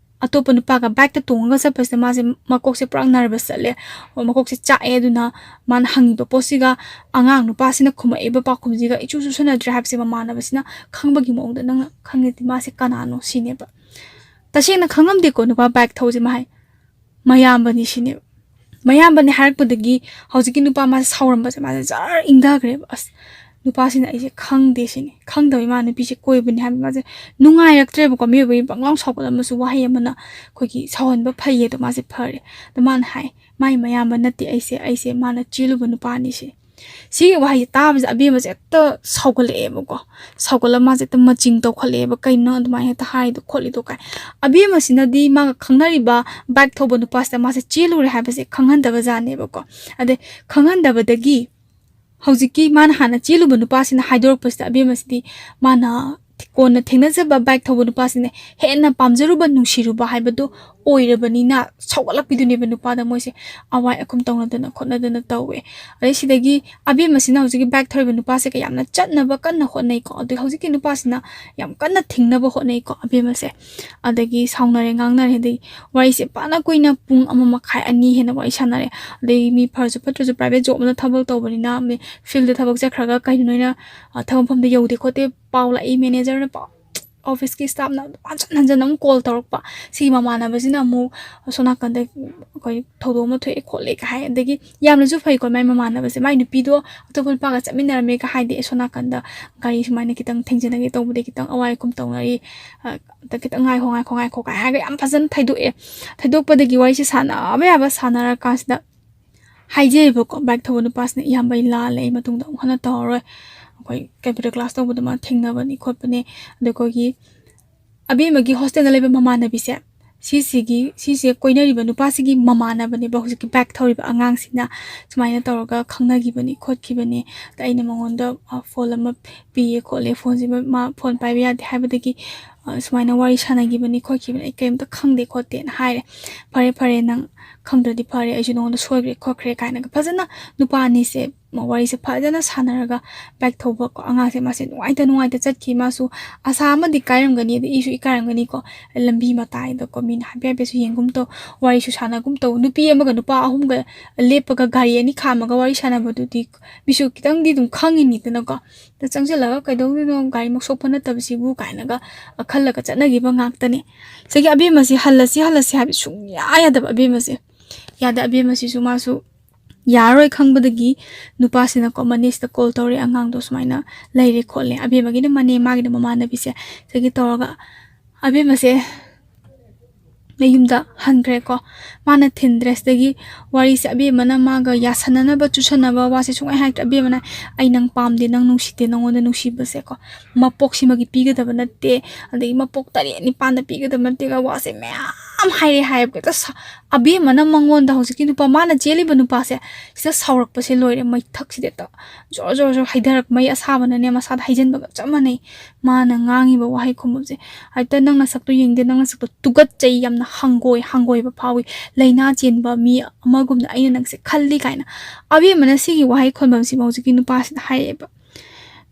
ꯑꯇꯣꯞꯄ ꯅꯨꯄꯥꯒ ꯕꯥꯏꯛꯇ ꯇꯣꯡꯉꯒ ꯆꯠꯄꯁꯤꯗ ꯃꯥꯁꯦ ꯃꯀꯣꯛꯁꯦ ꯄꯨꯔꯥ ꯅꯔꯚꯁ ꯆꯠꯂꯦ꯫ ꯑꯣ, ꯃꯀꯣꯛꯁꯦ ꯆꯥꯛꯑꯦ꯫ ꯑꯗꯨꯅ ꯃꯥꯅ ꯍꯪꯉꯤꯕ ꯄꯣꯠꯁꯤꯒ ꯑꯉꯥꯡ ꯅꯨꯄꯥꯁꯤꯅ ꯈꯨꯝꯃꯛꯏꯕ ꯄꯥꯎꯈꯨꯝꯁꯤꯒ ꯏꯆꯨ ꯆꯨꯁꯟꯅꯗ꯭ꯔꯦ ꯍꯥꯏꯕꯁꯦ ꯃꯃꯥꯟꯅꯕꯁꯤꯅ ꯈꯪꯕꯒꯤ ꯃꯑꯣꯡꯗ, "ꯅꯪꯅ ꯈꯪꯉꯗꯤ ꯃꯥꯁꯦ ꯀꯅꯥꯅꯣ?" ꯁꯤꯅꯦꯕ꯫ ꯇꯁꯦꯡꯅ ꯈꯪꯉꯝꯗꯦꯀꯣ ꯅꯨꯄꯥ ꯕꯥꯏꯛ ꯊꯧꯕꯁꯦ꯫ ꯃꯥ ꯍꯥꯏ, "ꯃꯌꯥꯝꯕꯅꯤ" ꯁꯤꯅꯦꯕ꯫ ꯃꯌꯥꯝꯕꯅꯤ ꯍꯥꯏꯔꯛꯄꯗꯒꯤ ꯍꯧꯖꯤꯛꯀꯤ ꯅꯨꯄꯥ ꯃꯥꯁꯦ ꯁꯥꯎꯔꯝꯕꯁꯦ ꯃꯥꯁꯦ ꯖꯔ ꯏꯪꯊꯈ꯭ꯔꯦꯕ꯫ "ꯑꯁ, ꯅꯨꯄꯥꯁꯤꯅ ꯑꯩꯁꯦ ꯈꯪꯗꯦ ꯁꯤꯅꯤ꯫ ꯈꯪꯗꯕ ꯏꯃꯥ ꯅꯨꯄꯤꯁꯦ ꯀꯣꯏꯕꯅꯤ ꯍꯥꯏꯕ꯫ ꯃꯥꯁꯦ ꯅꯨꯡꯉꯥꯏꯔꯛꯇ꯭ꯔꯦꯕꯀꯣ꯫ ꯃꯤꯑꯣꯏꯕꯒꯤ ꯄꯪꯂꯥꯎ ꯁꯥꯎꯒꯠꯂꯝꯃꯁꯨ ꯋꯥꯍꯩ ꯑꯃꯅ ꯑꯩꯈꯣꯏꯒꯤ ꯁꯥꯎꯍꯟꯕ ꯐꯩꯌꯦ ꯑꯗꯣ꯫ ꯃꯥꯁꯦ ꯐꯔꯦ꯫ ꯑꯗꯣ ꯃꯥꯅ ꯍꯥꯏ, "ꯃꯥꯏ ꯃꯌꯥꯝꯕ ꯅꯠꯇꯦ ꯑꯩꯁꯦ, ꯑꯩꯁꯦ ꯃꯥꯅ ꯆꯦꯜꯂꯨꯕ ꯅꯨꯄꯥꯅꯤ ꯁꯤꯅꯤ"꯫ ꯁꯤꯒꯤ ꯋꯥꯍꯩꯁꯦ ꯇꯥꯕꯁꯦ ꯑꯕꯦꯝꯃꯁꯦ ꯍꯦꯛꯇ ꯁꯥꯎꯒꯠꯂꯛꯑꯦꯕꯀꯣ꯫ ꯁꯥꯎꯒꯠꯂ ꯃꯥꯁꯦ ꯍꯦꯛꯇ ꯃꯆꯤꯡ ꯇꯧꯈꯠꯂꯛꯑꯦꯕ꯫ "ꯀꯩꯅꯣ ꯅꯪ ꯑꯗꯨꯃꯥꯏꯅ ꯍꯦꯛꯇ ꯍꯥꯏꯗꯣ ꯈꯣꯠꯂꯤꯗꯣ?" ꯀꯥꯏ꯫ ꯑꯕꯦꯝꯃꯁꯤꯅꯗꯤ ꯃꯥꯒ ꯈꯪꯅꯔꯤꯕ ꯕꯥꯏꯛ ꯊꯧꯕ ꯅꯨꯄꯥꯁꯤꯗ ꯃꯥꯁꯦ ꯆꯦꯜꯂꯨꯔꯦ ꯍꯥꯏꯕꯁꯦ ꯈꯪꯍꯟꯗꯕ ꯖꯥꯠꯅꯦꯕꯀꯣ꯫ ꯑꯗꯩ ꯈꯪꯍꯟꯗꯕꯗꯒꯤ ꯍꯧꯖꯤꯛꯀꯤ ꯃꯥꯅ ꯍꯥꯟꯅ ꯆꯦꯜꯂꯨꯕ ꯅꯨꯄꯥꯁꯤꯅ ꯍꯥꯏꯗꯣꯔꯛꯄꯁꯤꯗ ꯑꯕꯦꯝꯃꯁꯤꯗꯤ ꯃꯥꯅ ꯀꯣꯟꯅ ꯊꯦꯡꯅꯖꯕ ꯕꯥꯏꯛ ꯊꯧꯕ ꯅꯨꯄꯥꯁꯤꯅ ꯍꯦꯟꯅ ꯄꯥꯝꯖꯔꯨꯕ, ꯅꯨꯡꯁꯤꯔꯨꯕ ꯍꯥꯏꯕꯗꯨ ꯑꯣꯏꯔꯕꯅꯤꯅ ꯁꯧꯒꯠꯂꯛꯄꯤꯗꯨꯅꯦꯕ ꯅꯨꯄꯥꯗ ꯃꯣꯏꯁꯦ ꯑꯋꯥꯏ ꯑꯈꯨꯝ ꯇꯧꯅꯗꯅ ꯈꯣꯠꯅꯗꯅ ꯇꯧꯋꯦ꯫ ꯑꯗꯩ ꯁꯤꯗꯒꯤ ꯑꯕꯦꯝꯃꯁꯤꯅ ꯍꯧꯖꯤꯛꯀꯤ ꯕꯥꯏꯛ ꯊꯧꯔꯤꯕ ꯅꯨꯄꯥꯁꯦ ꯀ-, ꯌꯥꯝꯅ ꯆꯠꯅꯕ ꯀꯟꯅ ꯍꯣꯠꯅꯩꯀꯣ꯫ ꯑꯗꯨ ꯍꯧꯖꯤꯛꯀꯤ ꯅꯨꯄꯥꯁꯤꯅ ꯌꯥꯝ ꯀꯟꯅ ꯊꯤꯡꯅꯕ ꯍꯣꯠꯅꯩꯀꯣ ꯑꯕꯦꯝꯃꯁꯦ꯫ ꯑꯗꯒꯤ ꯁꯥꯎꯅꯔꯦ, ꯉꯥꯡꯅꯔꯦ, ꯑꯗꯩ ꯋꯥꯔꯤꯁꯦ ꯐꯅ ꯀꯨꯏꯅ ꯄꯨꯡ ꯑꯃ ꯃꯈꯥꯏ, ꯑꯅꯤ ꯍꯦꯟꯅ ꯋꯥꯔꯤ ꯁꯥꯟꯅꯔꯦ꯫ ꯑꯗꯩ ꯃꯤ ꯐꯔꯁꯨ ꯐꯠꯇ꯭ꯔꯁꯨ private job ꯑꯃꯗ ꯊꯕꯛ ꯇꯧꯕꯅꯤꯅ ꯃꯤ field ꯊꯕꯛ ꯆꯠꯈ꯭ꯔꯒ ꯀꯩꯅꯣ ꯅꯣꯏꯅ, ꯑ, ꯊꯕꯛ ꯃꯐꯝꯗ ꯌꯧꯗꯦ ꯈꯣꯠꯇꯦ ꯄꯥꯎ ꯂꯥꯛꯏ, managerꯅ ꯄꯥꯎ, officeꯀꯤ staffꯅ ꯑꯗꯨꯝ ꯍꯟꯖꯟ ꯍꯟꯖꯟ ꯑꯃꯨꯛ call ꯇꯧꯔꯛꯄ꯫ ꯁꯤꯒꯤ ꯃꯃꯥꯟꯅꯕꯁꯤꯅ ꯑꯃꯨꯛ ꯑꯁꯣꯝ ꯅꯥꯀꯟꯗ ꯑꯩꯈꯣꯏ ꯊꯧꯗꯣꯛ ꯑꯃ ꯊꯣꯛꯑꯦ ꯈꯣꯠꯂꯦꯒ ꯍꯥꯏ꯫ ꯑꯗꯒꯤ ꯌꯥꯝꯅꯁꯨ ꯐꯩꯀꯣ ꯃꯥꯏ ꯃꯃꯥꯟꯅꯕꯁꯦ, ꯃꯥꯏ ꯅꯨꯄꯤꯗꯣ ꯑꯇꯣꯞꯄ ꯅꯨꯄꯥꯒ ꯆꯠꯃꯤꯟꯅꯔꯝꯃꯦꯒ ꯍꯥꯏꯗꯤ, ꯑꯁꯣꯝ ꯅꯥꯀꯟꯗ ꯒꯥꯔꯤ ꯁꯨꯃꯥꯏꯅ ꯈꯤꯇꯪ ꯊꯦꯡꯖꯤꯟꯅꯒꯦ ꯇꯧꯕꯗꯒꯤ ꯈꯤꯇꯪ ꯑꯋꯥꯏ ꯑꯈꯨꯝ ꯇꯧꯅꯔꯤ, ꯑ, ꯑꯗ ꯈꯤꯇꯪ ꯉꯥꯏꯈꯣ, ꯉꯥꯏꯈꯣ, ꯉꯥꯏꯈꯣ ꯀꯥꯏ ꯍꯥꯏꯔꯒ ꯌꯥꯝ ꯐꯖꯅ ꯊꯩꯗꯣꯛꯑꯦ꯫ ꯊꯩꯗꯣꯛꯄꯗꯒꯤ ꯋꯥꯔꯤꯁꯦ ꯁꯥꯟꯅꯕ ꯌꯥꯕ ꯁꯥꯟꯅꯔꯀꯥꯟꯁꯤꯗ ꯍꯥꯏꯖꯩꯑꯕꯀꯣ, ꯕꯥꯏꯛ ꯊꯧꯕ ꯅꯨꯄꯥꯁꯤꯅ, "ꯏꯌꯥꯝꯕ, ꯑꯩ ꯂꯥꯜꯂꯦ, ꯑꯩ ꯃꯇꯨꯡꯗ ꯑꯃꯨꯛ ꯍꯟꯅ ꯇꯧꯔꯔꯣꯏ꯫ ꯑꯩꯈꯣꯏ computer class ꯇꯧꯕꯗ ꯃꯥ ꯊꯦꯡꯅꯕꯅꯤ ꯈꯣꯠꯄꯅꯦ꯫ ꯑꯗꯣ ꯑꯩꯈꯣꯏꯒꯤ ꯑꯕꯦꯝꯃꯒꯤ hostelꯗ ꯂꯩꯕ ꯃꯃꯥꯟꯅꯕꯤꯁꯦ, ꯁꯤꯁꯤꯒꯤ, ꯁꯤꯁꯦ ꯀꯣꯏꯅꯔꯤꯕ ꯅꯨꯄꯥꯁꯤꯒꯤ ꯃꯃꯥꯟꯅꯕꯅꯦꯕ ꯍꯧꯖꯤꯛꯀꯤ ꯕꯥꯏꯛ ꯊꯧꯔꯤꯕ ꯑꯉꯥꯡꯁꯤꯅ꯫ ꯁꯨꯃꯥꯏꯅ ꯇꯧꯔꯒ ꯈꯪꯅꯈꯤꯕꯅꯤ ꯈꯣꯠꯈꯤꯕꯅꯤ꯫ ꯑꯗ ꯑꯩꯅ ꯃꯉꯣꯟꯗ, ꯑ, phone ꯑꯃ ꯄꯤꯌꯦ ꯈꯣꯠꯂꯦ, phoneꯁꯤ ꯃꯥ phone ꯄꯥꯏꯕ ꯌꯥꯗꯦ ꯍꯥꯏꯕꯗꯒꯤ, ꯑ, ꯁꯨꯃꯥꯏꯅ ꯋꯥꯔꯤ ꯁꯥꯟꯅꯈꯤꯕꯅꯤ ꯈꯣꯠꯈꯤꯕꯅꯤ, ꯑꯩ ꯀꯔꯤꯝꯇ ꯈꯪꯗꯦ ꯈꯣꯠꯇꯦꯅ ꯍꯥꯏꯔꯦ꯫ "ꯐꯔꯦ, ꯐꯔꯦ, ꯅꯪ ꯈꯪꯗ꯭ꯔꯗꯤ ꯐꯔꯦ, ꯑꯩꯁꯨ ꯅꯉꯣꯟꯗ ꯁꯣꯏꯈ꯭ꯔꯦ ꯈꯣꯠꯈ꯭ꯔꯦ" ꯀꯥꯏꯅꯒ ꯐꯖꯅ ꯅꯨꯄꯥ ꯑꯅꯤꯁꯦ ꯋꯥꯔꯤꯁꯦ ꯐꯖꯅ ꯁꯥꯟꯅꯔꯒ ꯕꯥꯏꯛ ꯊꯧꯕ ꯀꯣ ꯑꯉꯥꯡꯁꯦ ꯃꯥꯁꯦ ꯅꯨꯡꯉꯥꯏꯇ ꯅꯨꯡꯉꯥꯏꯇ ꯆꯠꯈꯤ꯫ ꯃꯥꯁꯨ ꯑꯁꯥ ꯑꯃꯗꯤ ꯀꯥꯏꯔꯝꯒꯅꯤ, ꯑꯗ ꯏꯁꯨ ꯏꯀꯥꯏꯔꯝꯒꯅꯤꯀꯣ꯫ ꯂꯝꯕꯤ ꯃꯇꯥꯏꯗꯀꯣ ꯃꯤꯅ ꯍꯥꯏꯐꯦꯠ ꯍꯥꯏꯐꯦꯠꯁꯨ ꯌꯦꯡꯒꯨꯝ ꯇꯧ, ꯋꯥꯔꯤꯁꯨ ꯁꯥꯟꯅꯒꯨꯝ ꯇꯧ꯫ ꯅꯨꯄꯤ ꯑꯃꯒ ꯅꯨꯄꯥ ꯑꯍꯨꯝꯒ ꯂꯦꯞꯄꯒ ꯒꯥꯔꯤ ꯑꯅꯤ ꯈꯥꯝꯃꯒ ꯋꯥꯔꯤ ꯁꯥꯟꯅꯕꯗꯨꯗꯤ ꯃꯤꯁꯨ ꯈꯤꯇꯪꯗꯤ ꯑꯗꯨꯝ ꯈꯪꯉꯤꯅꯤꯗꯅꯀꯣ꯫ ꯑꯗ ꯆꯪꯁꯤꯜꯂꯒ "ꯀꯩꯗꯧꯗꯣꯏꯅꯣ, ꯒꯥꯔꯤ ꯃꯁꯣꯛꯄ ꯅꯠꯇꯕꯁꯤꯕꯨ" ꯀꯥꯏꯅꯒ ꯈꯜꯂꯒ ꯆꯠꯅꯈꯤꯕ ꯉꯥꯛꯇꯅꯤ꯫ ꯁꯤꯒꯤ ꯑꯕꯦꯝꯃꯁꯤ ꯍꯜꯂꯁꯤ, ꯍꯜꯂꯁꯤ ꯍꯥꯏꯕ ꯁꯨꯡꯌꯥ ꯌꯥꯗꯕ ꯑꯕꯦꯝꯃꯁꯦ꯫ ꯌꯥꯗꯦ, ꯑꯕꯦꯝꯃꯁꯤꯁꯨ ꯃꯥꯁꯨ ꯌꯥꯔꯔꯣꯏ ꯈꯪꯕꯗꯒꯤ ꯅꯨꯄꯥꯁꯤꯅꯀꯣ ꯃꯅꯦꯁꯤꯗ ꯀꯣꯜ ꯇꯧꯔꯦ, "ꯑꯉꯥꯡꯗꯣ ꯁꯨꯃꯥꯏꯅ ꯂꯩꯔꯦ ꯈꯣꯠꯂꯦ", ꯑꯕꯦꯝꯃꯒꯤꯅ ꯃꯅꯦ, ꯃꯥꯒꯤꯅ ꯃꯃꯥꯟꯅꯕꯤꯁꯦ꯫ ꯁꯤꯗꯒꯤ ꯇꯧꯔꯒ ꯑꯕꯦꯝꯃꯁꯦ ꯃꯌꯨꯝꯗ ꯍꯟꯈ꯭ꯔꯦꯀꯣ꯫ ꯃꯥꯅ ꯊꯤꯟꯗ꯭ꯔꯦ꯫ ꯁꯤꯗꯒꯤ ꯋꯥꯔꯤꯁꯦ ꯑꯕꯦꯝꯃꯅ ꯃꯥꯒ ꯌꯥꯁꯟꯅꯅꯕ ꯆꯨꯁꯟꯅꯕ ꯋꯥꯁꯦ ꯁꯨꯡꯍꯥꯏ ꯍꯥꯏꯔꯛꯇ꯭ꯔꯦ꯫ ꯑꯕꯦꯝꯃꯅ, "ꯑꯩ ꯅꯪ ꯄꯥꯝꯗꯦ, ꯅꯪ ꯅꯨꯡꯁꯤꯗꯦ, ꯅꯪꯉꯣꯟꯗ ꯅꯨꯡꯁꯤꯕꯁꯦꯀꯣ ꯃꯄꯣꯛꯁꯤꯃꯒꯤ ꯄꯤꯒꯗꯕ ꯅꯠꯇꯦ, ꯑꯗꯒꯤ ꯃꯄꯣꯛ ꯇꯔꯦꯠ ꯅꯤꯄꯥꯟꯗ ꯄꯤꯒꯗꯕ ꯅꯠꯇꯦꯒ" ꯋꯥꯁꯦ ꯃꯌꯥꯝ ꯍꯥꯏꯔꯦ ꯍꯥꯏꯌꯦꯕ꯫ ꯍꯦꯛꯇ ꯁ-, ꯑꯕꯦꯝꯃꯅ ꯃꯉꯣꯟꯗ, ꯍꯧꯖꯤꯛꯀꯤ ꯅꯨꯄꯥ, ꯃꯥꯅ ꯆꯦꯜꯂꯤꯕ ꯅꯨꯄꯥꯁꯦ, ꯁꯤꯗ ꯁꯥꯎꯔꯛꯄꯁꯦ ꯂꯣꯏꯔꯦ꯫ ꯃꯩꯊꯛꯁꯤꯗ ꯍꯦꯛꯇ ꯖꯣꯔ ꯖꯣꯔ ꯖꯣꯔ ꯍꯩꯊꯔꯛ-, ꯃꯩ ꯑꯁꯥꯕꯅꯅꯦ ꯃꯁꯥꯗ ꯍꯩꯖꯤꯟꯕꯒ ꯆꯞ ꯃꯥꯟꯅꯩ꯫ ꯃꯥꯅ ꯉꯥꯡꯉꯤꯕ ꯋꯥꯍꯩ ꯈꯨꯝꯕꯁꯦ, ꯍꯦꯛꯇ "ꯅꯪ ꯅꯁꯛꯇꯣ ꯌꯦꯡꯗꯦ, ꯅꯪ ꯅꯁꯛꯇꯣ ꯇꯨꯒꯠꯆꯩ, ꯌꯥꯝꯅ ꯍꯪꯒꯣꯏ, ꯍꯪꯒꯣꯏꯕ ꯐꯥꯎꯏ, ꯂꯥꯏꯅꯥ ꯆꯦꯟꯕ ꯃꯤ ꯑꯃꯒꯨꯝꯅ ꯑꯩꯅ ꯅꯪꯁꯦ ꯈꯜꯂꯤ" ꯀꯥꯏꯅ꯫ ꯑꯕꯦꯝꯃꯅ ꯁꯤꯒꯤ ꯋꯥꯍꯩ ꯈꯣꯟꯕꯁꯤꯃ ꯍꯧꯖꯤꯛꯀꯤ ꯅꯨꯄꯥꯁꯤꯗ ꯍꯥꯏꯔꯛꯑꯦꯕ꯫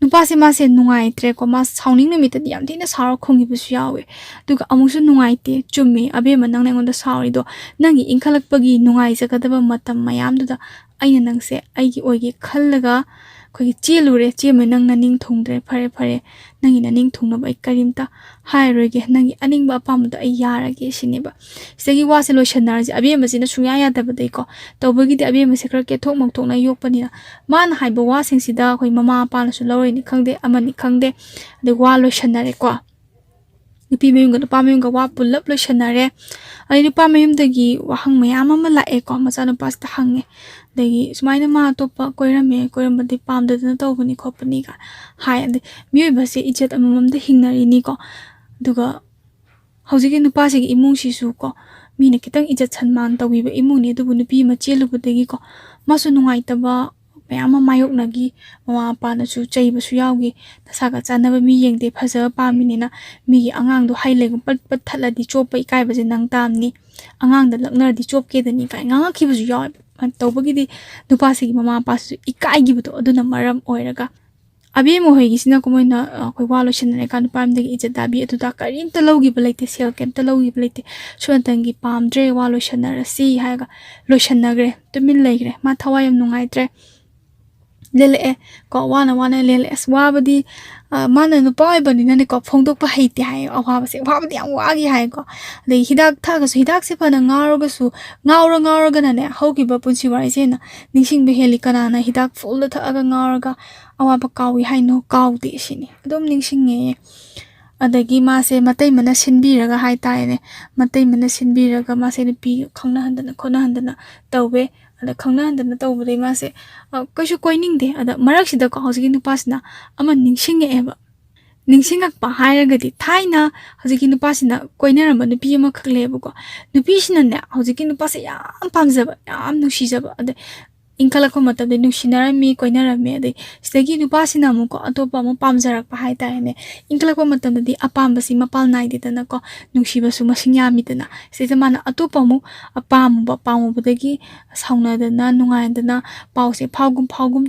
ꯅꯨꯄꯥꯁꯦ ꯃꯥꯁꯦ ꯅꯨꯡꯉꯥꯏꯇ꯭ꯔꯦꯀꯣ, ꯃꯥ ꯁꯥꯎꯅꯤꯡ ꯅꯨꯃꯤꯠꯇꯗꯤ ꯌꯥꯝ ꯊꯤꯅ ꯁꯥꯎꯔ ꯈꯨꯝꯈꯤꯕꯁꯨ ꯌꯥꯎꯋꯦ꯫ ꯑꯗꯨꯒ ꯑꯃꯨꯛꯁꯨ ꯅꯨꯡꯉꯥꯏꯇꯦ, "ꯆꯨꯝꯃꯤ ꯑꯕꯦꯝꯃ, ꯅꯪꯅ ꯑꯩꯉꯣꯟꯗ ꯁꯥꯎꯔꯤꯗꯣ, ꯅꯪꯒꯤ ꯏꯟꯈꯠꯂꯛꯄꯒꯤ ꯅꯨꯡꯉꯥꯏꯖꯒꯗꯕ ꯃꯇꯝ ꯃꯌꯥꯝꯗꯨꯗ ꯑꯩꯅ ꯅꯪꯁꯦ ꯑꯩꯒꯤ ꯑꯣꯏꯒꯦ ꯈꯜꯂꯒ ꯑꯩꯈꯣꯏꯒꯤ ꯆꯦꯜꯂꯨꯔꯦ꯫ ꯆꯦꯟꯕ ꯅꯪ ꯅꯅꯤꯡ ꯊꯨꯡꯗ꯭ꯔꯦ, ꯐꯔꯦ ꯐꯔꯦ, ꯅꯪꯒꯤ ꯅꯅꯤꯡ ꯊꯨꯡꯅꯕ ꯑꯩ ꯀꯔꯤꯝꯇ ꯍꯥꯏꯔꯔꯣꯏꯒꯦ, ꯅꯪꯒꯤ ꯑꯅꯤꯡꯕ ꯑꯄꯥꯝꯕꯗꯣ ꯑꯩ ꯌꯥꯔꯒꯦ" ꯁꯤꯅꯦꯕ꯫ ꯁꯤꯗꯒꯤ ꯋꯥꯁꯦ ꯂꯣꯏꯁꯟꯅꯔꯁꯦ꯫ ꯑꯕꯦꯝꯃꯁꯤꯅ ꯁꯨꯡꯌꯥ ꯌꯥꯗꯕꯗꯩꯀꯣ, ꯇꯧꯕꯒꯤꯗꯤ ꯑꯕꯦꯝꯃꯁꯦ ꯈꯔ ꯀꯦꯊꯣꯛ ꯃꯧꯊꯣꯛꯅ ꯌꯣꯛꯄꯅꯤꯅ, ꯃꯥꯅ ꯍꯥꯏꯕ ꯋꯥꯁꯤꯡꯁꯤꯗ ꯑꯩꯈꯣꯏ ꯃꯃꯥ ꯃꯄꯥꯅꯁꯨ ꯂꯧꯔꯤꯅꯤ ꯈꯪꯗꯦ, ꯑꯃꯅꯤ ꯈꯪꯗꯦ, ꯑꯗꯩ ꯋꯥ ꯂꯣꯏꯁꯟꯅꯔꯦꯀꯣ꯫ ꯅꯨꯄꯤ ꯃꯌꯨꯝꯒ ꯅꯨꯄꯥ ꯃꯌꯨꯝꯒ ꯋꯥ ꯄꯨꯜꯂꯞ ꯂꯣꯏꯁꯟꯅꯔꯦ꯫ ꯑꯗꯩ ꯅꯨꯄꯥ ꯃꯌꯨꯝꯗꯒꯤ ꯋꯥꯍꯪ ꯃꯌꯥꯝ ꯑꯃ ꯂꯥꯛꯑꯦꯀꯣ, ꯃꯆꯥꯅꯨꯄꯥꯁꯤꯗ ꯍꯪꯉꯦ꯫ ꯑꯗꯒꯤ ꯁꯨꯃꯥꯏꯅ ꯃꯥ ꯑꯇꯣꯞꯄ ꯀꯣꯏꯔꯝꯃꯦ, ꯀꯣꯏꯔꯝꯕꯗꯤ ꯄꯥꯝꯗꯗꯅ ꯇꯧꯕꯅꯤ ꯈꯣꯠꯄꯅꯤꯒ ꯍꯥꯏ꯫ ꯑꯗꯩ ꯃꯤꯑꯣꯏꯕꯁꯦ ꯏꯖꯠ ꯑꯃꯃꯝꯗ ꯍꯤꯡꯅꯔꯤꯅꯤꯀꯣ꯫ ꯑꯗꯨꯒ ꯍꯧꯖꯤꯛꯀꯤ ꯅꯨꯄꯥꯁꯤꯒꯤ ꯏꯃꯨꯡꯁꯤꯁꯨ ꯀꯣ, ꯃꯤꯅ ꯈꯤꯇꯪ ꯏꯖꯠ ꯁꯟꯃꯥꯟ ꯇꯧꯕꯤꯕ ꯏꯃꯨꯡꯅꯤ, ꯑꯗꯨꯕꯨ ꯅꯨꯄꯤ ꯑꯃ ꯆꯦꯜꯂꯨꯕꯗꯒꯤꯀꯣ, ꯃꯥꯁꯨ ꯅꯨꯡꯉꯥꯏꯇꯕ ꯃꯌꯥꯝ ꯑꯃ ꯃꯥꯌꯣꯛꯅꯈꯤ꯫ ꯃꯃꯥ ꯃꯄꯥꯅꯁꯨ ꯆꯩꯕꯁꯨ ꯌꯥꯎꯈꯤ, "ꯅꯁꯥꯒ ꯆꯥꯟꯅꯕ ꯃꯤ ꯌꯦꯡꯗꯦ, ꯐꯖꯕ ꯄꯥꯝꯃꯤꯅꯤꯅ ꯃꯤꯒꯤ ꯑꯉꯥꯡꯗꯣ ꯍꯩ ꯂꯩꯒꯨꯝ ꯄꯠ ꯄꯠ ꯊꯠꯂꯗꯤ ꯆꯣꯞꯄ ꯏꯀꯥꯏꯕꯁꯦ ꯅꯪ ꯇꯥꯕꯅꯤ, ꯑꯉꯥꯡꯗ ꯂꯛꯅꯔꯗꯤ ꯆꯣꯞꯀꯦꯗꯅꯤ" ꯀꯥꯏ ꯉꯥꯡꯉꯛꯈꯤꯕꯁꯨ ꯌꯥꯎꯋꯦ꯫ ꯇꯧꯕꯒꯤꯗꯤ ꯅꯨꯄꯥꯁꯤꯒꯤ ꯃꯃꯥ ꯃꯄꯥꯁꯤꯁꯨ ꯏꯀꯥꯏꯈꯤꯕꯗꯣ ꯑꯗꯨꯅ ꯃꯔꯝ ꯑꯣꯏꯔꯒ ꯑꯕꯦꯝꯃ ꯍꯣꯏꯒꯤꯁꯤꯅ ꯀꯃꯥꯏꯅ, ꯑ, ꯑꯩꯈꯣꯏ ꯋꯥ ꯂꯣꯏꯁꯟꯅꯔꯦꯀꯥꯟ ꯅꯨꯄꯥ ꯑꯃꯗꯒꯤ ꯏꯖꯠ ꯗꯥꯕꯤ ꯑꯗꯨꯗ ꯀꯔꯤꯝꯇ ꯂꯧꯈꯤꯕ ꯂꯩꯇꯦ, ꯁꯦꯜ ꯀꯔꯤꯝꯇ ꯂꯧꯈꯤꯕ ꯂꯩꯇꯦ꯫ ꯁꯨꯞꯅꯇꯪꯒꯤ "ꯄꯥꯝꯗ꯭ꯔꯦ, ꯋꯥ ꯂꯣꯏꯁꯟꯅꯔꯁꯤ" ꯍꯥꯏꯔꯒ ꯂꯣꯏꯁꯟꯅꯈ꯭ꯔꯦ, ꯇꯨꯃꯤꯟ ꯂꯩꯈ꯭ꯔꯦ꯫ ꯃꯥ ꯊꯋꯥꯏ ꯌꯥꯝ ꯅꯨꯡꯉꯥꯏꯇ꯭ꯔꯦ꯫ ꯂꯦꯜꯂꯛꯑꯦ ꯀꯣ, ꯋꯥꯅ ꯋꯥꯅ ꯂꯦꯜꯂꯛꯑꯦ꯫ ꯑꯁ, ꯋꯥꯕꯗꯤ, ꯑ, ꯃꯥꯅ ꯅꯨꯄꯥ ꯑꯣꯏꯕꯅꯤꯅꯅꯦꯀꯣ, ꯐꯣꯡꯗꯣꯛꯄ ꯍꯩꯇꯦ ꯍꯥꯏꯌꯦ, ꯑꯋꯥꯕꯁꯦ꯫ ꯋꯥꯕꯗꯤ ꯌꯥꯝ ꯋꯥꯈꯤ ꯍꯥꯏꯀꯣ꯫ ꯑꯗꯩ ꯍꯤꯗꯥꯛ ꯊꯛꯑꯒꯁꯨ, ꯍꯤꯗꯥꯛꯁꯦ ꯐꯅ ꯉꯥꯎꯔꯒꯁꯨ, ꯉꯥꯎꯔ ꯉꯥꯎꯔꯒꯅꯅꯦ, ꯍꯧꯈꯤꯕ ꯄꯨꯟꯁꯤ ꯋꯥꯔꯤꯁꯦ ꯍꯦꯟꯅ ꯅꯤꯡꯁꯤꯡꯕ ꯍꯦꯜꯂꯤ꯫ ꯀꯅꯥꯅ ꯍꯤꯗꯥꯛ ꯐꯨꯜꯗ ꯊꯛꯑꯒ ꯉꯥꯎꯔꯒ ꯑꯋꯥꯕ ꯀꯥꯎꯏ ꯍꯥꯏꯅꯣ? ꯀꯥꯎꯗꯦ ꯁꯤꯅꯤ꯫ ꯑꯗꯨꯝ ꯅꯤꯡꯁꯤꯡꯉꯦ꯫ ꯑꯗꯒꯤ ꯃꯥꯁꯦ ꯃꯇꯩꯃꯅ ꯁꯤꯟꯕꯤꯔꯒ ꯍꯥꯏꯇꯥꯔꯦꯅꯦ, ꯃꯇꯩꯃꯅ ꯁꯤꯟꯕꯤꯔꯒ ꯃꯥꯁꯦ ꯅꯨꯄꯤ ꯈꯪꯅꯍꯟꯗꯅ ꯈꯣꯠꯅꯍꯟꯗꯅ ꯇꯧꯋꯦ꯫ ꯑꯗ ꯈꯪꯅꯍꯟꯗꯅ ꯇꯧꯕꯗꯩ ꯃꯥꯁꯦ, ꯑ, ꯀꯩꯁꯨ ꯀꯣꯏꯅꯤꯡꯗꯦ꯫ ꯑꯗ ꯃꯔꯛꯁꯤꯗꯀꯣ, ꯍꯧꯖꯤꯛꯀꯤ ꯅꯨꯄꯥꯁꯤꯅ ꯑꯃ ꯅꯤꯡꯁꯤꯡꯉꯛꯑꯦꯕ꯫ ꯅꯤꯡꯁꯤꯡꯉꯛꯄ ꯍꯥꯏꯔꯒꯗꯤ, ꯊꯥꯏꯅ ꯍꯧꯖꯤꯛꯀꯤ ꯅꯨꯄꯥꯁꯤꯅ ꯀꯣꯏꯅꯔꯝꯕ ꯅꯨꯄꯤ ꯑꯃꯈꯛ ꯂꯩꯌꯦꯕꯀꯣ꯫ ꯅꯨꯄꯤꯁꯤꯅꯅꯦ, ꯍꯧꯖꯤꯛꯀꯤ ꯅꯨꯄꯥꯁꯦ ꯌꯥꯝ ꯄꯥꯝꯖꯕ, ꯌꯥꯝ ꯅꯨꯡꯁꯤꯖꯕ, ꯑꯗꯩ ꯏꯟꯈꯠꯂꯛꯄ ꯃꯇꯝꯗ ꯅꯨꯡꯁꯤꯅꯔꯝꯃꯤ, ꯀꯣꯏꯅꯔꯝꯃꯤ, ꯑꯗꯩ ꯁꯤꯗꯒꯤ ꯅꯨꯄꯥꯁꯤꯅ ꯑꯃꯨꯛꯀꯣ, ꯑꯇꯣꯞꯄ ꯑꯃꯨꯛ ꯄꯥꯝꯖꯔꯛꯄ ꯍꯥꯏꯇꯥꯔꯦꯅꯦ꯫ ꯏꯟꯈꯠꯂꯛꯄ ꯃꯇꯝꯗꯗꯤ ꯑꯄꯥꯝꯕꯁꯤ ꯃꯄꯥꯜ ꯅꯥꯏꯗꯦꯗꯅꯀꯣ, ꯅꯨꯡꯁꯤꯕꯁꯨ ꯃꯁꯤꯡ ꯌꯥꯝꯃꯤꯗꯅ꯫ ꯁꯤꯗꯩꯗ ꯃꯥꯅ ꯑꯇꯣꯞꯄ ꯑꯃꯨꯛ ꯄꯥꯝꯃꯨꯕ, ꯄꯥꯝꯃꯨꯕꯗꯒꯤ ꯁꯥꯎꯅꯗꯅ, ꯅꯨꯡꯉꯥꯏꯗꯅ, ꯄꯥꯎꯁꯦ ꯐꯥꯎꯒꯨꯝ ꯐꯥꯎꯒꯨꯝ,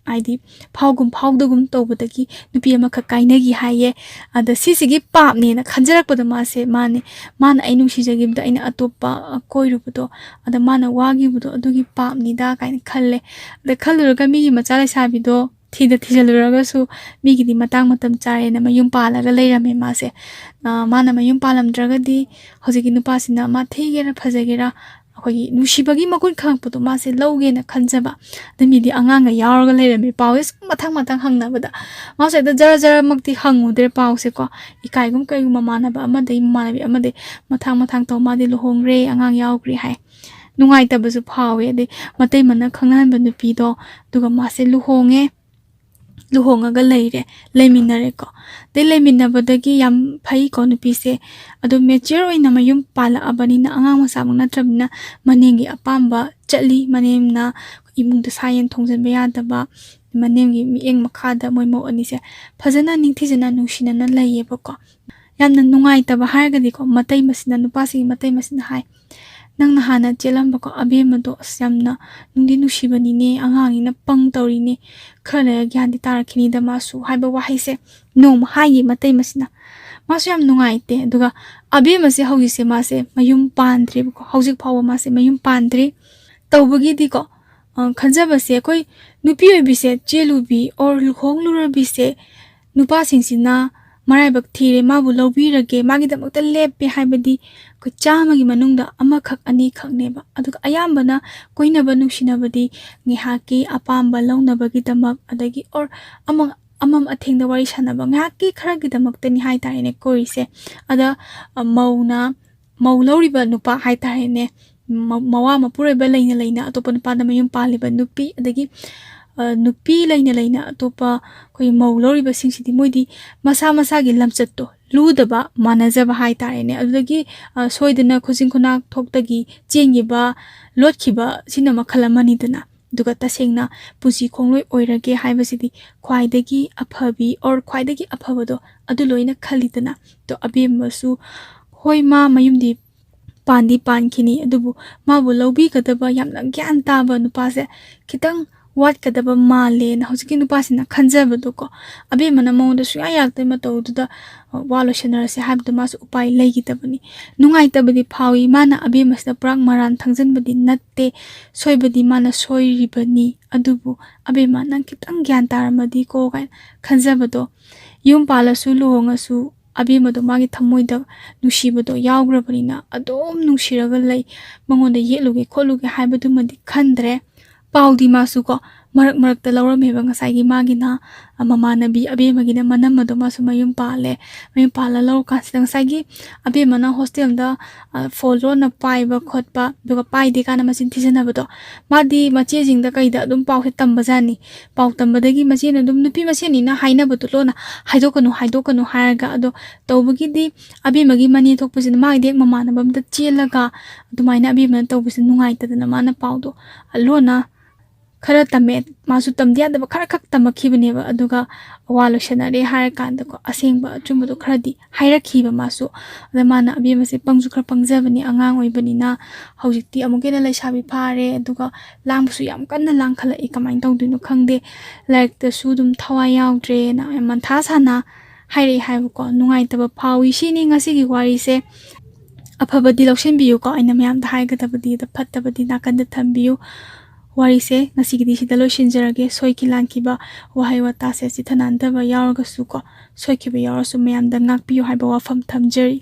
ꯍꯥꯏꯗꯤ ꯐꯥꯎꯒꯨꯝ ꯐꯥꯎꯗꯒꯨꯝ ꯇꯧꯕꯗꯒꯤ ꯅꯨꯄꯤ ꯑꯃꯈꯛ ꯀꯥꯏꯅꯈꯤ ꯍꯥꯏꯌꯦ꯫ ꯑꯗ ꯁꯤꯁꯤꯒꯤ ꯄꯥꯞꯅꯦꯅ ꯈꯟꯖꯔꯛꯄꯗ ꯃꯥꯁꯦ, ꯃꯥꯅꯦ, ꯃꯥꯅ ꯑꯩ ꯅꯨꯡꯁꯤꯖꯈꯤꯕꯗꯣ ꯑꯩꯅ ꯑꯇꯣꯞꯄ, ꯑ, ꯀꯣꯏꯔꯨꯕꯗꯣ, ꯑꯗ ꯃꯥꯅ ꯋꯥꯈꯤꯕꯗꯣ ꯑꯗꯨꯒꯤ ꯄꯥꯞꯅꯤꯗ ꯀꯥꯏꯅ ꯈꯜꯂꯦ꯫ ꯑꯗ ꯈꯜꯂꯨꯔꯒ ꯃꯤꯒꯤ ꯃꯆꯥ ꯂꯩꯁꯥꯕꯤꯗꯣ ꯊꯤꯗ ꯊꯤꯖꯤꯜꯂꯨꯔꯒꯁꯨ ꯃꯤꯒꯤꯗꯤ ꯃꯇꯥꯡ ꯃꯇꯝ ꯆꯥꯔꯦꯅ ꯃꯌꯨꯝ ꯄꯥꯜꯂꯒ ꯂꯩꯔꯝꯃꯦ ꯃꯥꯁꯦ꯫ ꯑ, ꯃꯥꯅ ꯃꯌꯨꯝ ꯄꯥꯜꯂꯝꯗ꯭ꯔꯒꯗꯤ ꯍꯧꯖꯤꯛꯀꯤ ꯅꯨꯄꯥꯁꯤꯅ ꯃꯥ ꯊꯤꯒꯦꯔꯥ ꯐꯖꯒꯦꯔꯥ ꯑꯩꯈꯣꯏꯒꯤ ꯅꯨꯡꯁꯤꯕꯒꯤ ꯃꯒꯨꯟ ꯈꯪꯉꯛꯄꯗꯣ ꯃꯥꯁꯦ ꯂꯧꯒꯦꯅ ꯈꯟꯖꯕ꯫ ꯑꯗ ꯃꯤꯗꯤ ꯑꯉꯥꯡꯒ ꯌꯥꯎꯔꯒ ꯂꯩꯔꯝꯃꯦ꯫ ꯄꯥꯎꯁꯦ ꯁꯨꯝ ꯃꯊꯪ ꯃꯊꯪ ꯍꯪꯅꯕꯗ ꯃꯥꯁꯨ ꯍꯦꯛꯇ ꯖꯔ ꯖꯔꯃꯛꯇꯤ ꯍꯪꯉꯨꯗ꯭ꯔꯦ ꯄꯥꯎꯁꯦꯀꯣ꯫ ꯏꯀꯥꯏꯒꯨꯝ ꯀꯩꯒꯨꯝ ꯃꯃꯥꯟꯅꯕ ꯑꯃꯗꯒꯤ ꯃꯃꯥꯟꯅꯕꯤ ꯑꯃꯗꯒꯤ ꯃꯊꯪ ꯃꯊꯪ ꯇꯧ ꯃꯥꯗꯤ ꯂꯨꯍꯣꯡꯈ꯭ꯔꯦ, ꯑꯉꯥꯡ ꯌꯥꯎꯈ꯭ꯔꯦ ꯍꯥꯏ꯫ ꯅꯨꯡꯉꯥꯏꯇꯕꯁꯨ ꯐꯥꯎꯋꯦ꯫ ꯑꯗꯩ ꯃꯇꯩꯃꯅ ꯈꯪꯅꯍꯟꯕ ꯅꯨꯄꯤꯗꯣ, ꯑꯗꯨꯒ ꯃꯥꯁꯦ ꯂꯨꯍꯣꯡꯉꯦ, ꯂꯨꯍꯣꯡꯉꯒ ꯂꯩꯔꯦ, ꯂꯩꯃꯤꯟꯅꯔꯦꯀꯣ꯫ ꯑꯗꯩ ꯂꯩꯃꯤꯟꯅꯕꯗꯒꯤ ꯌꯥꯝ ꯐꯩꯀꯣ ꯅꯨꯄꯤꯁꯦ꯫ ꯑꯗꯣ mature ꯑꯣꯏꯅ ꯃꯌꯨꯝ ꯄꯥꯜꯂꯛꯑꯕꯅꯤꯅ, ꯑꯉꯥꯡ ꯃꯆꯥꯃꯛ ꯅꯠꯇ꯭ꯔꯕꯅꯤꯅ, ꯃꯅꯦꯝꯒꯤ ꯑꯄꯥꯝꯕ ꯆꯠꯂꯤ꯫ ꯃꯅꯦꯝꯅ ꯏꯃꯨꯡꯗ ꯁꯥ ꯌꯦꯟ ꯊꯣꯡꯖꯤꯟꯕ ꯌꯥꯗꯕ, ꯃꯅꯦꯝꯒꯤ ꯃꯤꯠꯌꯦꯡ ꯃꯈꯥꯗ ꯃꯣꯏ ꯃꯧ ꯑꯅꯤꯁꯦ ꯐꯖꯅ ꯅꯤꯡꯊꯤꯖꯅ ꯅꯨꯡꯁꯤꯅꯅ ꯂꯩꯌꯦꯕꯀꯣ꯫ ꯌꯥꯝꯅ ꯅꯨꯡꯉꯥꯏꯇꯕ ꯍꯥꯏꯔꯒꯗꯤꯀꯣ, ꯃꯇꯩ ꯃꯁꯤꯅ, ꯅꯨꯄꯥꯁꯤꯒꯤ ꯃꯇꯩ ꯃꯁꯤꯅ ꯍꯥꯏ, "ꯅꯪꯅ ꯍꯥꯟꯅ ꯆꯦꯜꯂꯝꯕꯀꯣ ꯑꯕꯦꯝꯃꯗꯣ, ꯑꯁ, ꯌꯥꯝꯅ ꯅꯨꯡꯗꯤ ꯅꯨꯡꯁꯤꯕꯅꯤꯅꯦ, ꯑꯉꯥꯡꯅꯤꯅ ꯄꯪ ꯇꯧꯔꯤꯅꯦ, ꯈꯔ ꯂꯩꯔ ꯒ꯭ꯌꯥꯟꯗꯤ ꯇꯥꯔꯛꯈꯤꯅꯤꯗ ꯃꯥꯁꯨ" ꯍꯥꯏꯕ ꯋꯥꯍꯩꯁꯦ ꯅꯣꯡꯃ ꯍꯥꯏꯒꯤ ꯃꯇꯩ ꯃꯁꯤꯅ꯫ ꯃꯥꯁꯨ ꯌꯥꯝ ꯅꯨꯡꯉꯥꯏꯇꯦ꯫ ꯑꯗꯨꯒ ꯑꯕꯦꯝꯃꯁꯦ ꯍꯧꯖꯤꯛꯁꯦ ꯃꯥꯁꯦ ꯃꯌꯨꯝ ꯄꯥꯟꯗ꯭ꯔꯤꯕꯀꯣ, ꯍꯧꯖꯤꯛ ꯐꯥꯎꯕ ꯃꯥꯁꯦ ꯃꯌꯨꯝ ꯄꯥꯟꯗ꯭ꯔꯤ꯫ ꯇꯧꯕꯒꯤꯗꯤꯀꯣ, ꯑ, ꯈꯟꯖꯕꯁꯦ, ꯑꯩꯈꯣꯏ ꯅꯨꯄꯤ ꯑꯣꯏꯕꯤꯁꯦ, ꯆꯦꯜꯂꯨꯕꯤ or ꯂꯨꯍꯣꯡꯂꯨꯔꯕꯤꯁꯦ, ꯅꯨꯄꯥꯁꯤꯡꯁꯤꯅ ꯃꯔꯥꯏꯕꯛ ꯊꯤꯔꯦ, ꯃꯥꯕꯨ ꯂꯧꯕꯤꯔꯒꯦ, ꯃꯥꯒꯤꯗꯃꯛꯇ ꯂꯦꯞꯄꯦ ꯍꯥꯏꯕꯗꯤ ꯑꯩꯈꯣꯏ ꯆꯥꯝꯃꯒꯤ ꯃꯅꯨꯡꯗ ꯑꯃꯈꯛ ꯑꯅꯤꯈꯛꯅꯦꯕ꯫ ꯑꯗꯨꯒ ꯑꯌꯥꯝꯕꯅ ꯀꯣꯏꯅꯕ ꯅꯨꯡꯁꯤꯅꯕꯗꯤ ꯉꯥꯏꯍꯥꯛꯀꯤ ꯑꯄꯥꯝꯕ ꯂꯧꯅꯕꯒꯤꯗꯃꯛ, ꯑꯗꯒꯤ or ꯑꯃ ꯑꯃꯝ ꯑꯊꯦꯡꯗ ꯋꯥꯔꯤ ꯁꯥꯟꯅꯕ, ꯉꯥꯏꯍꯥꯛꯀꯤ ꯈꯔꯒꯤꯗꯃꯛꯇꯅꯤ ꯍꯥꯏꯇꯥꯔꯦꯅꯦ ꯀꯣꯏꯔꯤꯁꯦ꯫ ꯑꯗ, ꯑ, ꯃꯧꯅ, ꯃꯧ ꯂꯧꯔꯤꯕ ꯅꯨꯄꯥ ꯍꯥꯏꯇꯥꯔꯦꯅꯦ, ꯃ-, ꯃꯋꯥ ꯃꯄꯨꯔꯣꯏꯕ ꯂꯩꯅ ꯂꯩꯅ ꯑꯇꯣꯞꯄ ꯅꯨꯄꯥꯗ ꯃꯌꯨꯝ ꯄꯥꯜꯂꯤꯕ ꯅꯨꯄꯤ, ꯑꯗꯒꯤ, ꯑ, ꯅꯨꯄꯤ ꯂꯩꯅ ꯂꯩꯅ ꯑꯇꯣꯞꯄ ꯑꯩꯈꯣꯏ ꯃꯧ ꯂꯧꯔꯤꯕꯁꯤꯡꯁꯤꯗꯤ ꯃꯣꯏꯗꯤ ꯃꯁꯥ ꯃꯁꯥꯒꯤ ꯂꯝꯆꯠꯇꯣ ꯂꯨꯗꯕ, ꯃꯥꯟꯅꯖꯕ ꯍꯥꯏꯇꯥꯔꯦꯅꯦ꯫ ꯑꯗꯨꯗꯒꯤ, ꯑ, ꯁꯣꯏꯗꯅ ꯈꯨꯖꯤꯟ ꯈꯨꯅꯥ ꯊꯣꯛꯇꯒꯤ ꯆꯦꯟꯈꯤꯕ, ꯂꯣꯠꯈꯤꯕ, ꯁꯤꯅ ꯃꯈꯜ ꯑꯃꯅꯤꯗꯅ꯫ ꯑꯗꯨꯒ ꯇꯁꯦꯡꯅ ꯄꯨꯟꯁꯤ ꯈꯣꯡꯂꯣꯏ ꯑꯣꯏꯔꯒꯦ ꯍꯥꯏꯕꯁꯤꯗꯤ ꯈ꯭ꯋꯥꯏꯗꯒꯤ ꯑꯐꯕꯤ or ꯈ꯭ꯋꯥꯏꯗꯒꯤ ꯑꯐꯕꯗꯣ ꯑꯗꯨ ꯂꯣꯏꯅ ꯈꯜꯂꯤꯗꯅ꯫ ꯑꯗꯣ ꯑꯕꯦꯝꯃꯁꯨ, ꯍꯣꯏ, ꯃꯥ ꯃꯌꯨꯝꯗꯤ ꯄꯥꯟꯗꯤ ꯄꯥꯟꯈꯤꯅꯤ, ꯑꯗꯨꯕꯨ ꯃꯥꯕꯨ ꯂꯧꯕꯤꯒꯗꯕ ꯌꯥꯝꯅ ꯒ꯭ꯌꯥꯟ ꯇꯥꯕ ꯅꯨꯄꯥꯁꯦ ꯈꯤꯇꯪ ꯋꯥꯠꯀꯗꯕ ꯃꯥꯜꯂꯦꯅ ꯍꯧꯖꯤꯛꯀꯤ ꯅꯨꯄꯥꯁꯤꯅ ꯈꯟꯖꯕꯗꯣꯀꯣ꯫ ꯑꯕꯦꯝꯃꯅ ꯃꯉꯣꯟꯗ ꯁꯨꯡꯌꯥ ꯌꯥꯔꯛꯇꯕ ꯃꯇꯧꯗꯨꯗ, ꯑ, ꯋꯥ ꯂꯣꯏꯁꯟꯅꯔꯁꯦ ꯍꯥꯏꯕꯗꯣ ꯃꯥꯁꯨ ꯎꯄꯥꯏ ꯂꯩꯈꯤꯗꯕꯅꯤ꯫ ꯅꯨꯡꯉꯥꯏꯇꯕꯗꯤ ꯐꯥꯎꯏ, ꯃꯥꯅ ꯑꯕꯦꯝꯃꯁꯤꯗ ꯄꯨꯔꯥ ꯃꯔꯥꯟ ꯊꯪꯖꯟꯕꯗꯤ ꯅꯠꯇꯦ, ꯁꯣꯏꯕꯗꯤ ꯃꯥꯅ ꯁꯣꯏꯔꯤꯕꯅꯤ, ꯑꯗꯨꯕꯨ "ꯑꯕꯦꯝꯃ, ꯅꯪ ꯈꯤꯇꯪ ꯒ꯭ꯌꯥꯟ ꯇꯥꯔꯝꯃꯗꯤꯀꯣ" ꯀꯥꯏꯅ ꯈꯟꯖꯕꯗꯣ꯫ ꯌꯨꯝ ꯄꯥꯜꯂꯁꯨ ꯂꯨꯍꯣꯡꯉꯁꯨ ꯑꯕꯦꯝꯃꯗꯣ ꯃꯥꯒꯤ ꯊꯃꯣꯏꯗ ꯅꯨꯡꯁꯤꯕꯗꯣ ꯌꯥꯎꯈ꯭ꯔꯕꯅꯤꯅ ꯑꯗꯨꯝ ꯅꯨꯡꯁꯤꯔꯒ ꯂꯩ꯫ ꯃꯉꯣꯟꯗ ꯌꯦꯠꯂꯨꯒꯦ ꯈꯣꯠꯂꯨꯒꯦ ꯍꯥꯏꯕꯗꯨꯃꯗꯤ ꯈꯟꯗ꯭ꯔꯦ꯫ ꯄꯥꯎꯗꯤ ꯃꯥꯁꯨ ꯀꯣ ꯃꯔꯛ ꯃꯔꯛꯇ ꯂꯧꯔꯝꯃꯦꯕ꯫ ꯉꯁꯥꯏꯒꯤ ꯃꯥꯒꯤꯅ, ꯑ, ꯃꯃꯥꯟꯅꯕꯤ ꯑꯕꯦꯝꯃꯒꯤꯅ ꯃꯅꯝꯃꯗꯣ ꯃꯥꯁꯨ ꯃꯌꯨꯝ ꯄꯥꯜꯂꯦ꯫ ꯃꯌꯨꯝ ꯄꯥꯜꯂ ꯂꯧꯔꯀꯥꯟꯁꯤꯗ ꯉꯁꯥꯏꯒꯤ ꯑꯕꯦꯝꯃꯅ ꯍꯣꯁꯇꯦꯜꯗ, ꯑ, ꯐꯣꯟ ꯂꯣꯟꯅ ꯄꯥꯏꯕ ꯈꯣꯠꯄ, ꯑꯗꯨꯒ ꯄꯥꯏꯗꯦ ꯀꯥꯏꯅ ꯃꯆꯤꯟ ꯊꯤꯖꯟꯅꯕꯗꯣ, ꯃꯥꯗꯤ ꯃꯆꯦꯁꯤꯡꯗ ꯀꯩꯗ ꯑꯗꯨꯝ ꯄꯥꯎꯁꯦ ꯇꯝꯕꯖꯥꯠꯅꯤ꯫ ꯄꯥꯎ ꯇꯝꯕꯗꯒꯤ ꯃꯆꯦꯅ ꯑꯗꯨꯝ, ꯅꯨꯄꯤ ꯃꯁꯦꯟꯅꯤꯅ ꯍꯥꯏꯅꯕꯗꯣ ꯂꯣꯟꯅ "ꯍꯥꯏꯗꯣꯛꯀꯅꯨ, ꯍꯥꯏꯗꯣꯛꯀꯅꯨ" ꯍꯥꯏꯔꯒ, ꯑꯗꯣ ꯇꯧꯕꯒꯤꯗꯤ ꯑꯕꯦꯝꯃꯒꯤ ꯃꯅꯦ ꯊꯣꯛꯄꯁꯤꯅ ꯃꯥꯒꯤꯗꯤ ꯍꯦꯛ ꯃꯃꯥꯟꯅꯕ ꯑꯝꯗ ꯆꯦꯜꯂꯒ ꯑꯗꯨꯃꯥꯏꯅ ꯑꯕꯦꯝꯃꯅ ꯇꯧꯕꯁꯦ ꯅꯨꯡꯉꯥꯏꯇꯗꯅ ꯃꯥꯅ ꯄꯥꯎꯗꯣ ꯂꯣꯟꯅ ꯈꯔ ꯇꯝꯃꯦ꯫ ꯃꯥꯁꯨ ꯇꯝꯗ ꯌꯥꯗꯕ ꯈꯔ ꯈꯛ ꯇꯝꯃꯛꯈꯤꯕꯅꯦꯕ꯫ ꯑꯗꯨꯒ ꯋꯥ ꯂꯣꯏꯁꯟꯅꯔꯦ ꯍꯥꯏꯔꯀꯥꯟꯗꯀꯣ ꯑꯁꯦꯡꯕ ꯑꯆꯨꯝꯕꯗꯣ ꯈꯔꯗꯤ ꯍꯥꯏꯔꯛꯈꯤꯕ ꯃꯥꯁꯨ꯫ ꯑꯗ ꯃꯥꯅ ꯑꯕꯦꯝꯃꯁꯦ ꯄꯪꯁꯨ ꯈꯔ ꯄꯪꯖꯕꯅꯤ, ꯑꯉꯥꯡ ꯑꯣꯏꯕꯅꯤꯅ꯫ ꯍꯧꯖꯤꯛꯇꯤ ꯑꯃꯨꯛꯀ ꯍꯦꯟꯅ ꯂꯩꯁꯥꯕꯤ ꯐꯥꯔꯦ, ꯑꯗꯨꯒ ꯂꯥꯡꯕꯁꯨ ꯌꯥꯝ ꯀꯟꯅ ꯂꯥꯡꯈꯠꯂꯛꯏ, ꯀꯃꯥꯏꯅ ꯇꯧꯗꯣꯏꯅꯣ ꯈꯪꯗꯦ, ꯂꯥꯏꯔꯤꯛꯇꯁꯨ ꯑꯗꯨꯝ ꯊꯋꯥꯏ ꯌꯥꯎꯗ꯭ꯔꯦꯅ ꯌꯥꯝ ꯃꯟꯊꯥ ꯁꯥꯅ ꯍꯥꯏꯔꯛꯑꯦ ꯍꯥꯏꯕꯀꯣ꯫ ꯅꯨꯡꯉꯥꯏꯇꯕ ꯐꯥꯎꯏ꯫ ꯁꯤꯅꯤ ꯉꯁꯤꯒꯤ ꯋꯥꯔꯤꯁꯦ꯫ ꯑꯐꯕꯗꯤ ꯂꯧꯁꯤꯟꯕꯤꯌꯨꯀꯣ, ꯑꯩꯅ ꯃꯌꯥꯝꯗ ꯍꯥꯏꯒꯗꯕꯗꯤ, ꯑꯗ ꯐꯠꯇꯕꯗꯤ ꯅꯥꯀꯟꯗ ꯊꯝꯕꯤꯌꯨ꯫ ꯋꯥꯔꯤꯁꯦ ꯉꯁꯤꯒꯤꯗꯤ ꯁꯤꯗ ꯂꯣꯏꯁꯤꯟꯖꯔꯒꯦ꯫ ꯁꯣꯏꯈꯤ ꯂꯥꯟꯈꯤꯕ ꯋꯥꯍꯩ ꯋꯥꯇꯥꯁꯦ ꯆꯤꯊꯅꯥꯟꯗꯕ ꯌꯥꯎꯔꯒꯁꯨ ꯀꯣ, ꯁꯣꯏꯈꯤꯕ ꯌꯥꯎꯔꯁꯨ ꯃꯌꯥꯝꯗ ꯉꯥꯛꯄꯤꯌꯨ ꯍꯥꯏꯕ ꯋꯥꯐꯝ ꯊꯝꯖꯔꯤ꯫